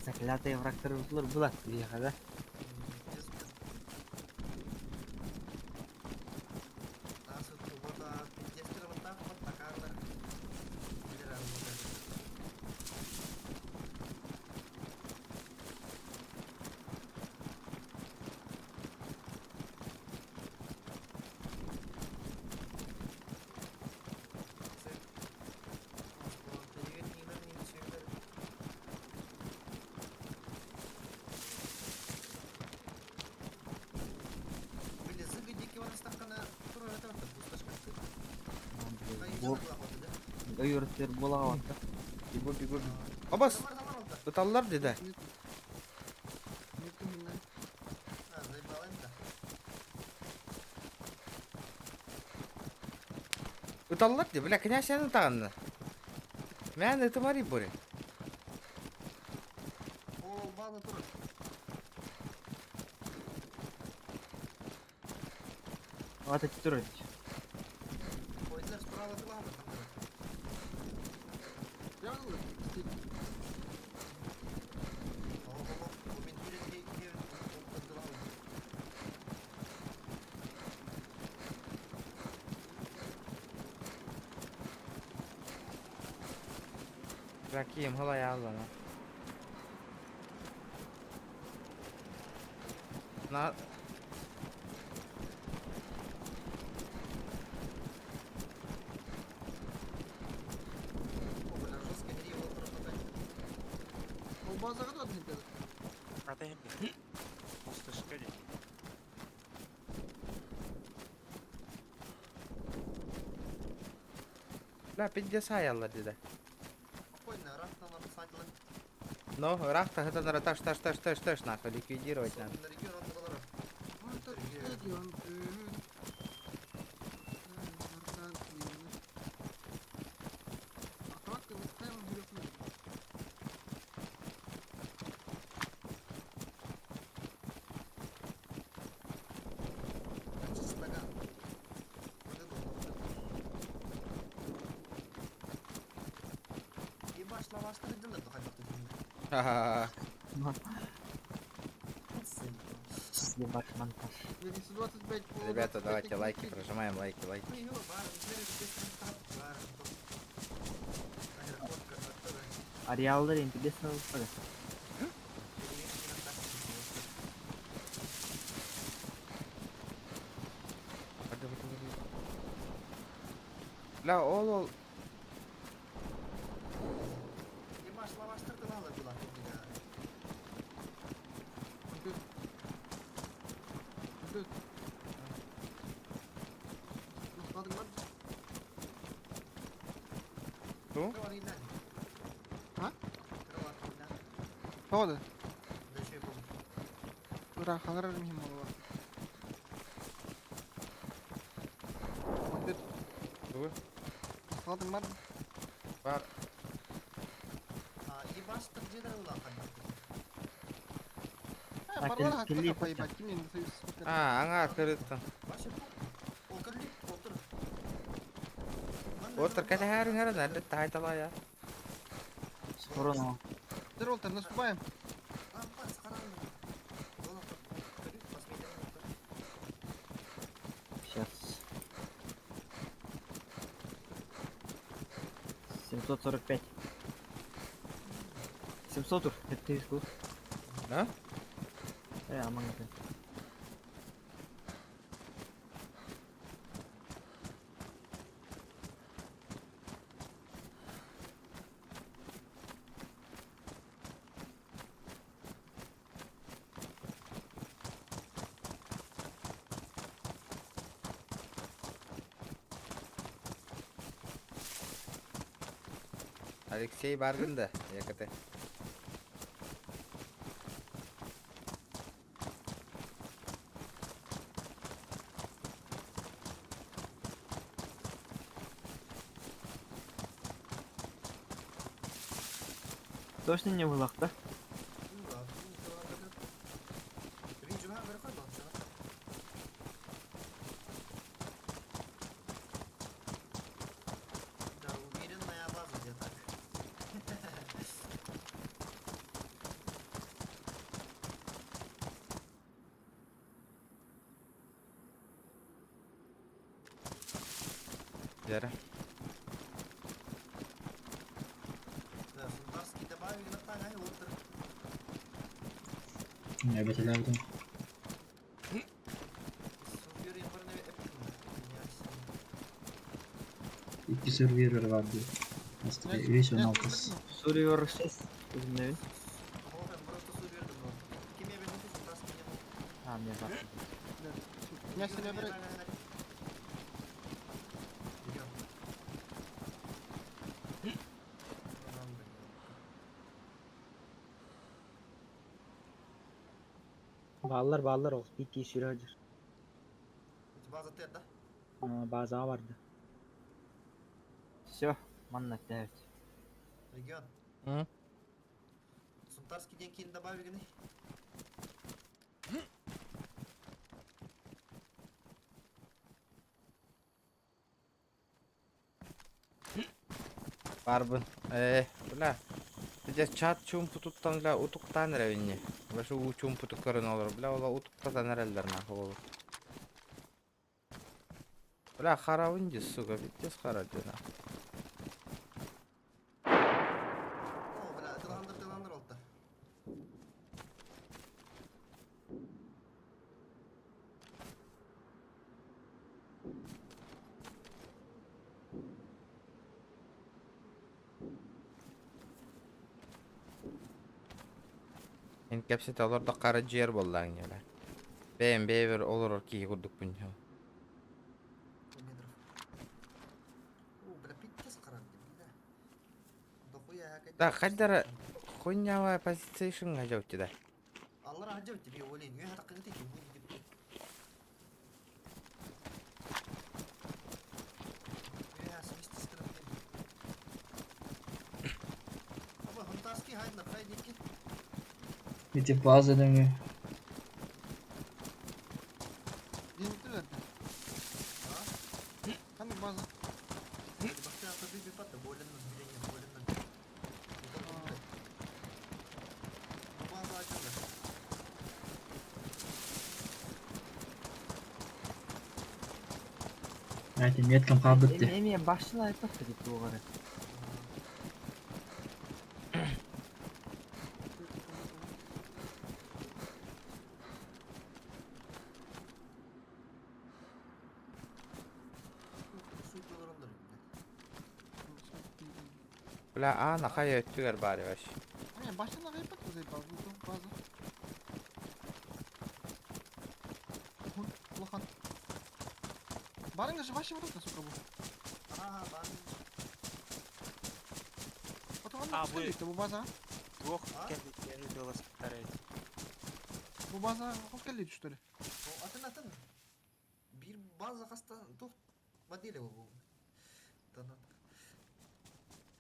Заклятые врагтар булар биһиэхэ да? Өйөртер буолаҕа Бегу, бегу. Абас! Ыталлар диде. Ыталлар ди, бля, князь аны тағанны. Мэн это мари бури. Ата турар. Бля, кием халай аллана. На... Ата Пустошка диэки. Бля, пиздец аяллар диде. Но, рахта, это надо таш, таш, таш, таш, таш, нахуй, ликвидировать надо. Ха-ха-ха. Ебать монтаж. Ребята, давайте лайки прожимаем, лайки, лайки. Ареалдар интересно выпали. Бля, ол ол. Ту? Тоҕо? Ырахалар миһим буолла. Халадың бар. Бар. Ебастыр дьиэлэр улахан. Барылар хакка поебать. Ким енді союз. А, аңа кырыттан. Вася, ол кірлік, отыр. Отыр кәтәһәрин әрін әлі тайтала я. Скоро Дер олтер, наступаем. Сейчас. 745. 700 ур, это искус. Да? Аман это. Алексей баргын да, якаты. Точно не вылах, да? Да, уверенная база где-то. Дәрі. Да, Сундарский добавили на тагай отыр. Эбэтэлээбитим. Суперин барнаве Икки сервер бар дии. Астыга үс он алтыс. Сурьер 6. Өзүмдө. А, мне завтра. Я себя брать. Баллар баллар ол. Битти сүрөдүр. База Т, да? База барды. Все, манна 9. Регион. М? Сунтарский день кейін добавили. Барбын. Бля. Бile чат чумпутуттан бля утуктан рәвинне. Башы у чумпуту көрөн олар. Бля ола утуктатан әрәлләр нахуй ол. Бля харавын ди, сука, пиздец харады нахуй. О, бля, тыландыр, тыландыр oldu. Ин кепсете олар да кара жер боллаң бля. Бэм бэбер олор ки курдук бун. О, бля, пиздец қаранды, бля. Дохуя, Да, хаддара хуйнявая позиция ажаутти да. Аллар ажап тебе олейн. Үй хатақын тек будет деп. Я сместись Аба, хунтарский хайдна, хайдники. Ити база деңе. Денептилер. Қандай база? Бақта атады бипатта, боленна, биление, боленна. База ажап. Айти меткам калбытты. Эми башчылар айтпапты деп тугары. Бля, а нахай өттүгер бari баш. Не, башынан айпат заебал, бу база. Улахан. Барыңа же вообще вот это, сука, бу. Ага, бар. Потом А, а, бу- бу база. Двух келбеттерди велосипедтер Бу база хоп келди, что ли? О, атын атын. Bir база хаста тух модели бу. Танат.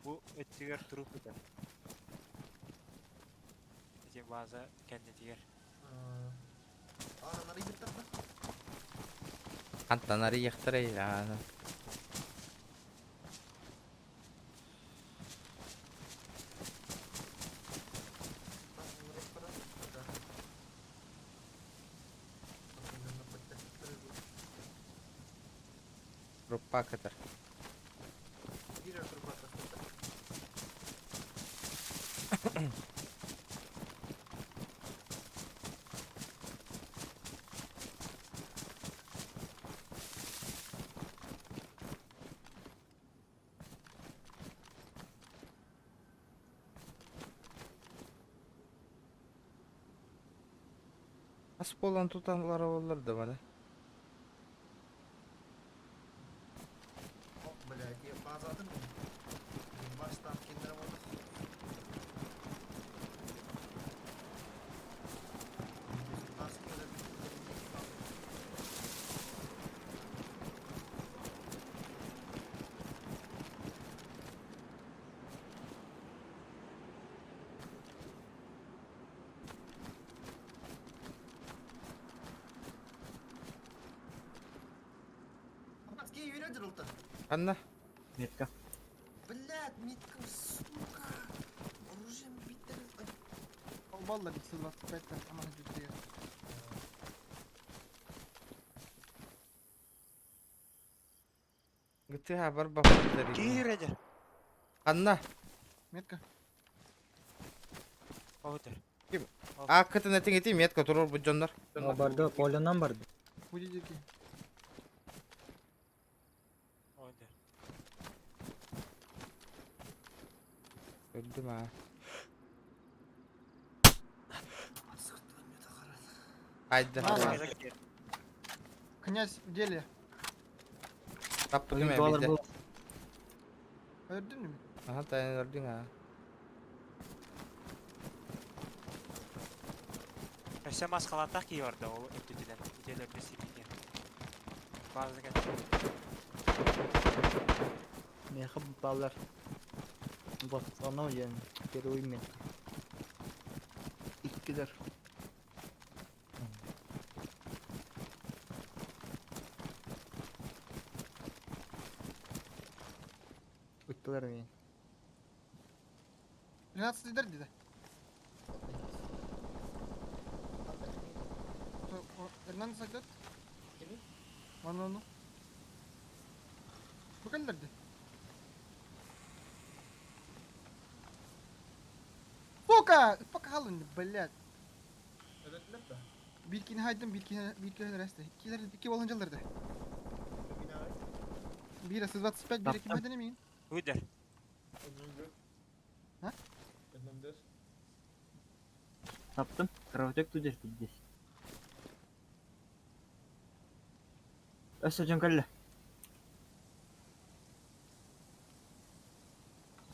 Бу өттүгэр труп ытар. Ити база кэннитигэр. Хантан арыйыахтарай аана. Группа кытар. Ас буолан тутан олороллор да бары. Анна. Метка. Блядь, метка, сука! Оружием бить Балла 525 там, ана жүзге. Гытыha бар баппыттар. Киирәдер. Анна. Метка. Оғытыр. Ким? А кытын этиң ити метка турur бу дьоннор. Барды, полянан барды. Будет дики. Оғытыр. Öldüm ha. Haydi. Князь в деле. Таппы ким Доллар эбиде. был. Өрдүн ми? Аха тайын өрдүң ha. Өссө маскалаатах кии барда ол өттүтүнэн. Ителерде сипиге. База кэннэ. Меха баллар. Вот, оно я первый метка. Иккилер. Ыттылар мен. 13 дер dedi. Эрнан сайтат. Вон ону. Бу кэллэрди. Сука! Пока халын, блядь. Bir kini haydım, bir kini bir kini reste. İkiler iki boluncalardı. Bir 25, bir kim haydan emin. Уйдер. Ha? Таптым. Кровотек тудер здесь. Өссө дьон кэллэ.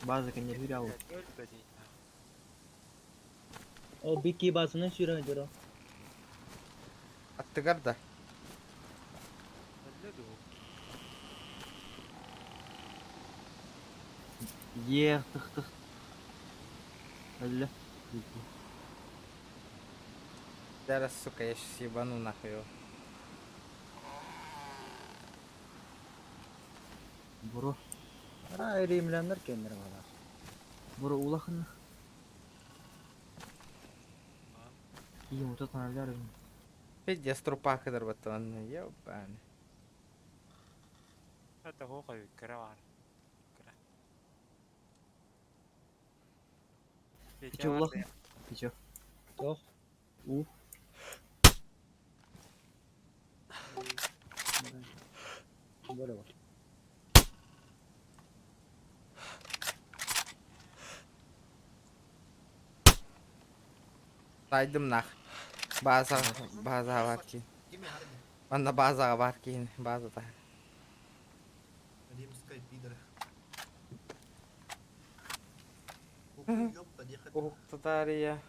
База кэннэ хүрэ алып. О, бики базаны сүйрен жүрө. Аттыгар да. Ех, тых тых. Өллө. Зараз, сука, я сейчас ебану нахуй его. Буру. Ара римляндар кендер бала. Буру улахын. Кийим утат аналар. Пиздец, трупа кыдар баттан. Ебаный. Это хоқой кіре бар. Кіре. Ты чё, улахын? Ты чё? Тох. У. Böyle var. Сайдым нах. База, база бар ки. Манна базаға бар кейін, базада. Римская пидора. Ух, Татария.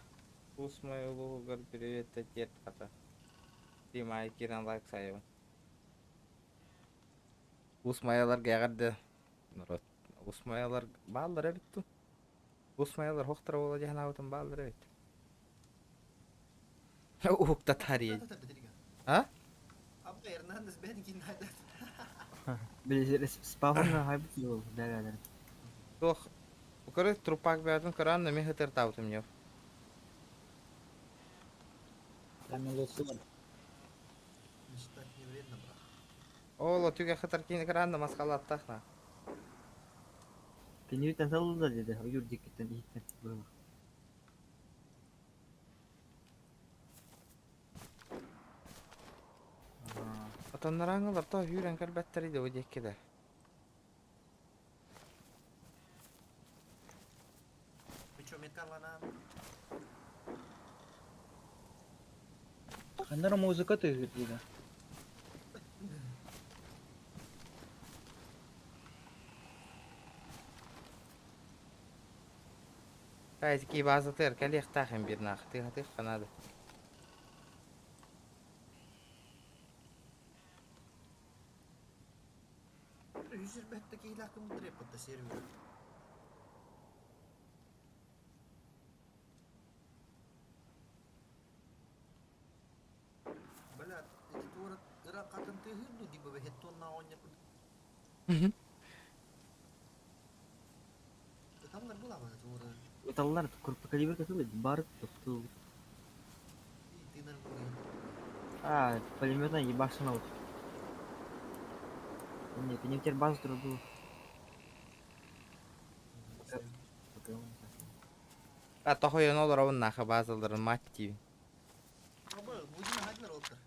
Ус мой лугар, привет, отец, хата. Димай, Киран, лайк сайыбын. Ус маялар гәгәрді. Народ. Усмаялар бааллар эбит дуу? Усмаялар хохтор буола дии санаабытым бааллар эбит. Уһукта таарыйа. А? Били спавнга хайбыт буол бэрэлэр. Туох көрө трупак бэйэтин көрөн эми хытыртаабытым ньур. Мечтать не вредно, брат. Ол түгэ хытар киини көрөн маскалаттах на. Кинибитен салылда деди. Ойур диккиттен иһиттен. Быһылах. Отоннораңылар то хүүрэн кэлбэттэр иде бу диэкки да. Вы чё, металлана? Ханнара музыка тыгыр дида. Кайзики базатыр кэлиэхтаах бир наах тыһатых ханады. Жүзірбәтті кейлақым трепотта сервер. Бля, эти туора ырақатын тыһын ду диба бэхеттон на оння Тамлар була туора. Ыталлар крупнокалибр катылы бар токту. Тыынар була. А, пулеметна ебашина вот. Нет, не теперь базу трубу. А тохойон олоробун наха базаларын мать тиви. Абы, будем хагнер олтыр.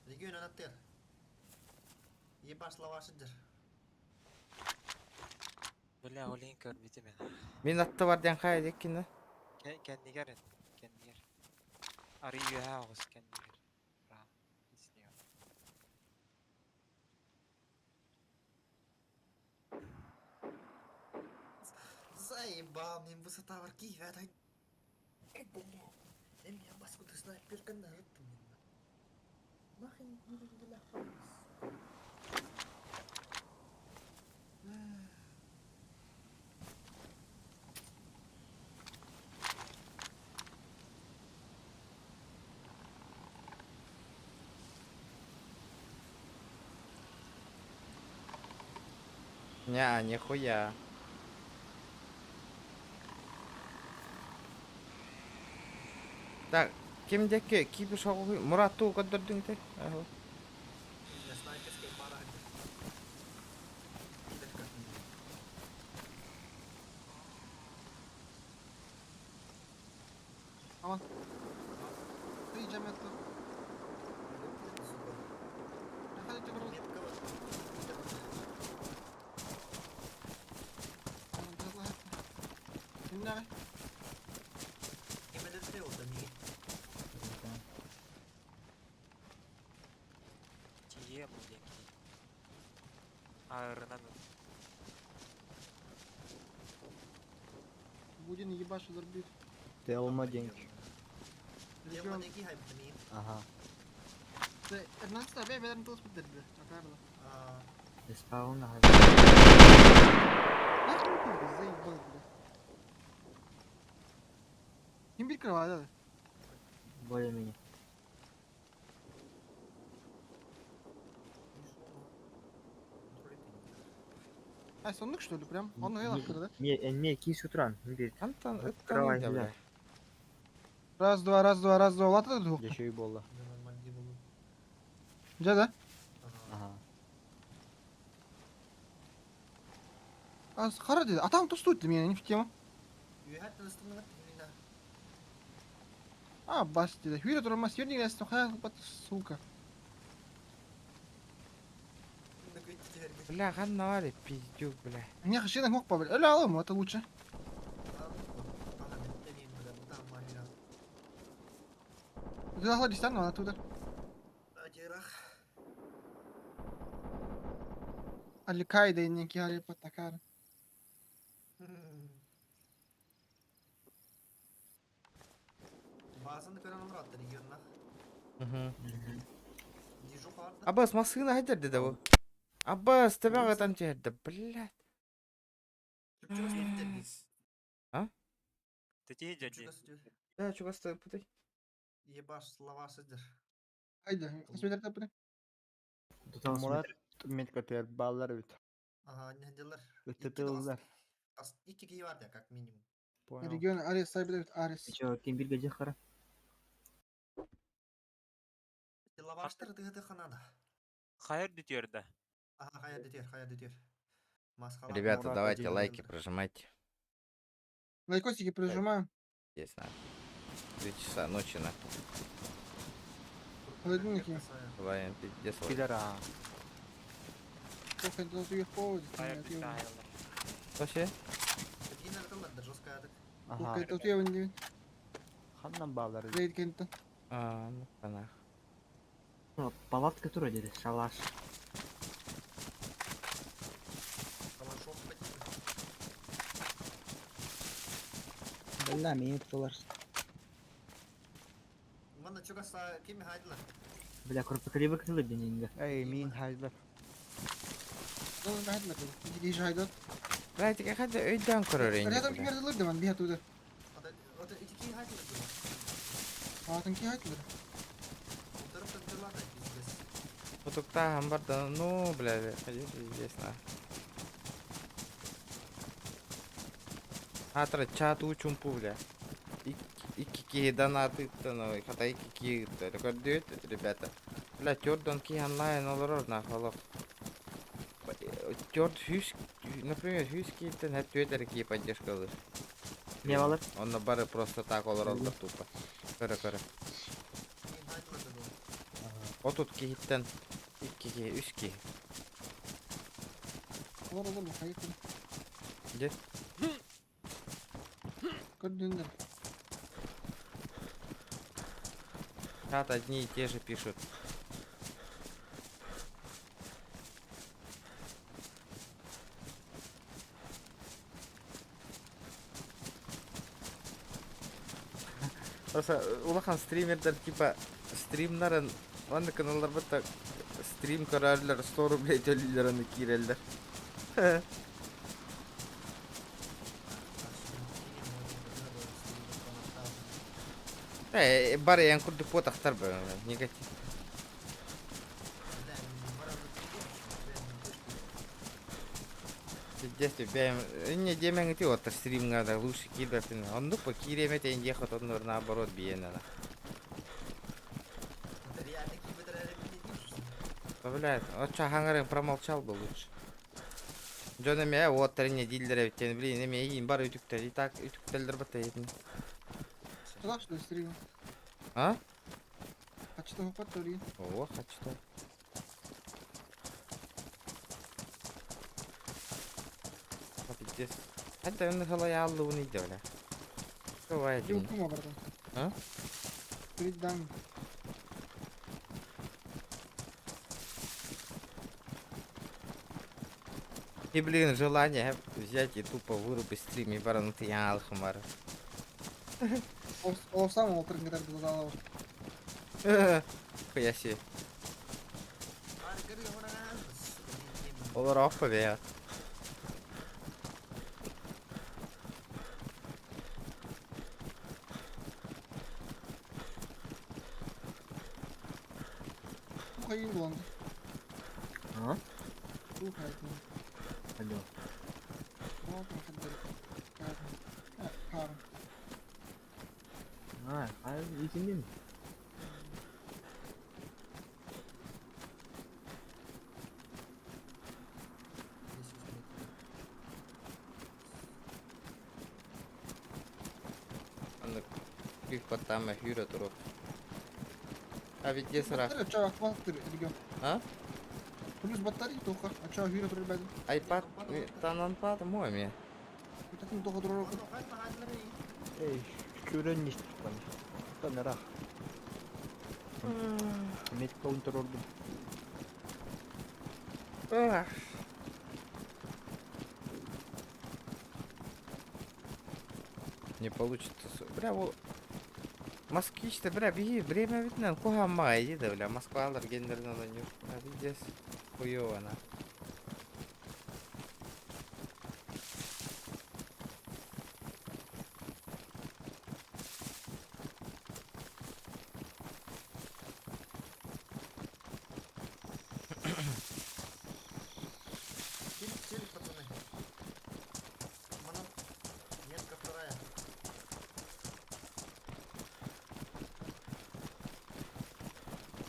Регион анаттер. Ебаш лавашыдыр. Бля, олин көрбүтүм мен. Мин атты бар диэн хай деккини. Кэннигэр кэннигэр. Ары үйэһэ оҕус кэннигэр. Ра. Иснега. Заебал, мен высота бар киеве дай. Эми я баску ты снайперка нарыттым. Нахрен не для Ня, нихуя. Так, ким декке кипиш оҕуһуй Мурат туу көрдөрдүҥ те. Снайперская пара. Aman. Ты метку. Проходите, пожалуйста. Тие бу диэки. Арынан Будин ебашу зарбит. Ты алмаденьки. Регион. Ага. Эрнанста бе беден тус биттерди. Акарда. Спавна Нахуй ты заебал, бля. Ким бир кровать, да? более-менее. А, соннук что ли прям? Он не да? Не, не, кис утран, не бир. Антон, это Кровать, бля. бля. Раз, два, раз, два, раз, два. Лата двух. Еще и бола. Да, да? Ага. А, хара деди. А там тустует для меня, не в тему. А, бас деди. Хүйре турмас, ердин әсті, хая сука. Бля, ханна пиздюк, бля. Не, хашина мог побля. Эля, алым, это лучше. Ты захла дистану, она туда. Аль-Каида и некий Али Патакар. Базаны көрөн олорот регионна. Дижу харды. Абас, масына хәдер деді бу. Абас, тебе там терді, блядь. А? Тетиһи дьадьи. Да, чугас тыппытый. Ебаш слова сыдыр. Айда, хас метр таппыты? Мурат меткатыгар бааллар эбит. Ага, не делар. Ытытыллар. Икки киһи бар да, как минимум. Понял. Регион Арес сайбыт Арес. Чё, ким бирге жахара? Лаваштар тыгы ханада. Хайыр дүтүөрдэ. Ага, хая дөтер, хая дөтер. Масхалат. Ребята, Мурат давайте один. лайки прожимайте. Лайкосики прижимаем. Здесь на. 3 часа ночи на. Холодильники. Давай, пиздец. лайк. Пидора. Плохо, это их повод. Хайыр дүтүөрдэ. Вообще? Ага. Это я не Ханнан бааллар эбит. рейд кентен. А, ну, панах. Палатка тура деди, шалаш. Бля, меня туталар. Манна чугаса ким хайдылар? Бля, крупнокалибр кылы денинге. Эй, мин хайдылар. Дан хайдылар. Иди хайдат. Блядь, хадда өйдөн көрөр Рядом инде. ким бердилер да ман бия туда. Ото ити ки хайдылар. Атын ки хайдылар. Утырып тындылар да пиздец. Утукта хамбарда, ну, бля, ходи пиздец, на. Атра чат учумпу, бля. Икки киһи донатыттан, хата икки киһи көрдүт, ребята. Бля, төрдөн киһи онлайн олорор, нахуй, олох. Төрт хүс, например, хүс киһиттен хәп түөтер киһи поддержка ылыр. Не балар? Онно бары просто так олороллор тупо. Көрө көрө. 30 киһиттен икки киһи, үс киһи. Олар олар хайдылар. Где? Көрдүндөр. Чат одни и те же пишут. Просто улахан стримердер типа стримнарын онны каналлар бытта стрим көрәрләр 100 рублей төлиләр аны кирәлләр. Э, бар ян курдук потахтар бу негатив. Пиздец, бэм, не демен ти вот стримга да лучше кидатын. Он ну по киремет ен ехать он наоборот биен она. Блядь, вот чахангарын промолчал бы лучше. Дьон эмиэ вот не дилдер эбиттен, блин, эмиэ иин бар үтүктер, и так үтүктелдер бата етин. Туда что стрим. А? А что хопат тори? О, хочу. А пиздец. Хәтта аны халай аллуын иде, бля. Давай Где один. укума, братан? А? Передан. И, блин, желание взять и тупо вырубить стрим и баран ты алхмар. Ол сам ол кыргын залава. Хуя себе. Олар опа бе. Тухайын буланды. А? Тухайын. Алло. Хар. А, а итиндин. Аны күйіп баттама хүрө туруп. А ведь сыра. Батарея ча акватыр регион. А? Плюс батарея тоха. А ча хүрө турар бәдим. Айпад танан пад мой Бүтәтин тоха турар. Эй, көрөн не штукан. Танарах. Метка унтурордум. Ах. Не получится. Бля, ол Москвич-то, бля, беги, время видно, куха май, да, бля, Москвалар гендерно на нюх. А пиздец, хуёво, на.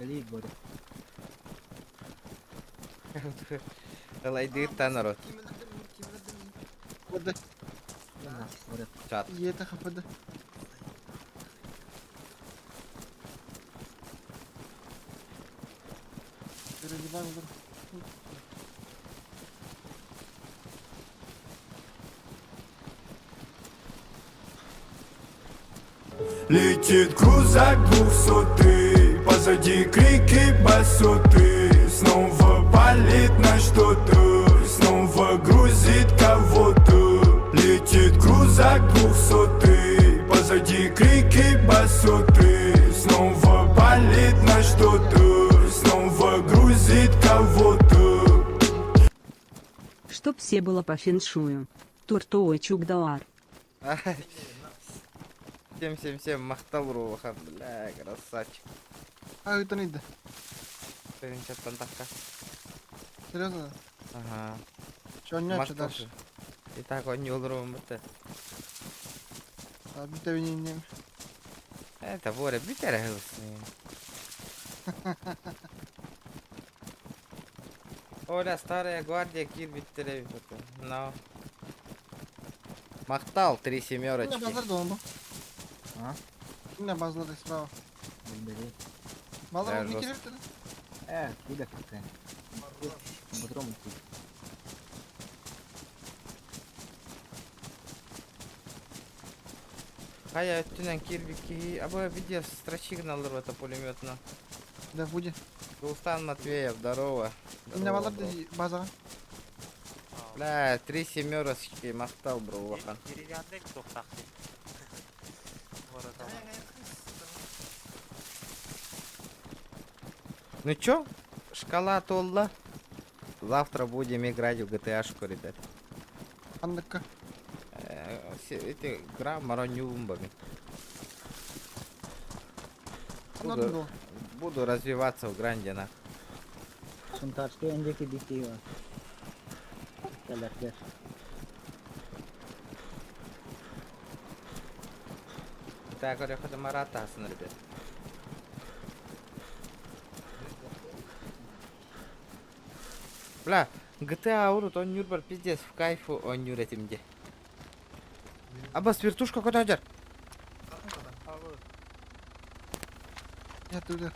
Били горе. Ылайдыыртан народ. Куда? Чат. Ета хапыда. Переодеваем удар. Летит крузак двухсотый, позади крики басоты. Снова палит на что-то, снова грузит кого-то. Летит крузак двухсотый, позади крики басоты. Снова палит на что-то, снова грузит кого-то. Чтоб все было по феншую. Туртоой чугдаар. 777 махтал Рухан, бля, красавчик. А, это не да. Тыһыынчаттан тахха. Серьезно? Ага. Че, не, что Махтал дальше? И так он не олорон бытта. А, битэ не не. Это Боря, бүтэр хылсын. Оля, старая гвардия киир биттере Но. Махтал, три На семерочки. базар дома. А? На базар справа. Били. Базар Да, не жестко. керек тогда? Куда какая? Патрон тут. Хайа өттүнэн киирбикки аба видео строчигин алыр это пулеметно. Да, будет. Рустам Матвеев, здорово. На Здорово, базар бро. базар. Бля, три семерочки, махтал, бро, улахан. Деревянный тоқтақ. Ну чё, шкала толла. Завтра будем играть в GTA-шку, ребят. Андыка. Эти гра маронюмбами. Надо Буду, было. буду развиваться в гранде, на. Сунтарский эндеки битива. Кэлэрдер. Так, говорю, Марата, ребят. Бля, GTA урут он нюрбар пиздец, в кайфу он нюретимде. Абас, вертушка куда идет? Я туда.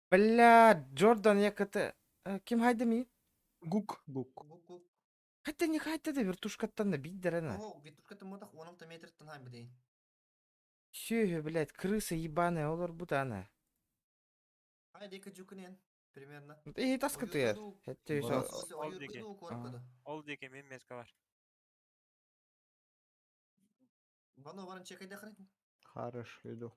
Бля, Джордан, я КТ. Ким хайда ми? Гук. Гук. Гук, гук. Хотя не хайда да вертушкаттан да биддерена. О, вертушка мотах 16 метр тан бидей. Сүйе, блядь, крыса ебаная, олар бутана. Ай, дека жукунен примерно. И таска ты. Это Ол деке. Ол деке мен метка бар. Бано барын чекайда хрен. Хорошо, иду.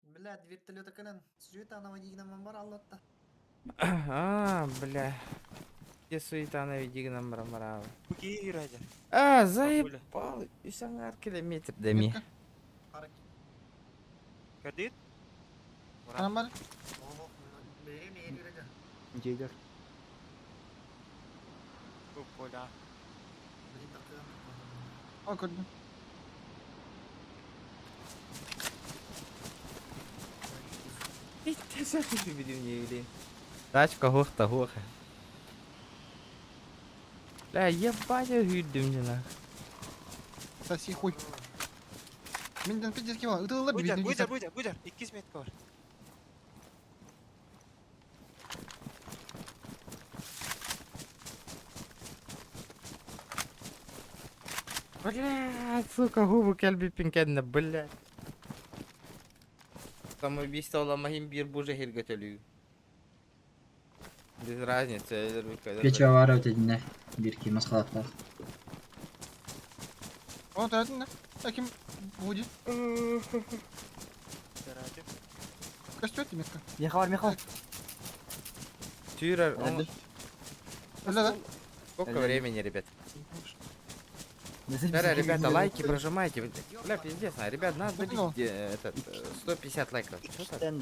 Блядь, вертолета кален. Суета на вадигна бар аллатта. А, бля. Где суета на видигна мрамарава? Буки радер. А, заебал. Үс аңар километр деми. Көрдүт? Анам бар. Дегер. Бу поля. О, көрдүм. Тачка гохта гоха. Бля, ебать, я гүйдім жана. Соси хуй. Менден пиздец кем Ытылар Буйдар, буйдар, буйдар, буйдар. 2 метка бар. Бля, сука, губу келби пинкенне, бля. Самоубийство оламахим бир буже хиргөтөлүү. Без разницы, Пече авара өтедіне. Бир ки масқалаттақ. О, төрөтүн да. Аким будет. Костёт метка. Меха бар, меха. Тюрер, он... Да, да. Сколько времени, ребят? Да, ребята, лайки прожимайте. Бля, пиздец, а, ребят, надо добить этот, 150 лайков. Что там?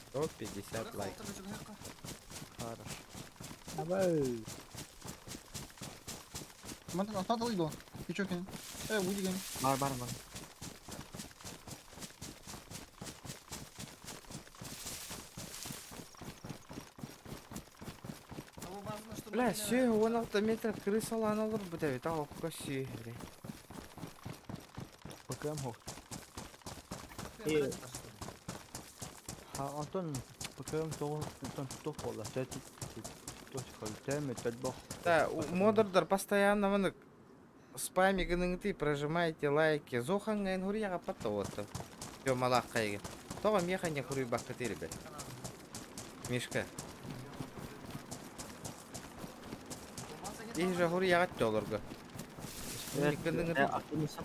150 лайков. Хорошо. Давай. Мантан автомат ылый дуо? Ичо кини. Э, уйди кини. Бар бар бар. Бля, сүө 16 метр крысалаан олорбут эбит, а окко сүө, бля. ПКМ хох. Ha, онтон ПКМ тоҕус онтон туох буолла? Да, модердер постоянно вон спами гыныҥытый, прожимаете лайки. Зохаҥҥа хуруйаҕа патта уотта. Тёмалаахха Тоҕо миэхэ не хуруйбаккытый, ребят? Мишка. Киһи же хуруйаҕат олорго.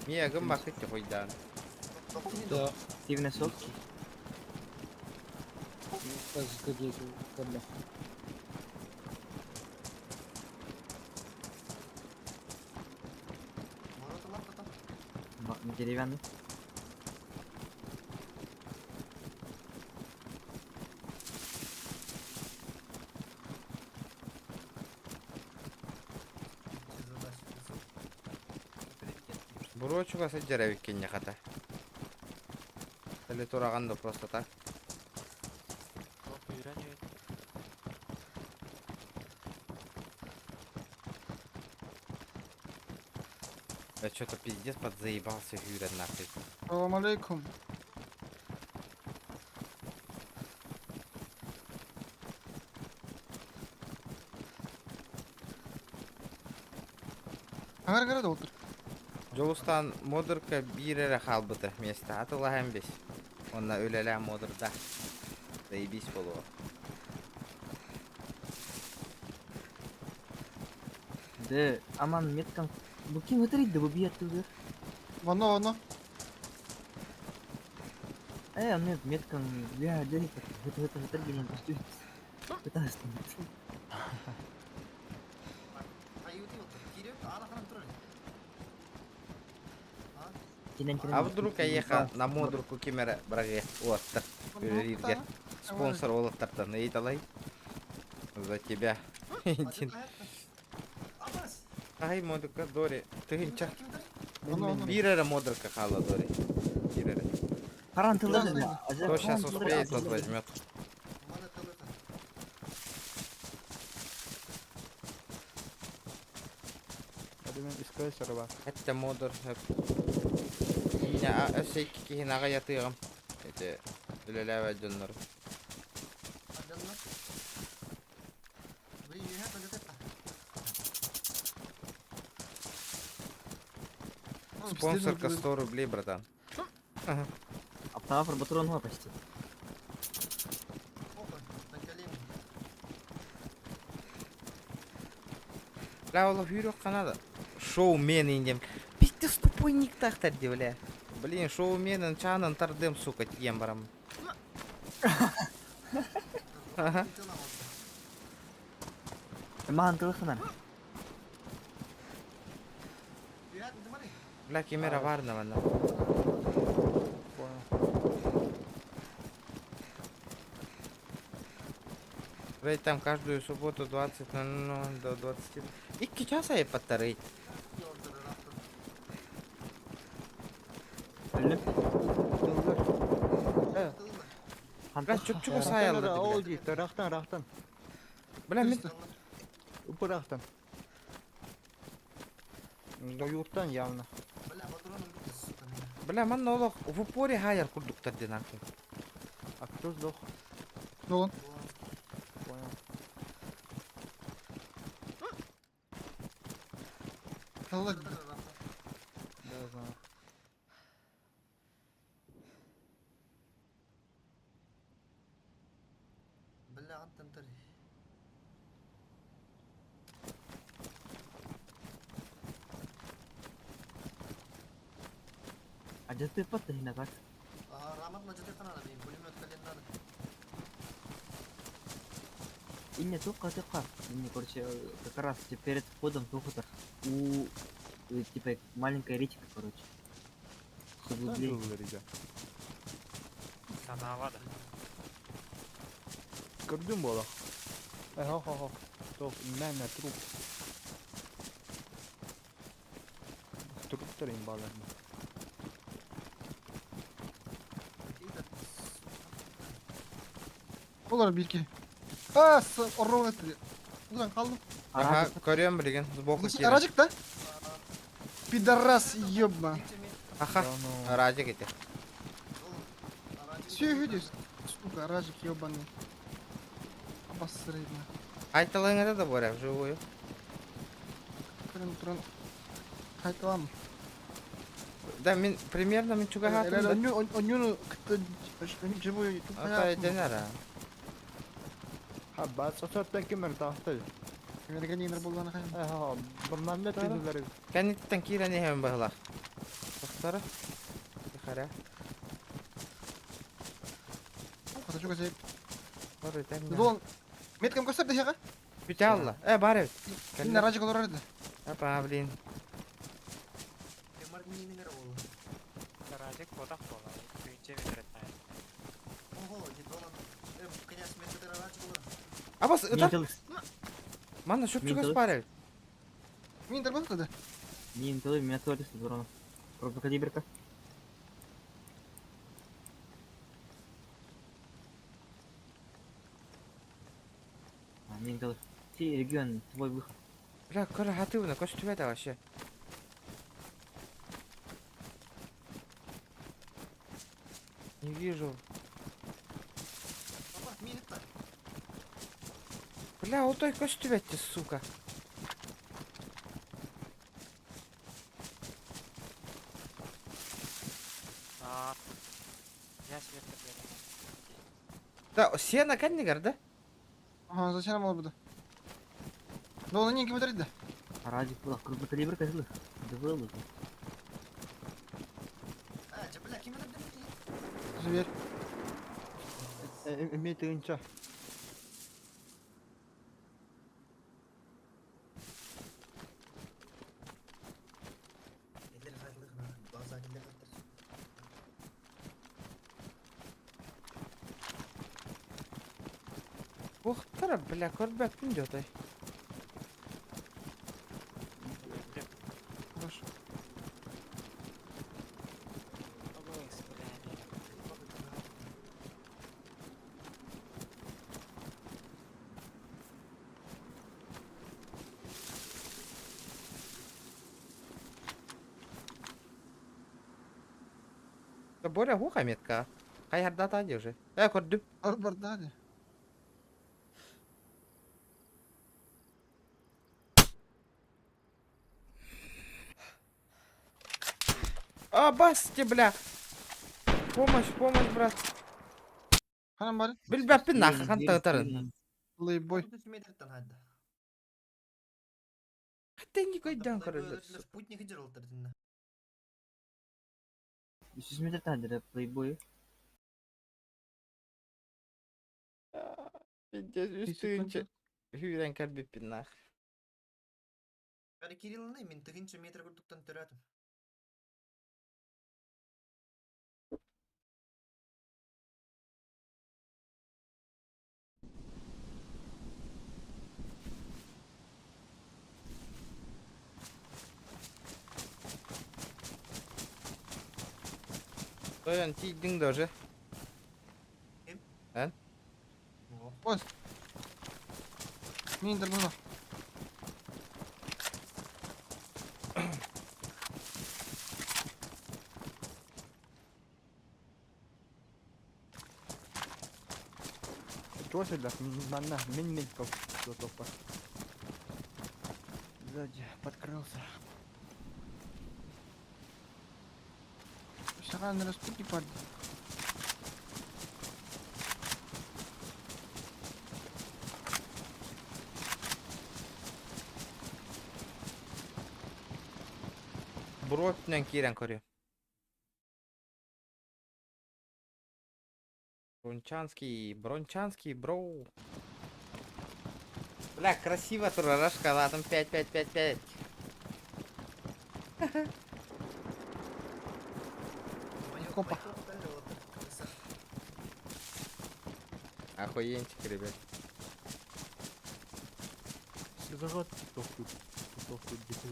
Миэ гыммаккыт хуйдаан. Да. Активный сотки. Деревянный. Буруочуга сылдьар эбиккин хата. Или тураҕын да просто так. Я что-то пиздец подзаебался хюрен нахуй. Салам алейкум. Агар гара да отыр. Дьолустан модерка биир эрэ хаалбыта миэстэ атылаһан бис. Онно үлэлээн модерда. Заебись буолуо. Да, аман меткам. Бу ким ытырыйды бу биир тылы? Ванно, ванно. Э, нет, меткам я дери это это это генен пустует. Это А вдруг аеха на модерку кимере браге уоттар. Үлэлииргэ. Спонсор уолаттартан ыйыталай. За тебя. Ай, модерка Дори. Тыһынча. Биир эрэ модерка хаала Дори. Биир эрэ. Кто сейчас успеет, тот возьмет. Это модер. Киинэ өссө икки киһини аҕыйатыаҕым. Ити үлэлээбэт дьоннор. Спонсорка 100 рублей, братан. Ага. Автоавр патрон почти. Бля, ол хүрүөх канада. Шоумен индем. Пиздец тупой никтахтар ди, бля. Блин, шоуменын чаанын тардым, сука, тиийэн барам. Ага. Махан тылыхынан. Бля, кемера бар на манна. Рейд там каждую субботу 20:00 до 20. Икки часа я рейд. Бля, чуп-чугу саялды, Ол бля. дии, рахтан, рахтан. Бля, мен... Упырахтан. Юртан явно. Бля, манна олох в упоре хайар курдуктар ден нахуй. А кто сдох? Нолан. Понял. Аллах. Да, знаю. А где ты паттахина так? Инне тука тука. Инне, короче, как раз типа, перед входом тухутар. У типа маленькая речка, короче. С углублением. Санаалада. Көрдүм буола. Э, хо хо хо. Топ, мэн труп. Туохтар имбалар. Олар bir ki. А, оррон etti. Ulan kaldım. Ага, көрүөм билигин сбоку киирэн. Aracık да. Пидорас ёбма. Аха, Радик ити. Все видишь? Сука, Ражик ёбаный. Обосрыдно. Айталыҥ это да Боря, вживую. Туран туран. Хайталам. Да, мин примерно мин чугаһаатым да. Онюну кытта живую Ата дэнэр Ha, бат сотортан кимер таахты. Американинер булганы хайым. Ха, бымнан түйдүләр. Кэнниттэн киирэн иһэм быһылах. Тохтара. Тихаря. Хата чугас. Бар этэн. Дон. Меткам көстөр дехега. Бүтэ алла. Э, бар эбит. Кинне Ражик олорор эди. Апа, блин. Радик бодах буолар. Күнче метреттен. Абас, ытар. Манна шөп чугас бар эбит. Мин дарбат да. Мин тылы, меня тоже с дроном. Крупнокалиберка. А, мин тылы. Ти, регион, твой выход. Бля, көрө хатыбына көстүбэт вообще. Не вижу. Бля, отой көстүбэтти, сука. А, я светка берем. Да, сена кэннигэр да? Ага, зачем ол буду? Дон не ким өтөрдү. Радик была, крупнокалиберка злых. Да вылазу. Зверь. Эме тыгынча. Уохтара, бля, көрбөппүн дьотой. Хорошо. Да Боря хуха метка. Хайһардата дии уже. Э, көрдүм. Бар бар да. ди. А, басти, бля. Помощь, помощь, брат. Ханан бар. Билбэппин нахы хантан ытарын. Плейбой. Хатта не көйдөн көрөлөр. Спутник держал. 300 метр тандера, плейбой. Пиздец, үстүнче. Хүүрэн кэлбиппин нах. Кириллны мин тыгынча метр курдуктан төрөтүм. Тойон тиийдиҥ даже. Эн? Ос. Мин дарбат. Чугас манна мин мин топпа. Сзади подкрылся. Шаган распутник бар. Буруо өттүнэн киирэн көрүө. Брончанский, Брончанский, бро. Бля, красиво турарашка, ладно, 5, 5, 5, 5. Копа. Охуенчик, ребят. Зажат тохтур. Тохтур где-то.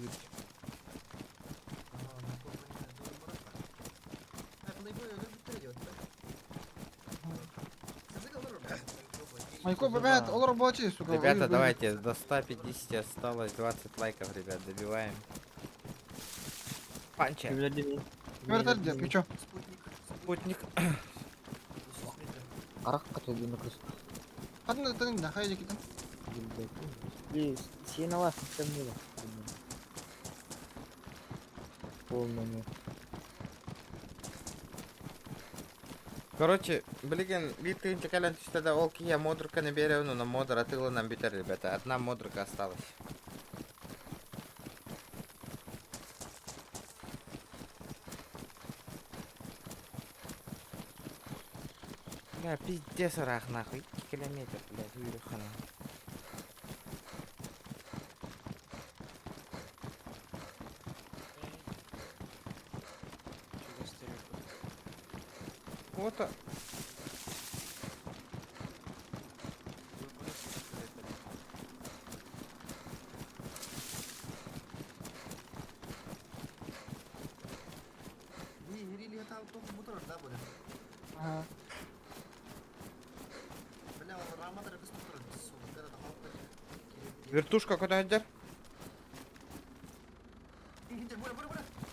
Майко, бывает, ол рабочий, сука. Ребята, давайте, до 150 осталось 20 лайков, ребят, добиваем. Панча. Вертолет, дед, ты чё? Спутник. Арах категория крыс. Одна, это не да, хайдики там. Синала темнило. Полному. Короче, блин, битый кэлэн түстэ да ол киһи модурканы биэрэбин, но модур атыыланан бүтэр, ребята. Одна модурка осталась. Бля, пиздец ыраах нахуй. 2 километр, блядь, уйрухана. Вот. Ага. Вертушка куда идет?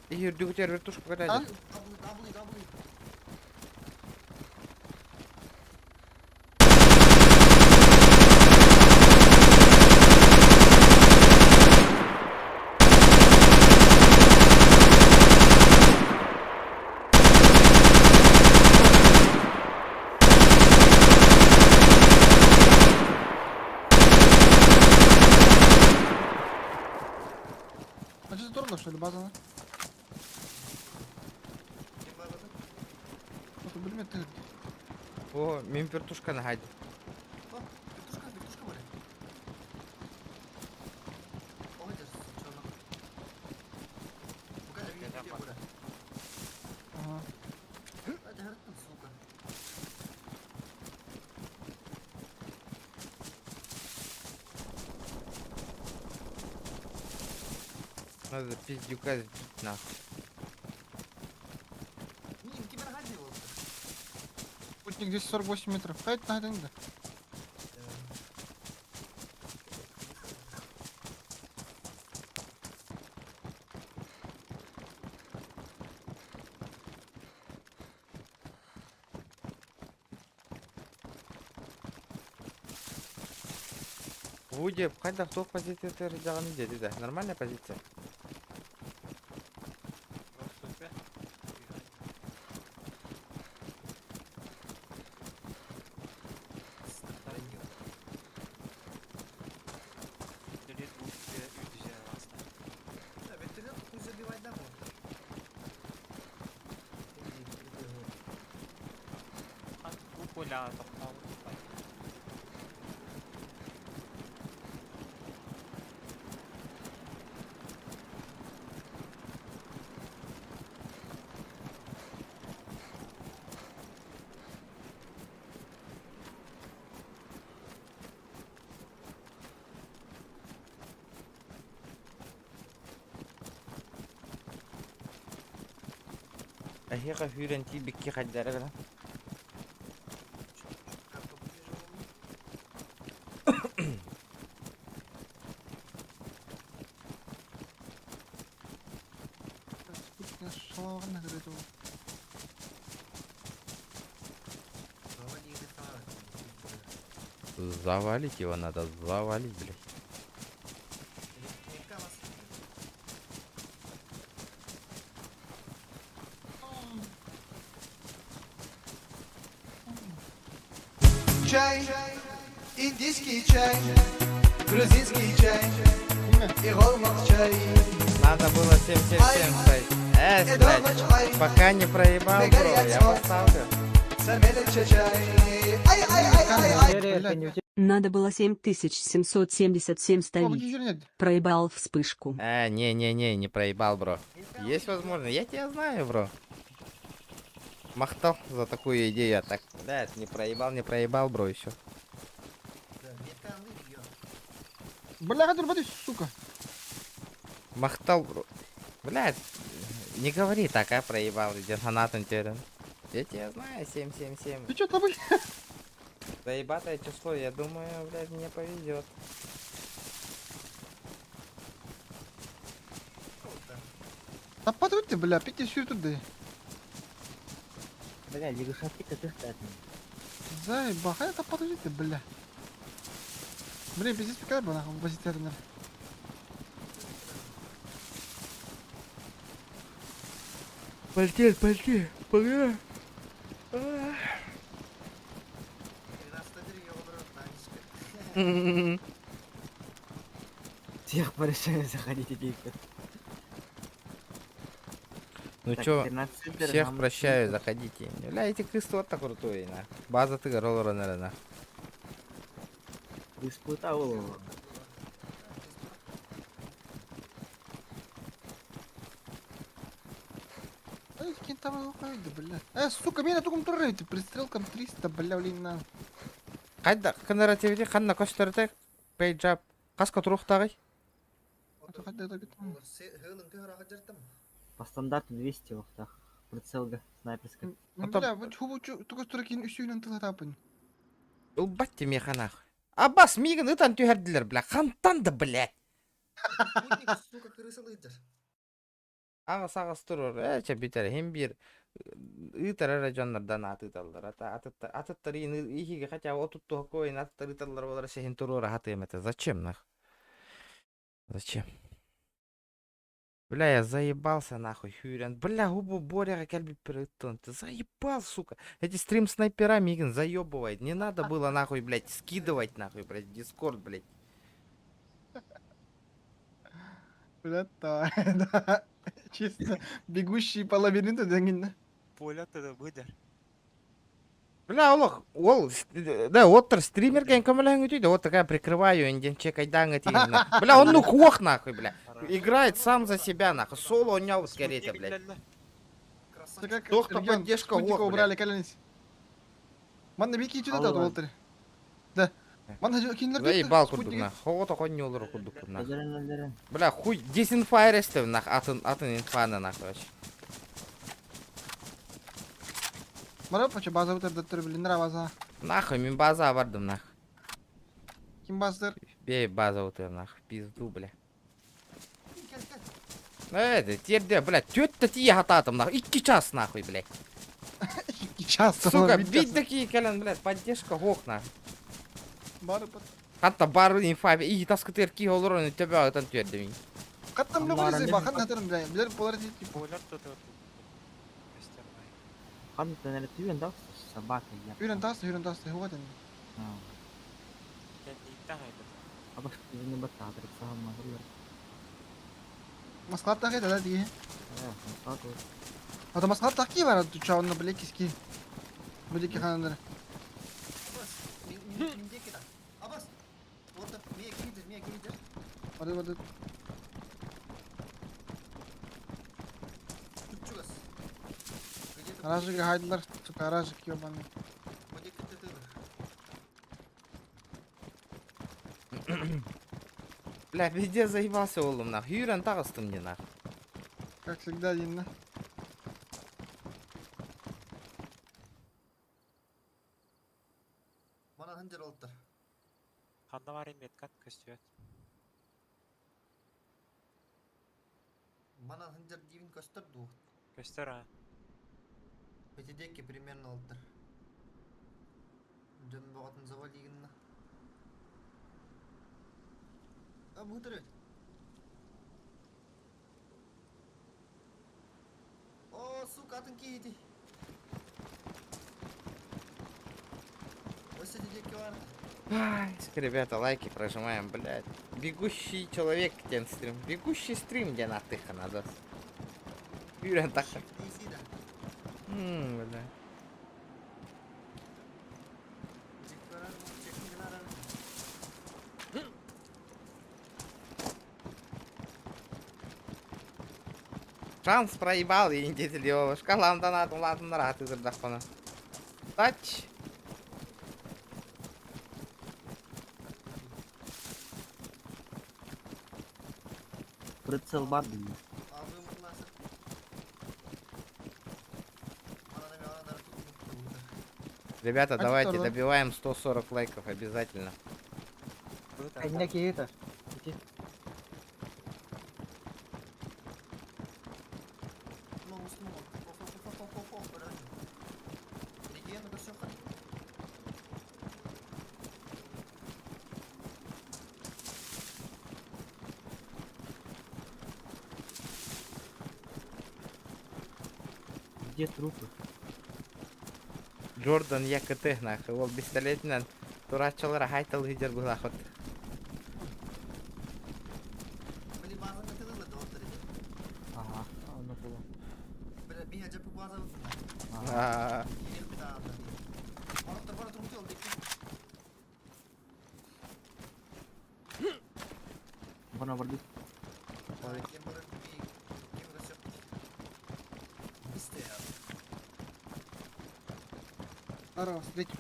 И вертушка куда идет? А что за турно, что ли, база? Это, блин, ты. О, мин вертушка на гаде. Ага. Надо пиздюка сбить нахуй. Спутник 248 метров. Хайт на да. Вуди, хайдах туох позиция дьаҕаны диэти да. Нормальная позиция. Эһиэхэ сүүрэн тиийбикки хайдара гына. Спутник шалаван говорит его. Завалить его надо, завалить, блядь. Чай, индийский чай, грузинский чай и голмах чай. Надо было 777 ставить. Э, блядь, пока не проебал, бро, я поставлю. Ай, ай, ай, ай, ай. Надо было 7777 ставить. Проебал вспышку. Не-не-не, не проебал, бро. Есть возможность, я тебя знаю, бро. Махтал за такую идею, а так, блядь, не проебал, не проебал, бро, еще. Бля, ты сука. Махтал, бро. Блядь, не говори так, а, проебал, иди фанатом теперь. Я тебя знаю, 777. Ты чё там, блядь? Заебатое число, я думаю, блядь, мне повезет. Таппат ты, бля, пить еще туда. Бля, лягушатки ты ты Заеба, хайа таппат ты, бля. Блин, пиздец, какая была нахуй, позитивная. Полетели, полетели, погнали. Всех порешаю заходить иди. Ну Так, чё, 13 дыр, всех нам прощаю, нужно. заходите. Бля, эти крысы вот так крутые, на. База ты роллера, наверное. Диспута олова. Ай, кинь там да, бля. Сука, меня только туры, пристрелком 300, бля, блин, на. Қайда кынара тебе ханна көстөртө пейджап каска туруктагы. По стандарту 200 вахтах. Прицелга снайперская. Ну, бля, вот хубу только туры үсүйүнөн тыла тапын. Ылбат механах. Аббас мигин ытан түһэрдилер, бля. Хантан да, блядь. Сука, крысалыдыр. Ағыс ағыс турur. Э, чэ бүтэр. Хим бир ыытар эрэ дьоннордан атыталлар. Ата атыттар атыттар иин ихиге хотя отутту коин атыттар ыталлар болар сехин турура хатыым это. Зачем нах? Зачем? Бля, я заебался нахуй, хюрен. Бля, губу Боря кэлбит Ты заебал, сука. Эти стрим снайпера Мигин заебывает. Не надо было нахуй, блядь, скидывать нахуй, блядь, в Дискорд, блядь. Бля, да, да. Чисто бегущий по лабиринту деңин. Поля тогда выдер. Бля, олох, ол, да, оттор стримерге көмөлөң өтүйдү, вот такая прикрываю, инден чекайдан этигин. Бля, он ну хох нахуй, бля. Играет сам за себя нахуй. Соло у него скорее, блядь. Как Тохта регион, поддержка спутника ох, бля. убрали, калянись. Манна бики чудо да Алло. олтыр. Да. Манна киндер Заебал курдук нах. Хого конь олор курдук нах. Өлөрөн өлөрөн. Бля, хуй, дезинфайр эстев нах, атын, атын инфаны нах вообще. Мара пача база утыр даттыр билиндер база. Нахуй, мен база бардым нах. Ким баздыр? Бей база утыр нах, пизду, бля. Это, терде, бля, тетта тие хататым нах, 2 час нахуй, блядь. Час. Сука, бить такие кэлен, блядь, поддержка хох нах. Бары пат. Хатта бар инфа, и таскы терки олор, тебя атан твердемин. Каттам бля Амара болезе не- бахан хатырым бля. Билер болар тип. Поля тогда Хан ты, наверное, түйен да? Собака, я. Үрен тас, үрен тас, хуа ден. Абаш не батадыр, сама Маскалат тагы да дии. Э, Ата маскалат таки бар, чауна бля киски. Будеки хандар. Абас, миндеки да. Абас. Вот мия кидер, мия кидер. Барды барды. Чугас. Где-то Аражик хайдылар, сука, аражик ёбаный. Будеки ты Бля, везде заебался oğlum нах. Юрен тагыстым не нах. Как всегда, дин. Мана ханжар олтар. Ханда бар меткат көстүөт. Мана ханжар дивин көстөр ду. Көстөр а. Пятидеки примерно олтар. Жөн боғатын завалигин. А бұтыр О, сука, атын кейді. Ось сидеки бар. Ай, Ребята, лайки прожимаем, блядь. Бегущий человек, где стрим. Бегущий стрим, где на тыха надо. Юрен так. DC да. Ммм, бля. Шанс проебал и не его. Шкалам донат, ладно, рад из Рдахпана. Тач. Прицел бар дейм. Абы мурласы. Ананы мен ананы. Ребята, А давайте второй? добиваем 140 лайков обязательно. Кэннэ киһи это. Ити. Где трупы? Джордан ЯКТ нахуй. Ол пистолетинэн турааччылар хайтал ыдьар быһаахыт. Ага. Аа. Бана барды. Здорово, смотрите.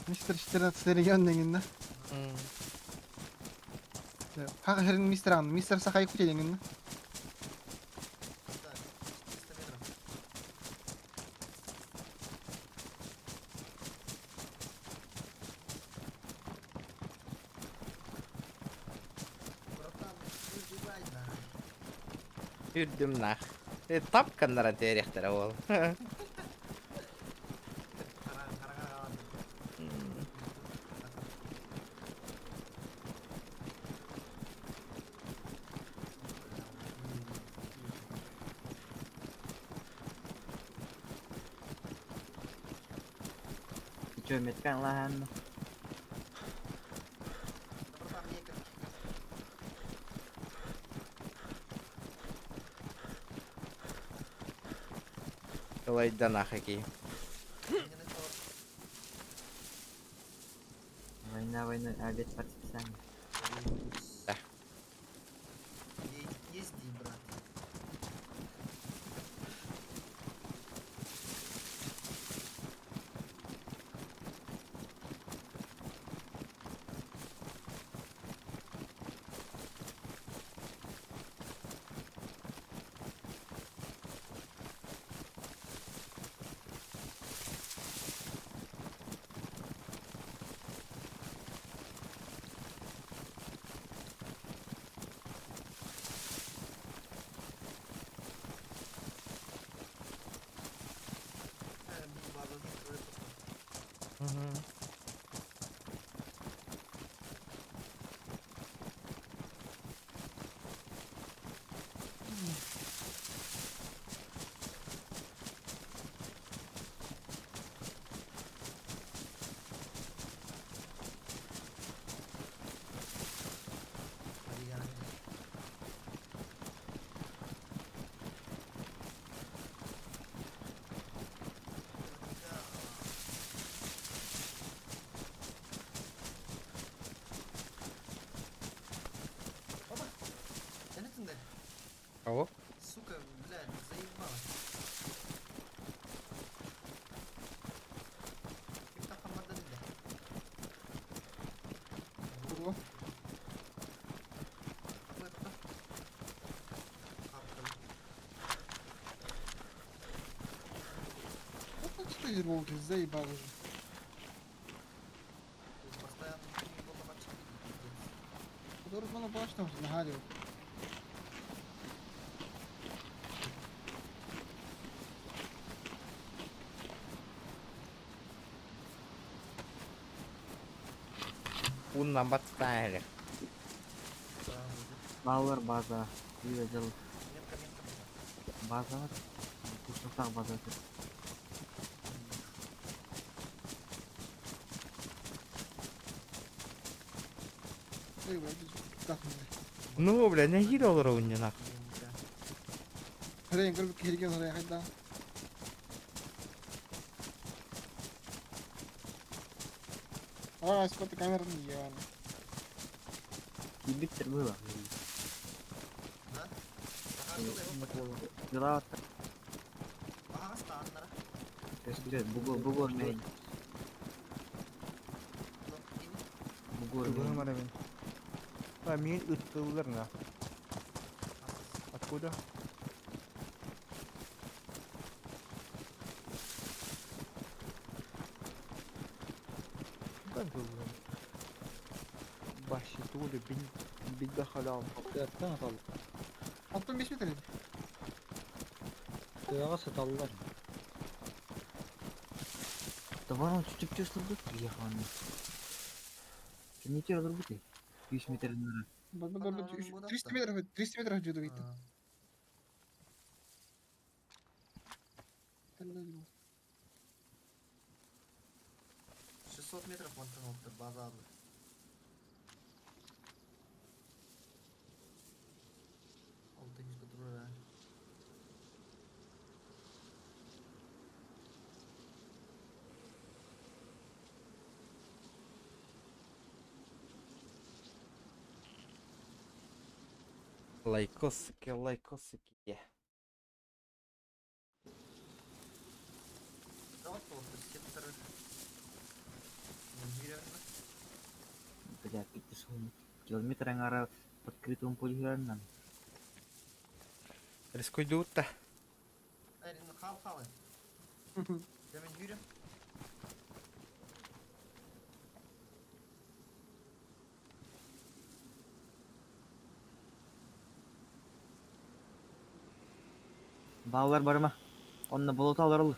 Мистер 14 регион деген да. Хақ мистер ан, мистер Саха Якутия деген да. Үрдүм нах. Тапканнара тиэрихтэрэ ол. Ты чё, меткан лаган? Ылайда нах эки. Война, война, обед по расписанию. Да. Езди, брат. Кого? Сука, блядь, заебала. Курва. Вот что из волки, заебал уже. Который звонок башня уже нагаривал. Унна батстайлер. Баллар база. Видел. База бар. Кушнусак базасы. Эй, блядь, как мне? Ну, бля, не гире олар унне нах. Хрен, көрбүк киһирген орaya хайда. А, сколько камер не ебаный. Ебиттер было. Дела Бугор, бугор мэй. Бугор мэй. Мин ыттылар на. Откуда? Да было. Бащитули, бин халял. 65 метр. Тыаҕа сыталлар. Да вон он чуть-чуть чувствовал, приехал он. Не олорбут 100 метр нара. 300 метров, 300 метров где видно. 600 метров мантан олтыр базалы. Алты жүз турар. Лайкосики, лайкосики. Давай олтыр сектор. Бля, 500 километр аңара в открытом поле нам. Рискуйдуутта. Хал халы. Демен жүрем. Балалар барма. Онна болот алар olur.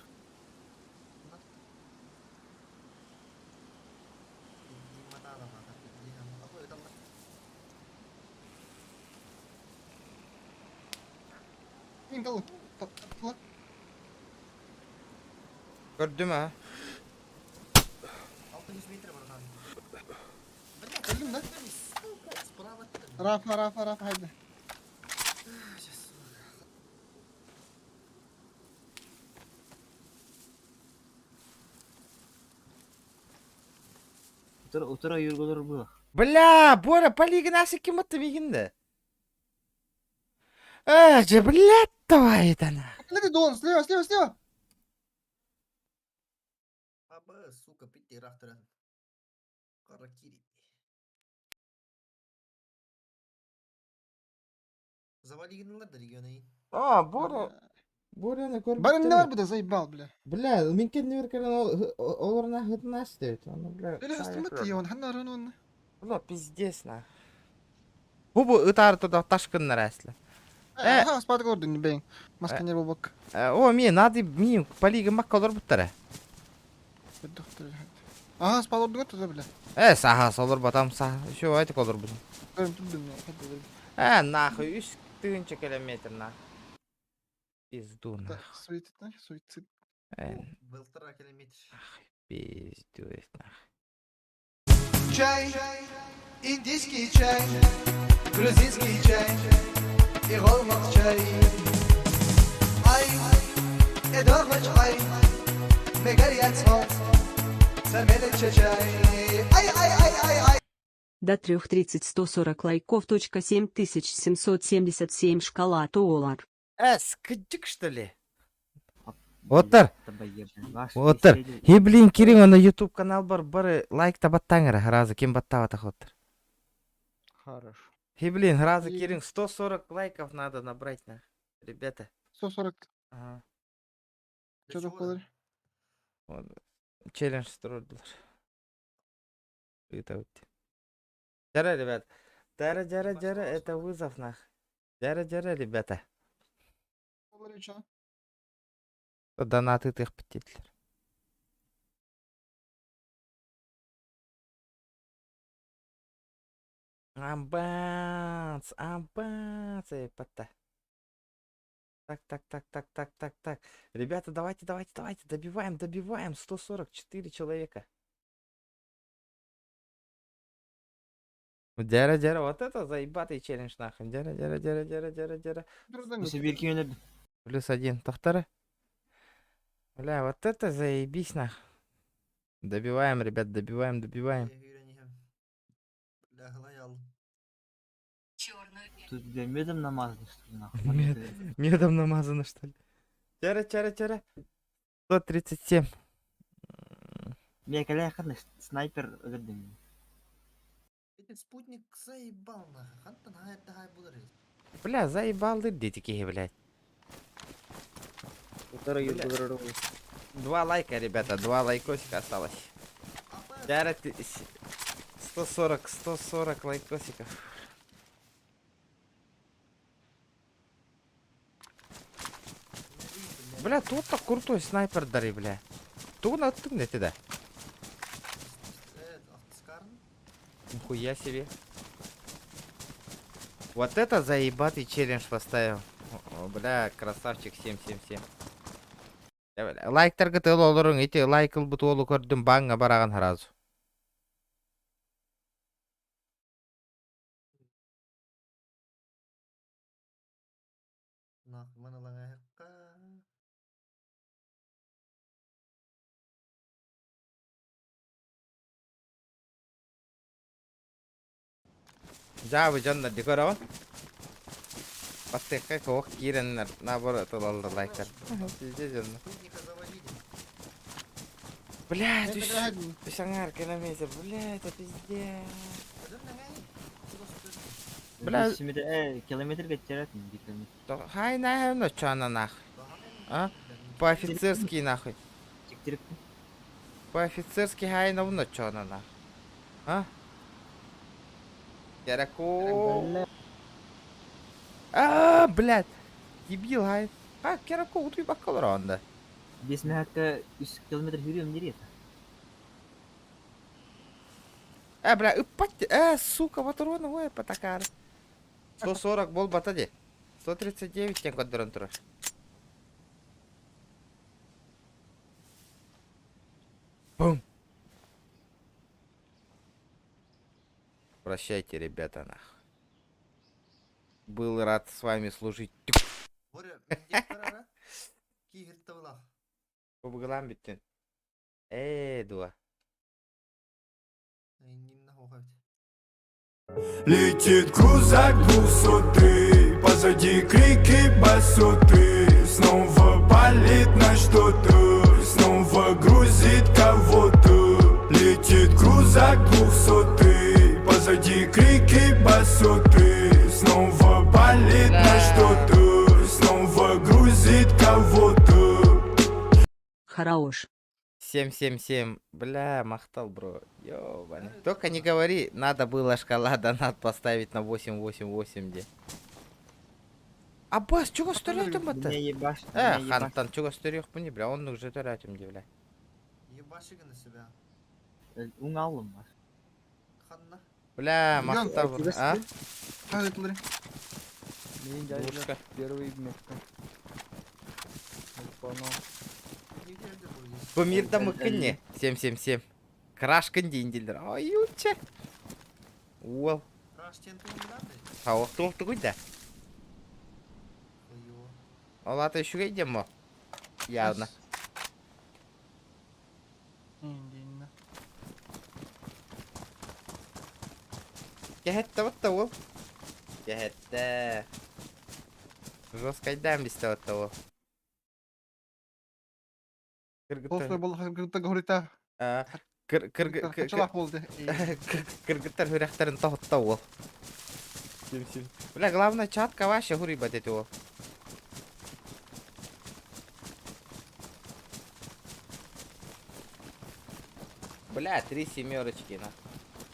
Мин дал. Көрдүм ha. 600 метр барган. Көрдүм да? Рафа, Рафа, Рафа, haydi. Утура утура юрголор было. Бля, Боря, полигнасы ким атты мигинде? Э, же, блядь, давай это на. Смотри, Дон, слева, слева, слева. Аба, сука, пити рахтыран. Каракири. Завалигинлар да регионы. А, Боря. Боряны көрбүт. Барын не бар буда, заебал, бля. Бля, мин кенни бер келен олорна хытнас дейт. Аны, бля. Бля, астымат он, ханна рын он. Бля, пиздец, на. Бу бу ытар туда ташкыннар әсле. Э, ха, спат көрдүн, бейн. Маска не болбок. О, мен нады мен полига маккалар буттара. Ага, спал ордуга туда, бля. Э, саха солор батам саха. Еще айтык олор бу. Көрүм түрдүм, Э, нахуй, 3000 километр на. Пизду нахуй. Суицид, нахуй, суицид. Э, Былтыра километр. пиздец, нахуй. Чай, индийский чай, грузинский чай и голмак чай. Ай, эдорвач ай, мегарьяцмо, самелече чай. Ай, ай, ай, ай, ай. До 3.30 140 лайков. Точка 7777 шкала Туолар. Э, скидик что ли? Оттар. Ваш Оттар. Хе, блин, кирин, на YouTube канал бар, бары лайк табаттаңыр, разы кем баттава оттар. Хорошо. Хе, блин, разы кирин, 140 лайков надо набрать, на. Ребята. 140. Ага. Что такое? Вот. Челлендж строили. Это вот. Дяра, ребят. Дяра, дяра, дяра, это вызов, нах. Дяра, дяра, ребята. Донаты тых птитлер. Амбац, амбац, эй, пата. Так, так, так, так, так, так, так. Ребята, давайте, давайте, давайте, добиваем, добиваем. 144 человека. Дяра, дяра, вот это заебатый челлендж нахуй. Дяра, дяра, дяра, дяра, дяра, дяра. Плюс один. Тохтары. Бля, вот это заебись нах. Добиваем, ребят, добиваем, добиваем. Тут, бля, медом намазано, что ли, нахуй? Медом намазано, что ли? Чара, чара, чара. 137. Бля, каля снайпер өлөрдүм. Этот спутник заебал нахуй. Хантан хай хай булар. Бля, заебал дети киһи, блядь. Бля. Два лайка, ребята, два лайкосика осталось. Дяра, 140, 140 лайкосиков. Бля, тут так крутой снайпер дары, бля. Тугун аттың не да? Нихуя себе. Вот это заебатый челлендж поставил. О, бля, красавчик 777. Лайктаргыт ыл олоруҥ ити лайк ылбыт уолу көрдүм бааҥҥа бараҕын сразу. Дьаабы дьоннор ди көрөҕүн. Бастыахха куох киирэннэр наоборот ылаллар лайктар. Пиздец дьоннор. Блядь, үс үс аҥаар километр, бля, это пиздец. Бля, Километр кеттеретін, bir километр. Хай на чана нах. А? По-офицерски нахуй. По-офицерски хай на чана нах. А? Керако. А, блядь. Дебил, хай. А, Керако, утуй баккалар анда. Бес мягко 3 километр yürüyorum nereye? Э, бля, ыппат, э, сука, патрона, ой, потакар. 140 бол бата де. 139 тен көрдөрөн турар. Бум. Прощайте, ребята, нах. Был рад с вами служить. Бу бүттүн. Ээ, дуа. Летит крузак двухсотый, позади крики басоты. Снова палит на что-то, снова грузит кого-то. Летит крузак двухсотый, позади крики басоты. Снова палит на что-то, снова грузит кого-то. Хорош. 777. Бля, махтал, бро. Ёбаный. Только не говори, надо было шкала донат поставить на 888 де. Аббас, чего стрелять бата? Меня ебашит, Э, меня ебашит. хантан, чего стрелять мне, бля, он уже стрелять мне, бля. Ебаши на себя. Уңалым бар. Ханна. Бля, махтал, бро. А? Мен первый метка. Понял. Бу мирда мыкынне. 777. Крашкын дейінділдер. Ой, уча. Уол. Сауық туқты да. Ол аты үшіге идем мо? Явно. Кәһәтті вот ол. Кәһәтті. Жестко айдам бісті вот ол. После был кыргыттар говорит, Кыргыттар болды. Кыргыттар хүрәхтәрен тоғытта ол. Бля, главное чатка вообще хури бат ол. Бля, три семерочки, на.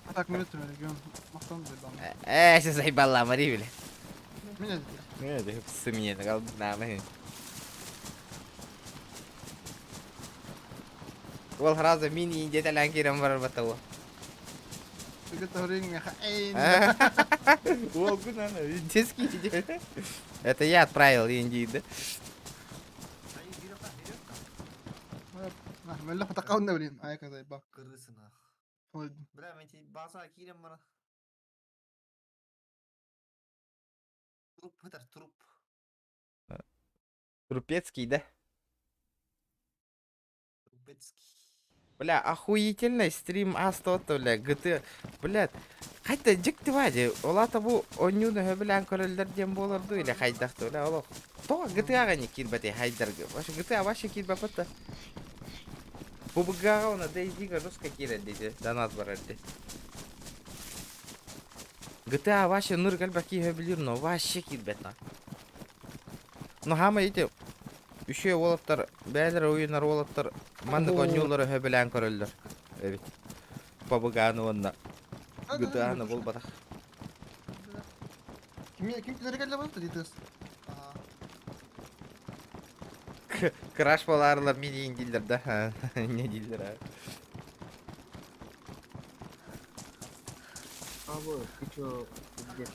А так, минуту, регион. Мақтан заебал. Э, сейчас заебала, Мари, бля. Меня Э, псы мне, на, Ол сразу мини индетелен кирен барар батауы. Ол күн индийский Это я отправил Индии, да? Мөллө фатақауын блин. Ай, заебал. Крысы нах. Бля, мен тебе база кирем бара. Труп, это труп. Трупецкий, да? Трупецкий. Бля, охуительный стрим А100, бля, ГТ, бля, хайта дьикти вади, олата бу онньууну хөбүлээн көрөллөр диэн буолар дуу или хайдах бля, олох. Тоҕо GTA-га не киирбэтэй хайдарга. Вообще GTA вообще киирбэппэт да. PUBG-га оны DayZ-га жестко киирэр диэти, донат барар дии. GTA вообще ныр кэлбэт киһи билир, но вообще киирбэт на. Ну хаама ити үчүгэй уолаттар бэйэлэрэ уйунар уолаттар маннык оонньууллары сөбүлээн көрөллөр эбит. Пабыгааны уонна GTA-ны булбатах. Ким ким түнэри кэллэ буолта дии тыас. Краш болаарылар мини дииллэр да. Не дииллэр а. А вот, ты чё, где?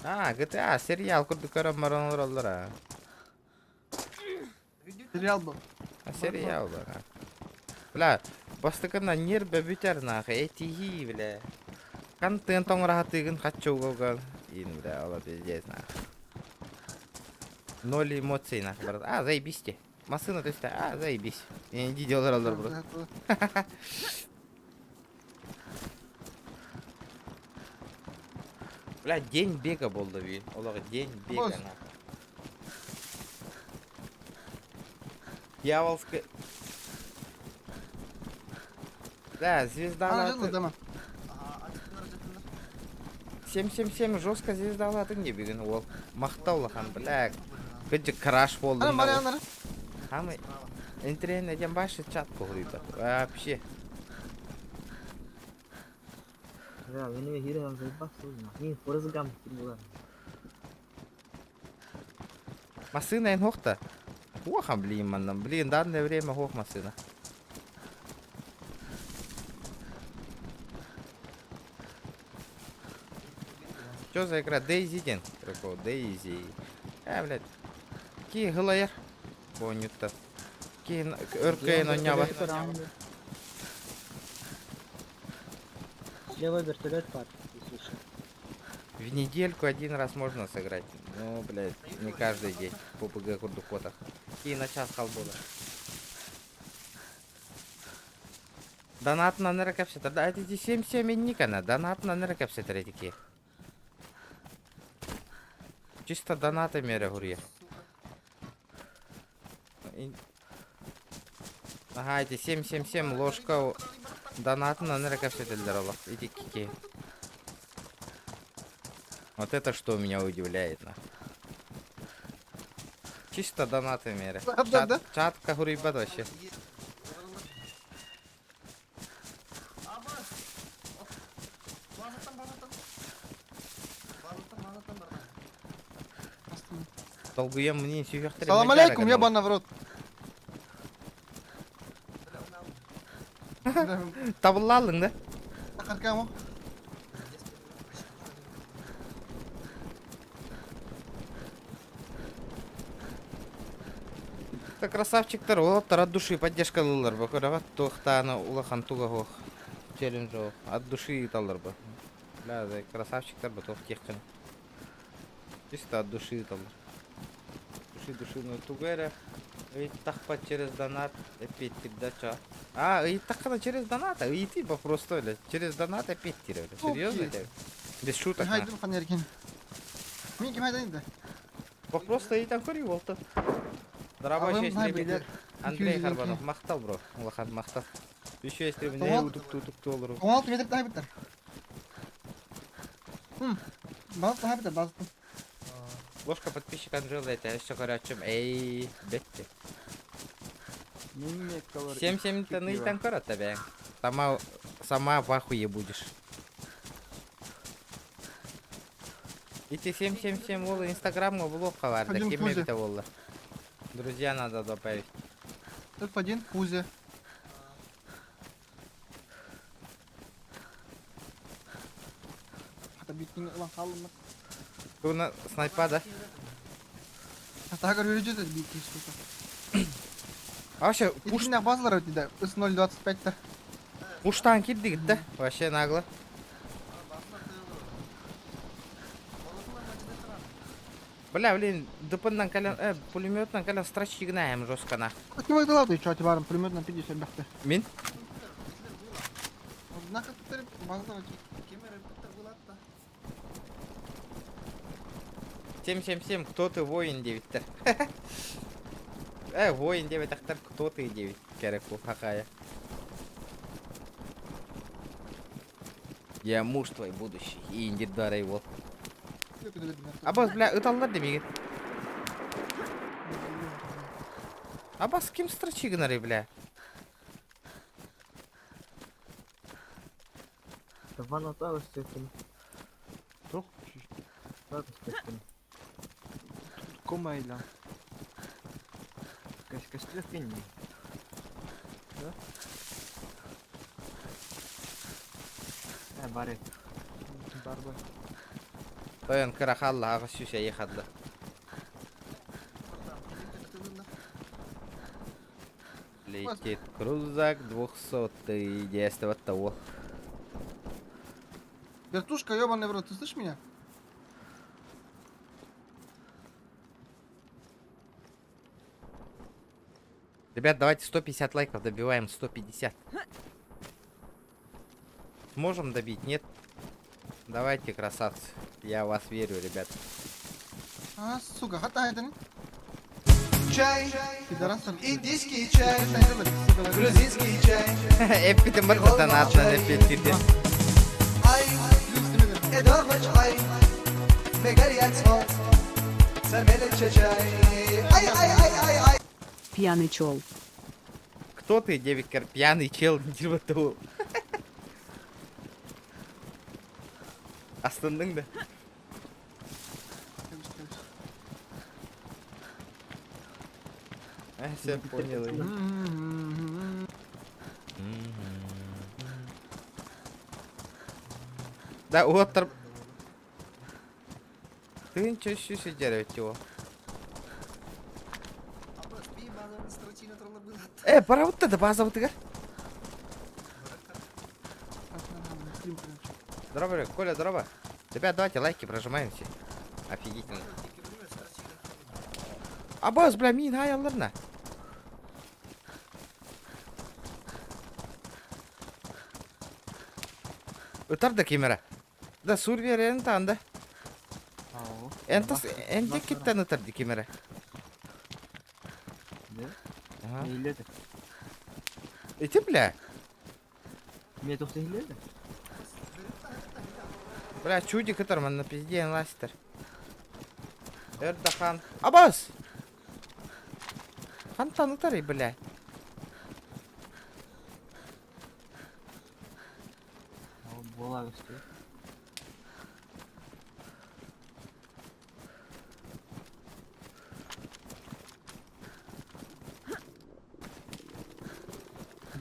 А, GTA сериал курдук көрөн баран олороллор а. Сериал был. А сериал бар. Бля, бастакына нербе бүтэр нахуй, этиһии, бля. Контент оҥораһатыгын хаччугугар. Ин, бля, ола пиздец нахуй. Ноль эмоций нахуй, брат. А, заебись те. Массына түстэ, а, заебись. Иди делар алар, брат. Бля, день бега буолла бүгүн. Олох день бега нахуй. Дьяволская... Да, звезда Ана 777 жестко звездалаатыҥ дии бүгүн уол. Махтал улахан, бля. Кыдьык краш буоллум. Ана, Хамы интриэнэ диэн башы чат куһуруйбат. Вообще. Да, мен хире заебал сложно. Мин Форест Гамп була. Массыына эн хуохта. Хуоха, блин, манна. Блин, данное время хуох массыына. Что за игра? Дейзи ден. Прикол, Дейзи. А, блядь. Ки гылайар. Конюта. Ки өркөйін оняба. Слева вертолет пар, если что. В недельку один раз можно сыграть. Ну, блядь, не каждый день. По ПГ курдукотах. И на час халбола. Донат на неркапсетер. Да, это 7-7 никона. Донат на неркапсетер эти. Чисто донаты мере гурье. Ага, эти 7-7-7 ложка донат на неркапсетер Иди кики. Вот это что меня удивляет, на. Чисто донаты мере. Да, да. Чатка гурьба вообще. Долгуем мне сүйэхтэр. Салам алейкум, ебана в рот. Табыллалың да? Харкамо. Это красавчиктар, олоттар от души поддержка ылылар бу. Көрөҕөт туохтааны улахан туга суох. Челлендж суох. От души ыыталлар бу. Бля, да, красавчиктар бу туох диэххин. Чисто от души ыыталлар. Души души туга эрэ. Ыйыттахпа через донат эппиэттир чо. А, ыйыттаххына через донат, ыйытыы вопрос бля. Через донат эппиэттир бля. Серьезно тебе? Без шуток. Хайдым ханеркин. Мин ким хайдан инде? Вопрос ыйытан көрүй болду. Рабочий стример. Андрей Харбанов, махтал, бро. Улахан махтал. Еще есть стример, утукту утукту олору. 16 метр тахы битер. Базы тахы битер, базы. Ложка подписчик Анжела, это еще короче. Эй, бетте. 7-7 таны там корот тебе. Сама, сама в ахуе будешь. Ити 777 ол инстаграмга блог бар Один ким Кузя. эбите болла. Друзья надо добавить. F1 Кузя. Хата битин улан халым. Туна снайпа да? Хата көрүрү битин сука. А вообще пуш на базалар өтүдө. С 0.25 та. Пуштан кирдик да? Вообще нагло. Бля, блин, ДП-нан кэлэн, пулеметнан кэлэн страчигнаем жестко на. Ким айтылады чё барым пулемет на 50 бахты. Мин? Однако базалар 777, кто ты воин 9 воин 9 ахтар, кто ты 9? Кереку, хахая. Я муж твой будущий. И индирдарай вот. Абас, бля, ыталлар демигит. Абас ким строчи гынары, бля? Ван оталыс сөйтін. Тух? Оталыс сөйтін. Комайла. Костюм финни. Да? Э, бары. Барбай. Тойон кырахалла аҕыс сүүс эйихадла. Летит крузак двухсотый действовать того. Вертушка, ебаный в рот, ты слышишь меня? Ребят, давайте 150 лайков добиваем, 150. Сможем добить? Нет? Давайте, красавцы. Я в вас верю, ребят. А, сука, хата это не? Чай, Пидорас. индийский чай, грузинский чай. Эппитим бар донатна эппитирде. Ай, эдорвач ай, мегарьяцмо, сармелече чай. Ай, ай, ай, ай, ай. Пьяный чел. Кто ты, девикер? Пьяный чел, ничего Астындың да. А, все понял. Да, вот тар... Ты ничего себе его. Э, пора вот это база вот Здорово, Коля, здорово. Ребят, давайте лайки прожимаем все. Офигительно. Абаз, бля, мин хаялларна. Ытар да камера. Да сурвер танда. Энтас энте киттен ытар ди камера. Да? Ага. Иледі. Ити бля. Мен тоқта иледі. Бля, чудик ытар man на пизде ластер. Эрдахан. Абаз! Хантан ытар бля. Бола өсті.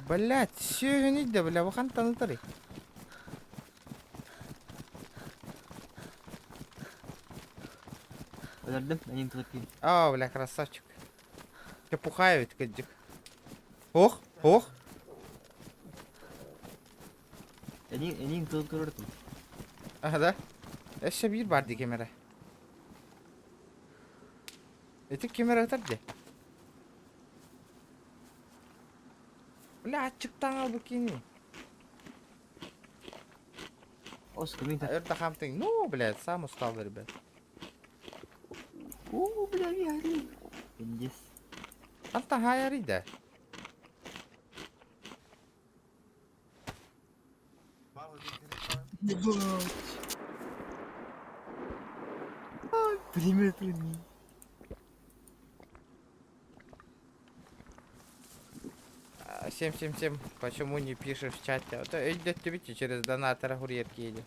Блять, сүйгін да бля, хантан ытар. Өлердім, әнен тығып А, бля, красавчик. Чепухаю ведь, кадик. Ох, ох. Әнен тығып көрірдім. Ага, да. Өссө бир бар ди камера. Эти камера ытар ди. Бля, ачыктан ал букини. Ос, кімін Это хамтың. Ну, блядь, сам устал, ребят. О, бля, я Пиндес. Анта хаярида. Пулемет не. 777, почему не пишешь в чате? А то идет тебе через донатора курьерки едет.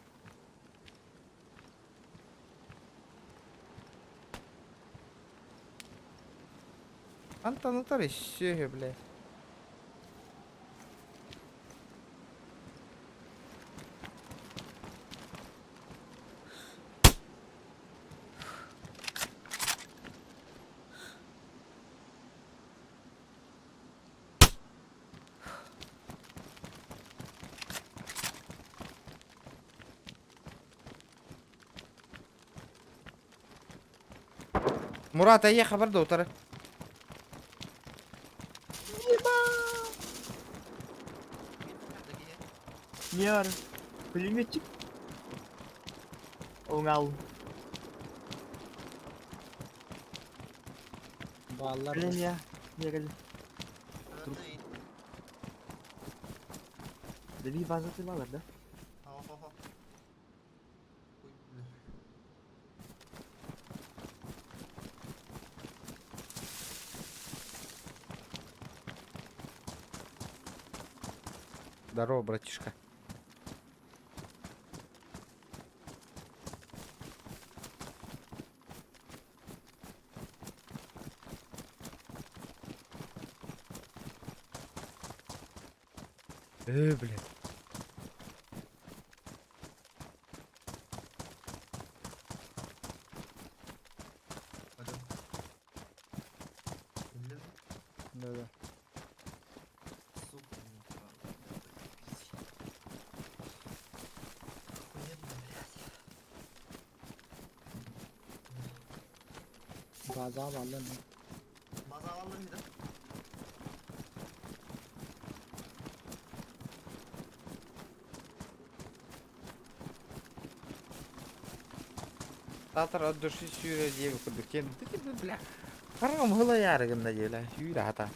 Антон, ну то еще, блядь. Мурат, а я хабар утары. Не бар? Пулеметчик. Оңал. Баллар. Блин, я. Я говорю. Дави база ты баллар, да? Здорово, братишка. Э, блин. Алло. Биллим? Да-да. Сука, ну правда, заебись. Охуенно, блядь. База баллар. База алалım bir de. Татар от души сүүрэ диэбит курдук киэн бля хараҕым ыһылайаары гынна диэбилэ сүүрэ хата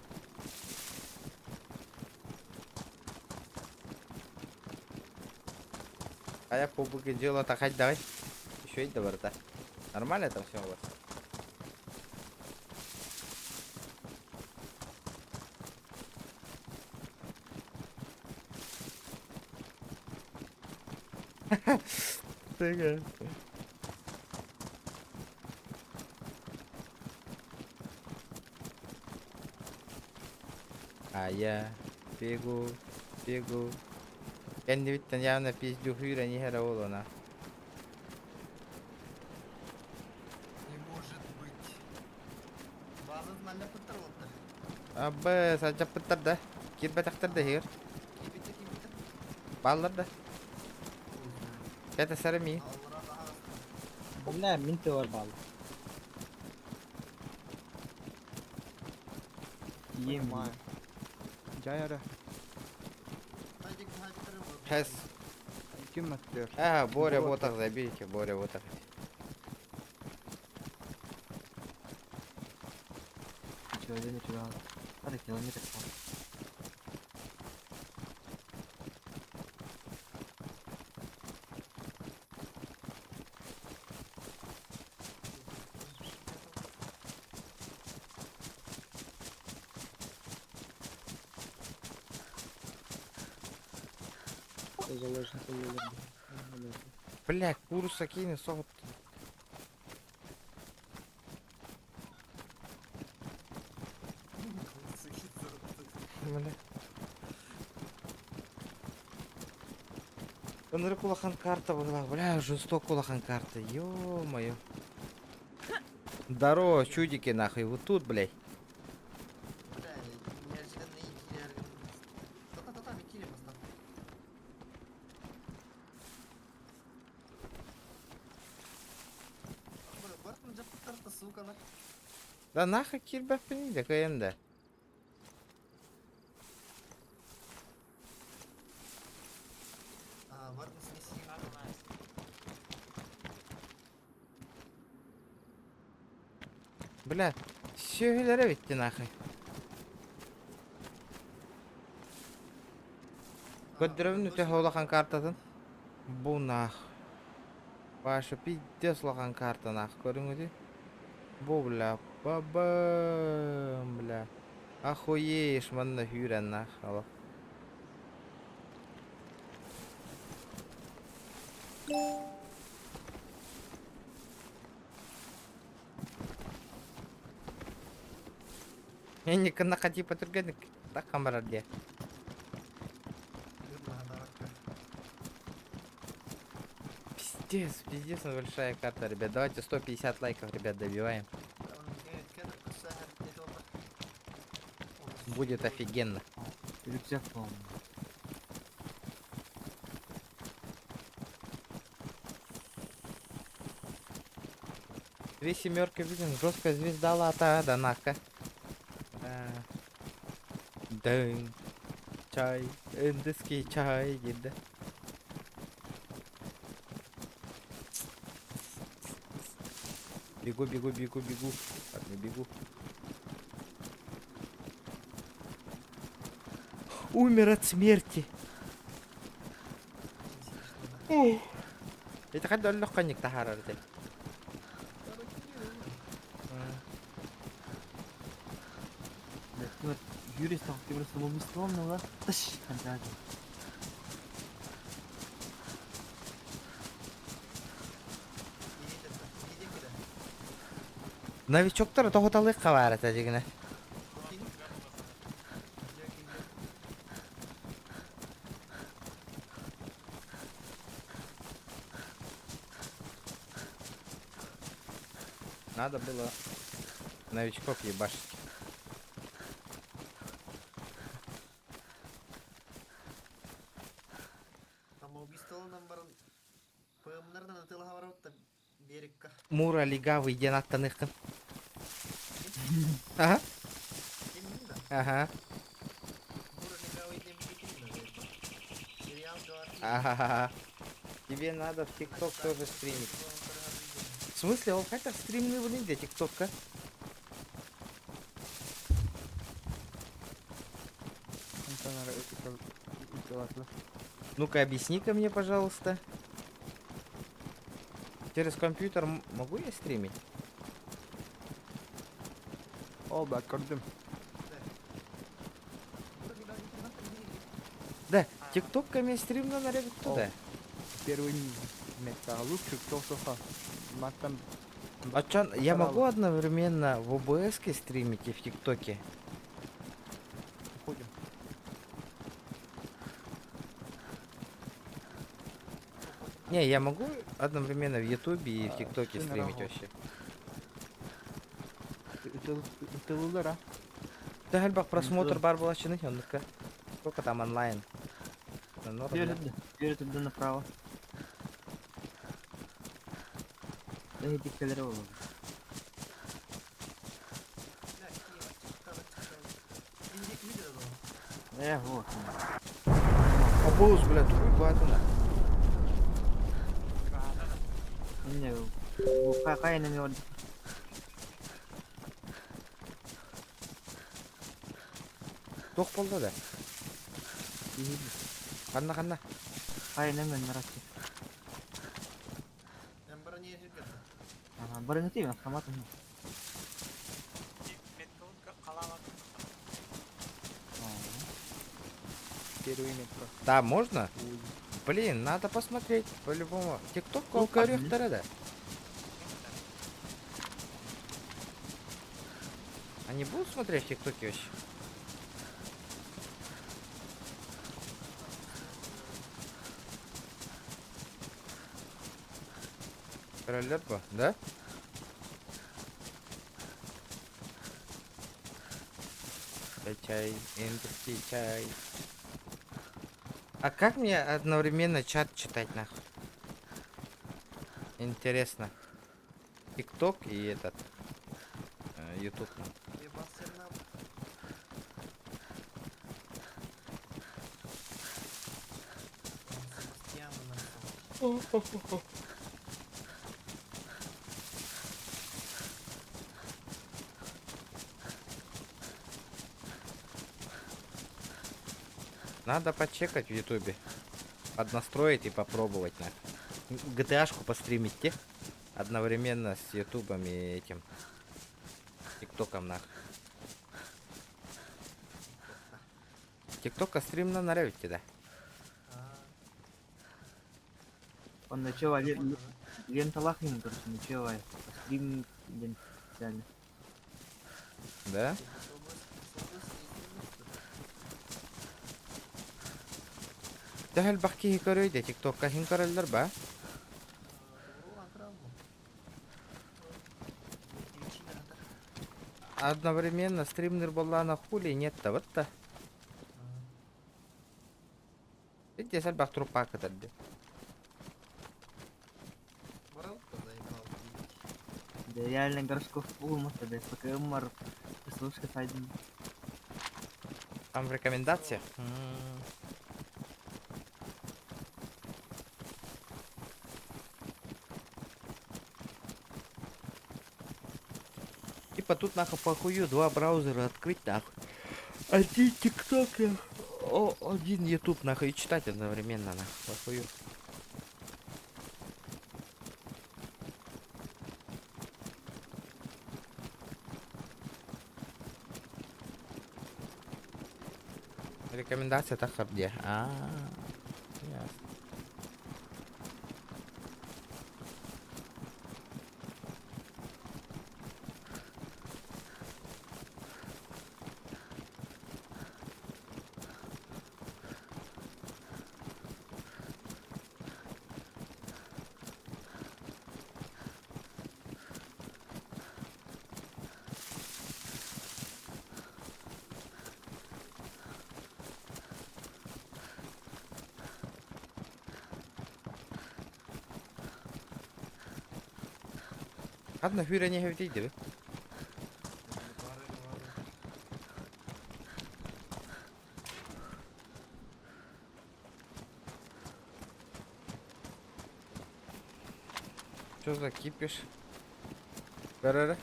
Хайа пубуки дьыалата хайдаҕый? Үчүгэй да барыта. Нормально там все у вас? Тыга. А я бегу, бегу. Кэннибиттэн явно пиздюк үүрэн иһэрэ буолуона. Не может быть. База манна пыттар болтар. Абы, садьаппыттар да. Киирбэтэхтэр да иһигэр. Киирбитэ киирбитэ. Бааллар да. Кэтэсэрэ мии. Бля, мин тыவர் баал. Понимаю. Дьай эрэ. Хэс. Ким өттүөр? А, Боря, вот так забейте, Боря, вот так. Человек, человек. Пара километр. Бля, курса кини соҕут. Бля. Ынырык улахан карта была. Бля, жестоко улахан карта. Ё-моё. Здорово, чудики, нахуй. Вот тут, блядь. Бля, неожиданно икилер. Та-та-та-та, икилер бастан. Бартын жаппыттар сукалар. Да нахуй киирбэппин да кыайан да. А, бартын смеси. Бля, сүөһүлэрэ бүттэ нахуй. Көрдөрөбүн үтэ улахан картатын. Бу нах. Ваша пиздец улахан карта нах. Көрүҥүтүй. Бу бля, бабам, бля. Охуеешь, манна хүүрэн нах. Алло. Энни кыннака типа түргенник. Так камарар дии. Пиздец, пиздец, большая карта, ребят. Давайте 150 лайков, ребят, добиваем. Будет офигенно. Рюкзак, по-моему. Две семерки видим, жесткая звезда лата, да нака. Да. Дын. Чай. Индийский чай, да. Бегу, бегу, бегу, бегу. Ладно, бегу. Умер от смерти. Это когда легконик тахарар ты. Да, ты вот Юрий стал, ты просто самоубийством, ну да? Тащ, контракт. Новичоктар тоһуталыахха баар этэ дьигинэ. Надо было новичков ебашить. Самоубийстволанан баран ПМ-нарынан ытыалаһа барабыт да берегка. Мура легавый диэн аттаныаххын. Ага. Ага. Ага. Тебе надо в ТикТок тоже стримить. В смысле, ол хайдах стримныыбын де ТикТокка? Ну-ка, объясни-ка мне, пожалуйста. Через компьютер могу я стримить? О, да, көрдүм. Да, ТикТокка мен стримнанар эбит да. Первый место. Лучше кто соха. Маттан А чё, я могу одновременно в ОБС стримить и в ТикТоке? Уходим. Не, я могу одновременно в Ютубе и в ТикТоке стримить вообще. Ытылылар, а? Да, элбэх просмотр баар буолааччыны, оннукка. Сколько там онлайн? Да, норм, да? Теперь туда направо. Да иди калерова. Вот. Обоус, бля, тугуй баатына. Не, какая на него. Туох буолла да? Ханна ханна? Хайа нөмөн нарасты. Ага, бронетив автомат. Первый метро. Да, можно? Блин, надо посмотреть по-любому. Тикток көрүөхтэрэ да. Они будут смотреть в ТикТоке вообще? Ролетку, да? Чай, чай, индийский чай. А как мне одновременно чат читать нахуй? Интересно. ТикТок и этот Ютуб. Надо почекать в Ютубе. Поднастроить и попробовать на. GTA-шку постримить те. Одновременно с Ютубом и этим. ТикТоком нах. ТикТока стрим на наревите, да? Он начал лента лахин, короче, начал стрим день специально. Да? Төһө элбэх киһи көрүй де ТикТокка хин көрөллөр ба? Одновременно стримнер буоллаҕына хули нет-то вот-то. Ити элбэх труппа кытарды. Да реально горшков полмаса, да ПКМ слушка сайден. Там в рекомендациях? Типа тут нахуй похую два браузера открыть нахуй. Один ТикТок, один Ютуб нахуй и читать одновременно нахуй. Похую. Рекомендация так где? А, ясно. Ханна хүүрэн иһэбитий диби? Что за кипиш? Бәрәрі.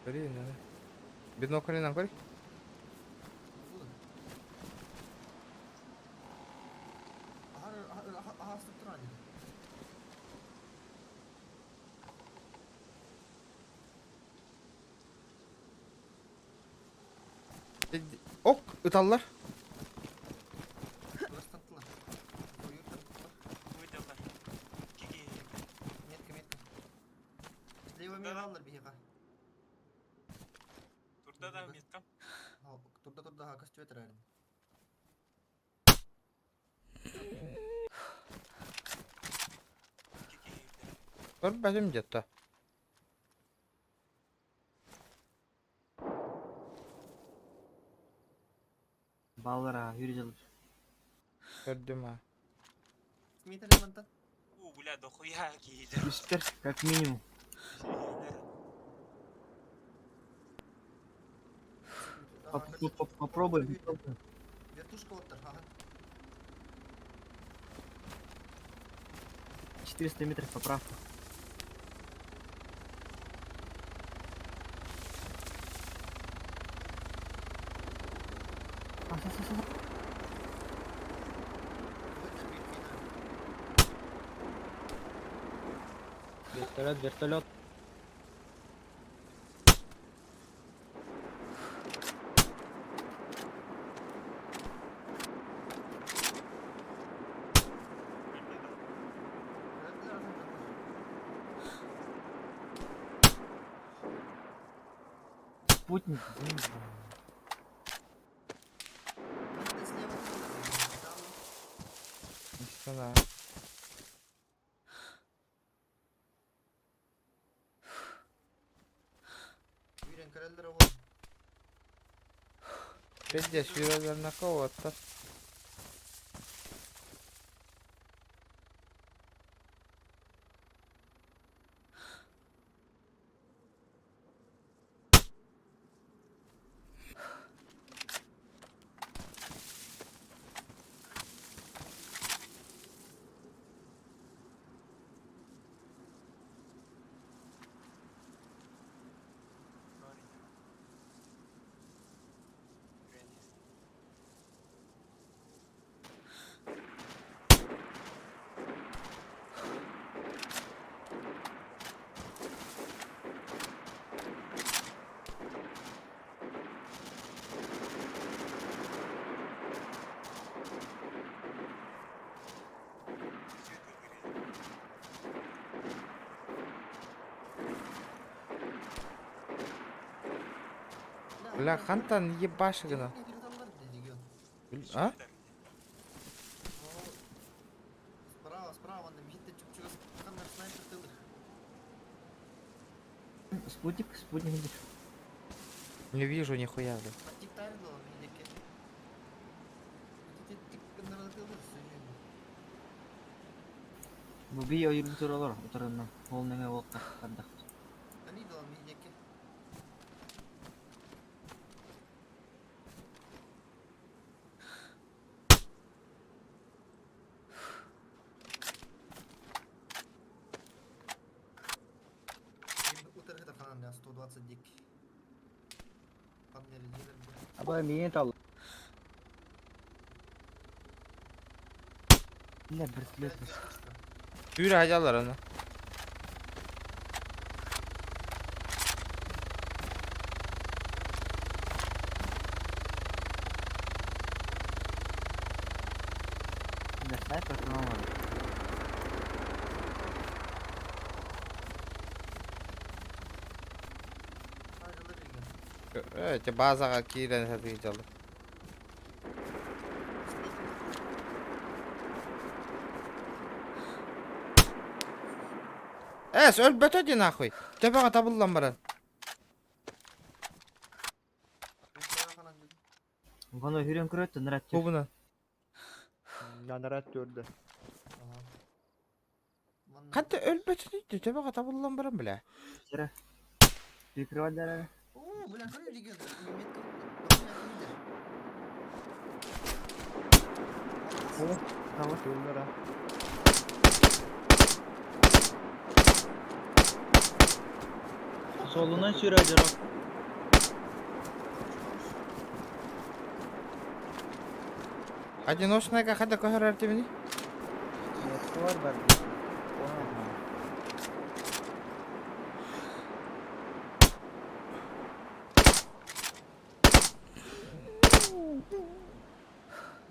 Бери, надо. Биноклинан көр. Ок, ыталлар. Турда да меткам. Турда турда көстүбэт эрэрин. Көрбөтүм дьэтто. Баллара хүрү Көрдүм а. Сметали мантан. У, бля, дохуя киһилэр. Үстэр, как минимум. Попробуй. Вертушка оттар, ага. 400 метров поправка. Вертолет, вертолет. Спутник. Sana. Үүрэн көрөллөр ол. Пиздец, сүүрэллэр накоуаттар. Бля, хантан ебашигына. А? Справа, справа, на бихитте чуп-чугас каннар снайпер тылыр. Спутник, спутник где? Не вижу нихуя, бля. Тик тардыл мидеке. Тик тик каннар тылыр сөйүн. Бу би ойын туралар, утарына. Ол неге олққа қардақ. Ани дал мидеке. Утыргы ханан я 120 дик. Панели дилер. Аба миен тал. Бля, вертолет. Сүүрэ хадьаллар аны. Бля, снайпер по-моему. Эти базаға киирэн сатыйдьаллар. Эс, өлбөтө ди нахуй. Төбөҕө табыллан баран. Вано хүрен көрөт, нырат Кубуна. Нанарат төрдө. Ханта өлбөтүн төбө табыллан баран бля. Вчера. Прикрывать дали. О, бля, көрү регион. Метка. Solundan sürüyor. Одиночная хада көһөрөр тимини. Var var.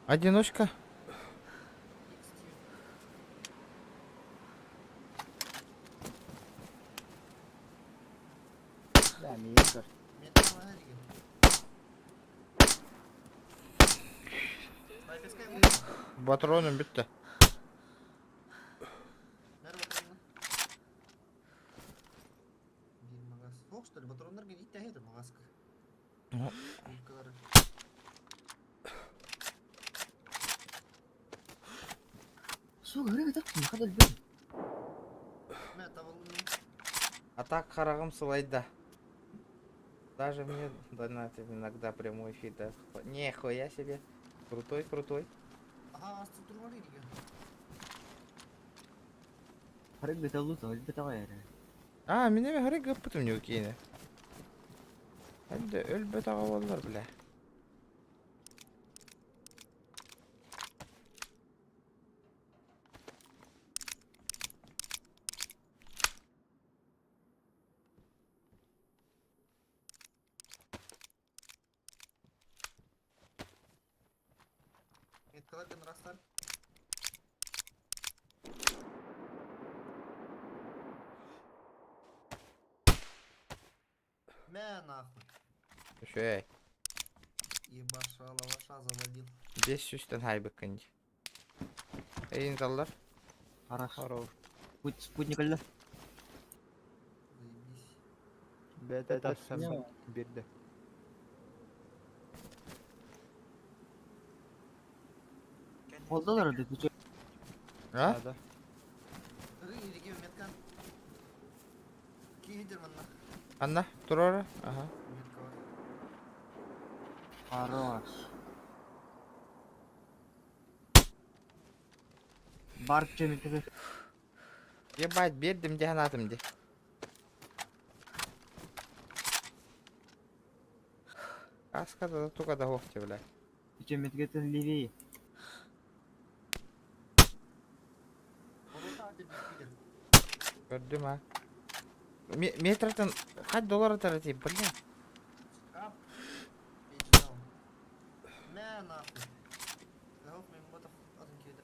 Одиночка. Да, миир. Метка var регион. Снайперская вон. Патроным бүттү. Nerede bakalım? Bir magaz. Yok что ли? Патрондар генит тәһе магазка. Ага. Юбкалары. Сука, рыга так, не хода любим. Мә табылды. А так харагым сылайда. Даже мне донатят иногда прямой эфир. Да. Нихуя себе. Крутой, крутой. Ага, структура var регион. Рыга это лута, өлбөт аҕай эрэ. А, меня горы гаппытым не укине. Хәдде өлбөт аға болар, бля. Меткалар ген растар. Мә нахуй. Шөй. Ебаша, лаваша завалил. 500-тен хайбы кынди. Эйин заллар. Хорошо. Путь спутник өллө. Заебись. Бәтә тапсам бирде. Холдолар да күчө. А? Да. Ры регион меткан. Киһидер манна. Анна, турора. Ага. Метка бар. Хорош. Бар чөмүтүгү. Ебать, бердим деханатым де. Каска да тука да хохте, бля. Чөмүтүгүтүн левее. Болота атып бир. Көрдүм, а. Метртен хать доллар тарати, бля. Кап. Бич даун. Мә нахуй. Ләһоқ мен ботақ атын киеді.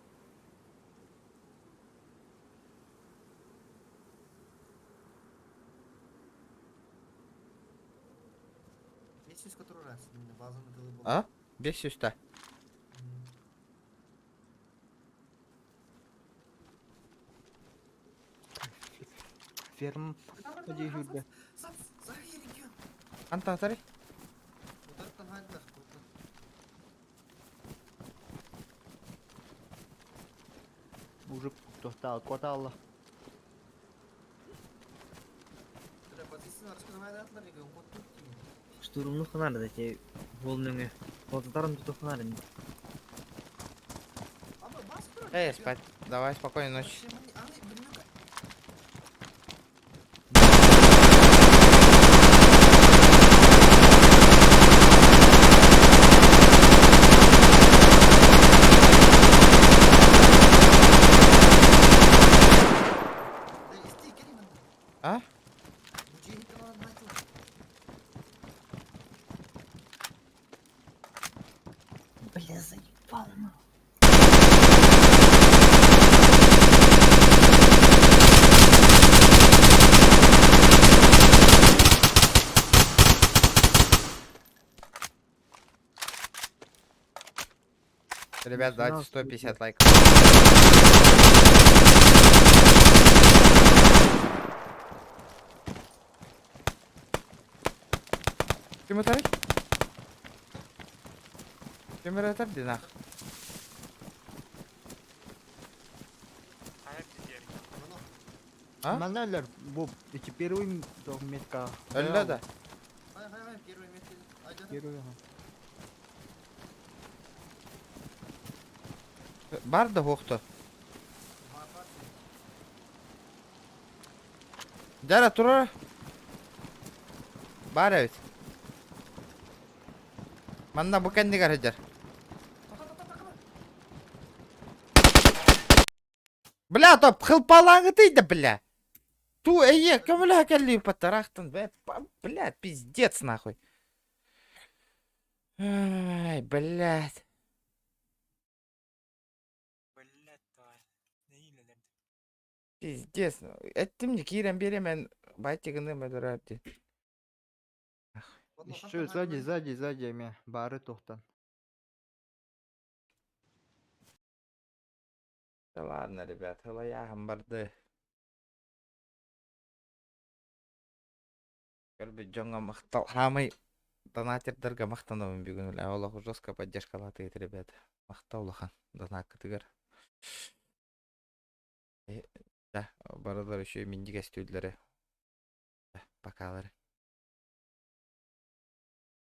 Бес жүз который раз именно базаны тылы болды. А? 500 та. Ферм дежурда. Антон, смотри. Утарттан хайдылар. Уже тохтал, коталла. Позицияны арышкы регион кот тут. Штурмну ханар да те волныңы. Холдоларым туту ханар. Аба бас тұр. Эй, спать. Давай, спокойной ночи. А? Бля, заебал нахуй. Ребят, давайте Нахуй, 150 лайков. Ким атар? Ким атар динах? Хайа дедер. А? Манна бу эти первый метка. Өллө да. Хай хай хай первый метка. Айда. Первый. Бар да хуохто. Дьара турар. Бар эбит. Манна бу кэннигэр сылдьар. Бля, топ хылпалааҥытый да, бля. Ту эйе, көмөлөһө кэллиин паттараахтан, бля, пиздец нахуй. Ай, блядь. Блядь, давай. Пиздец. Эттим не киирэн биэриэм байтигыны өлөрөр дии. Еще сзади, сзади, сзади меня. Бары тохтан. Да ладно, ребят, ылайааһын барды. Көрбүт дьоҥҥо махтал. Хаамай донатердарга махтанабын бүгүн үлэ. Олох жестко поддержкалаатыгыт, ребят. Махтал улахан донаккытыгар. Да, барылар еще миндигэс түүллэри. Пока-лары.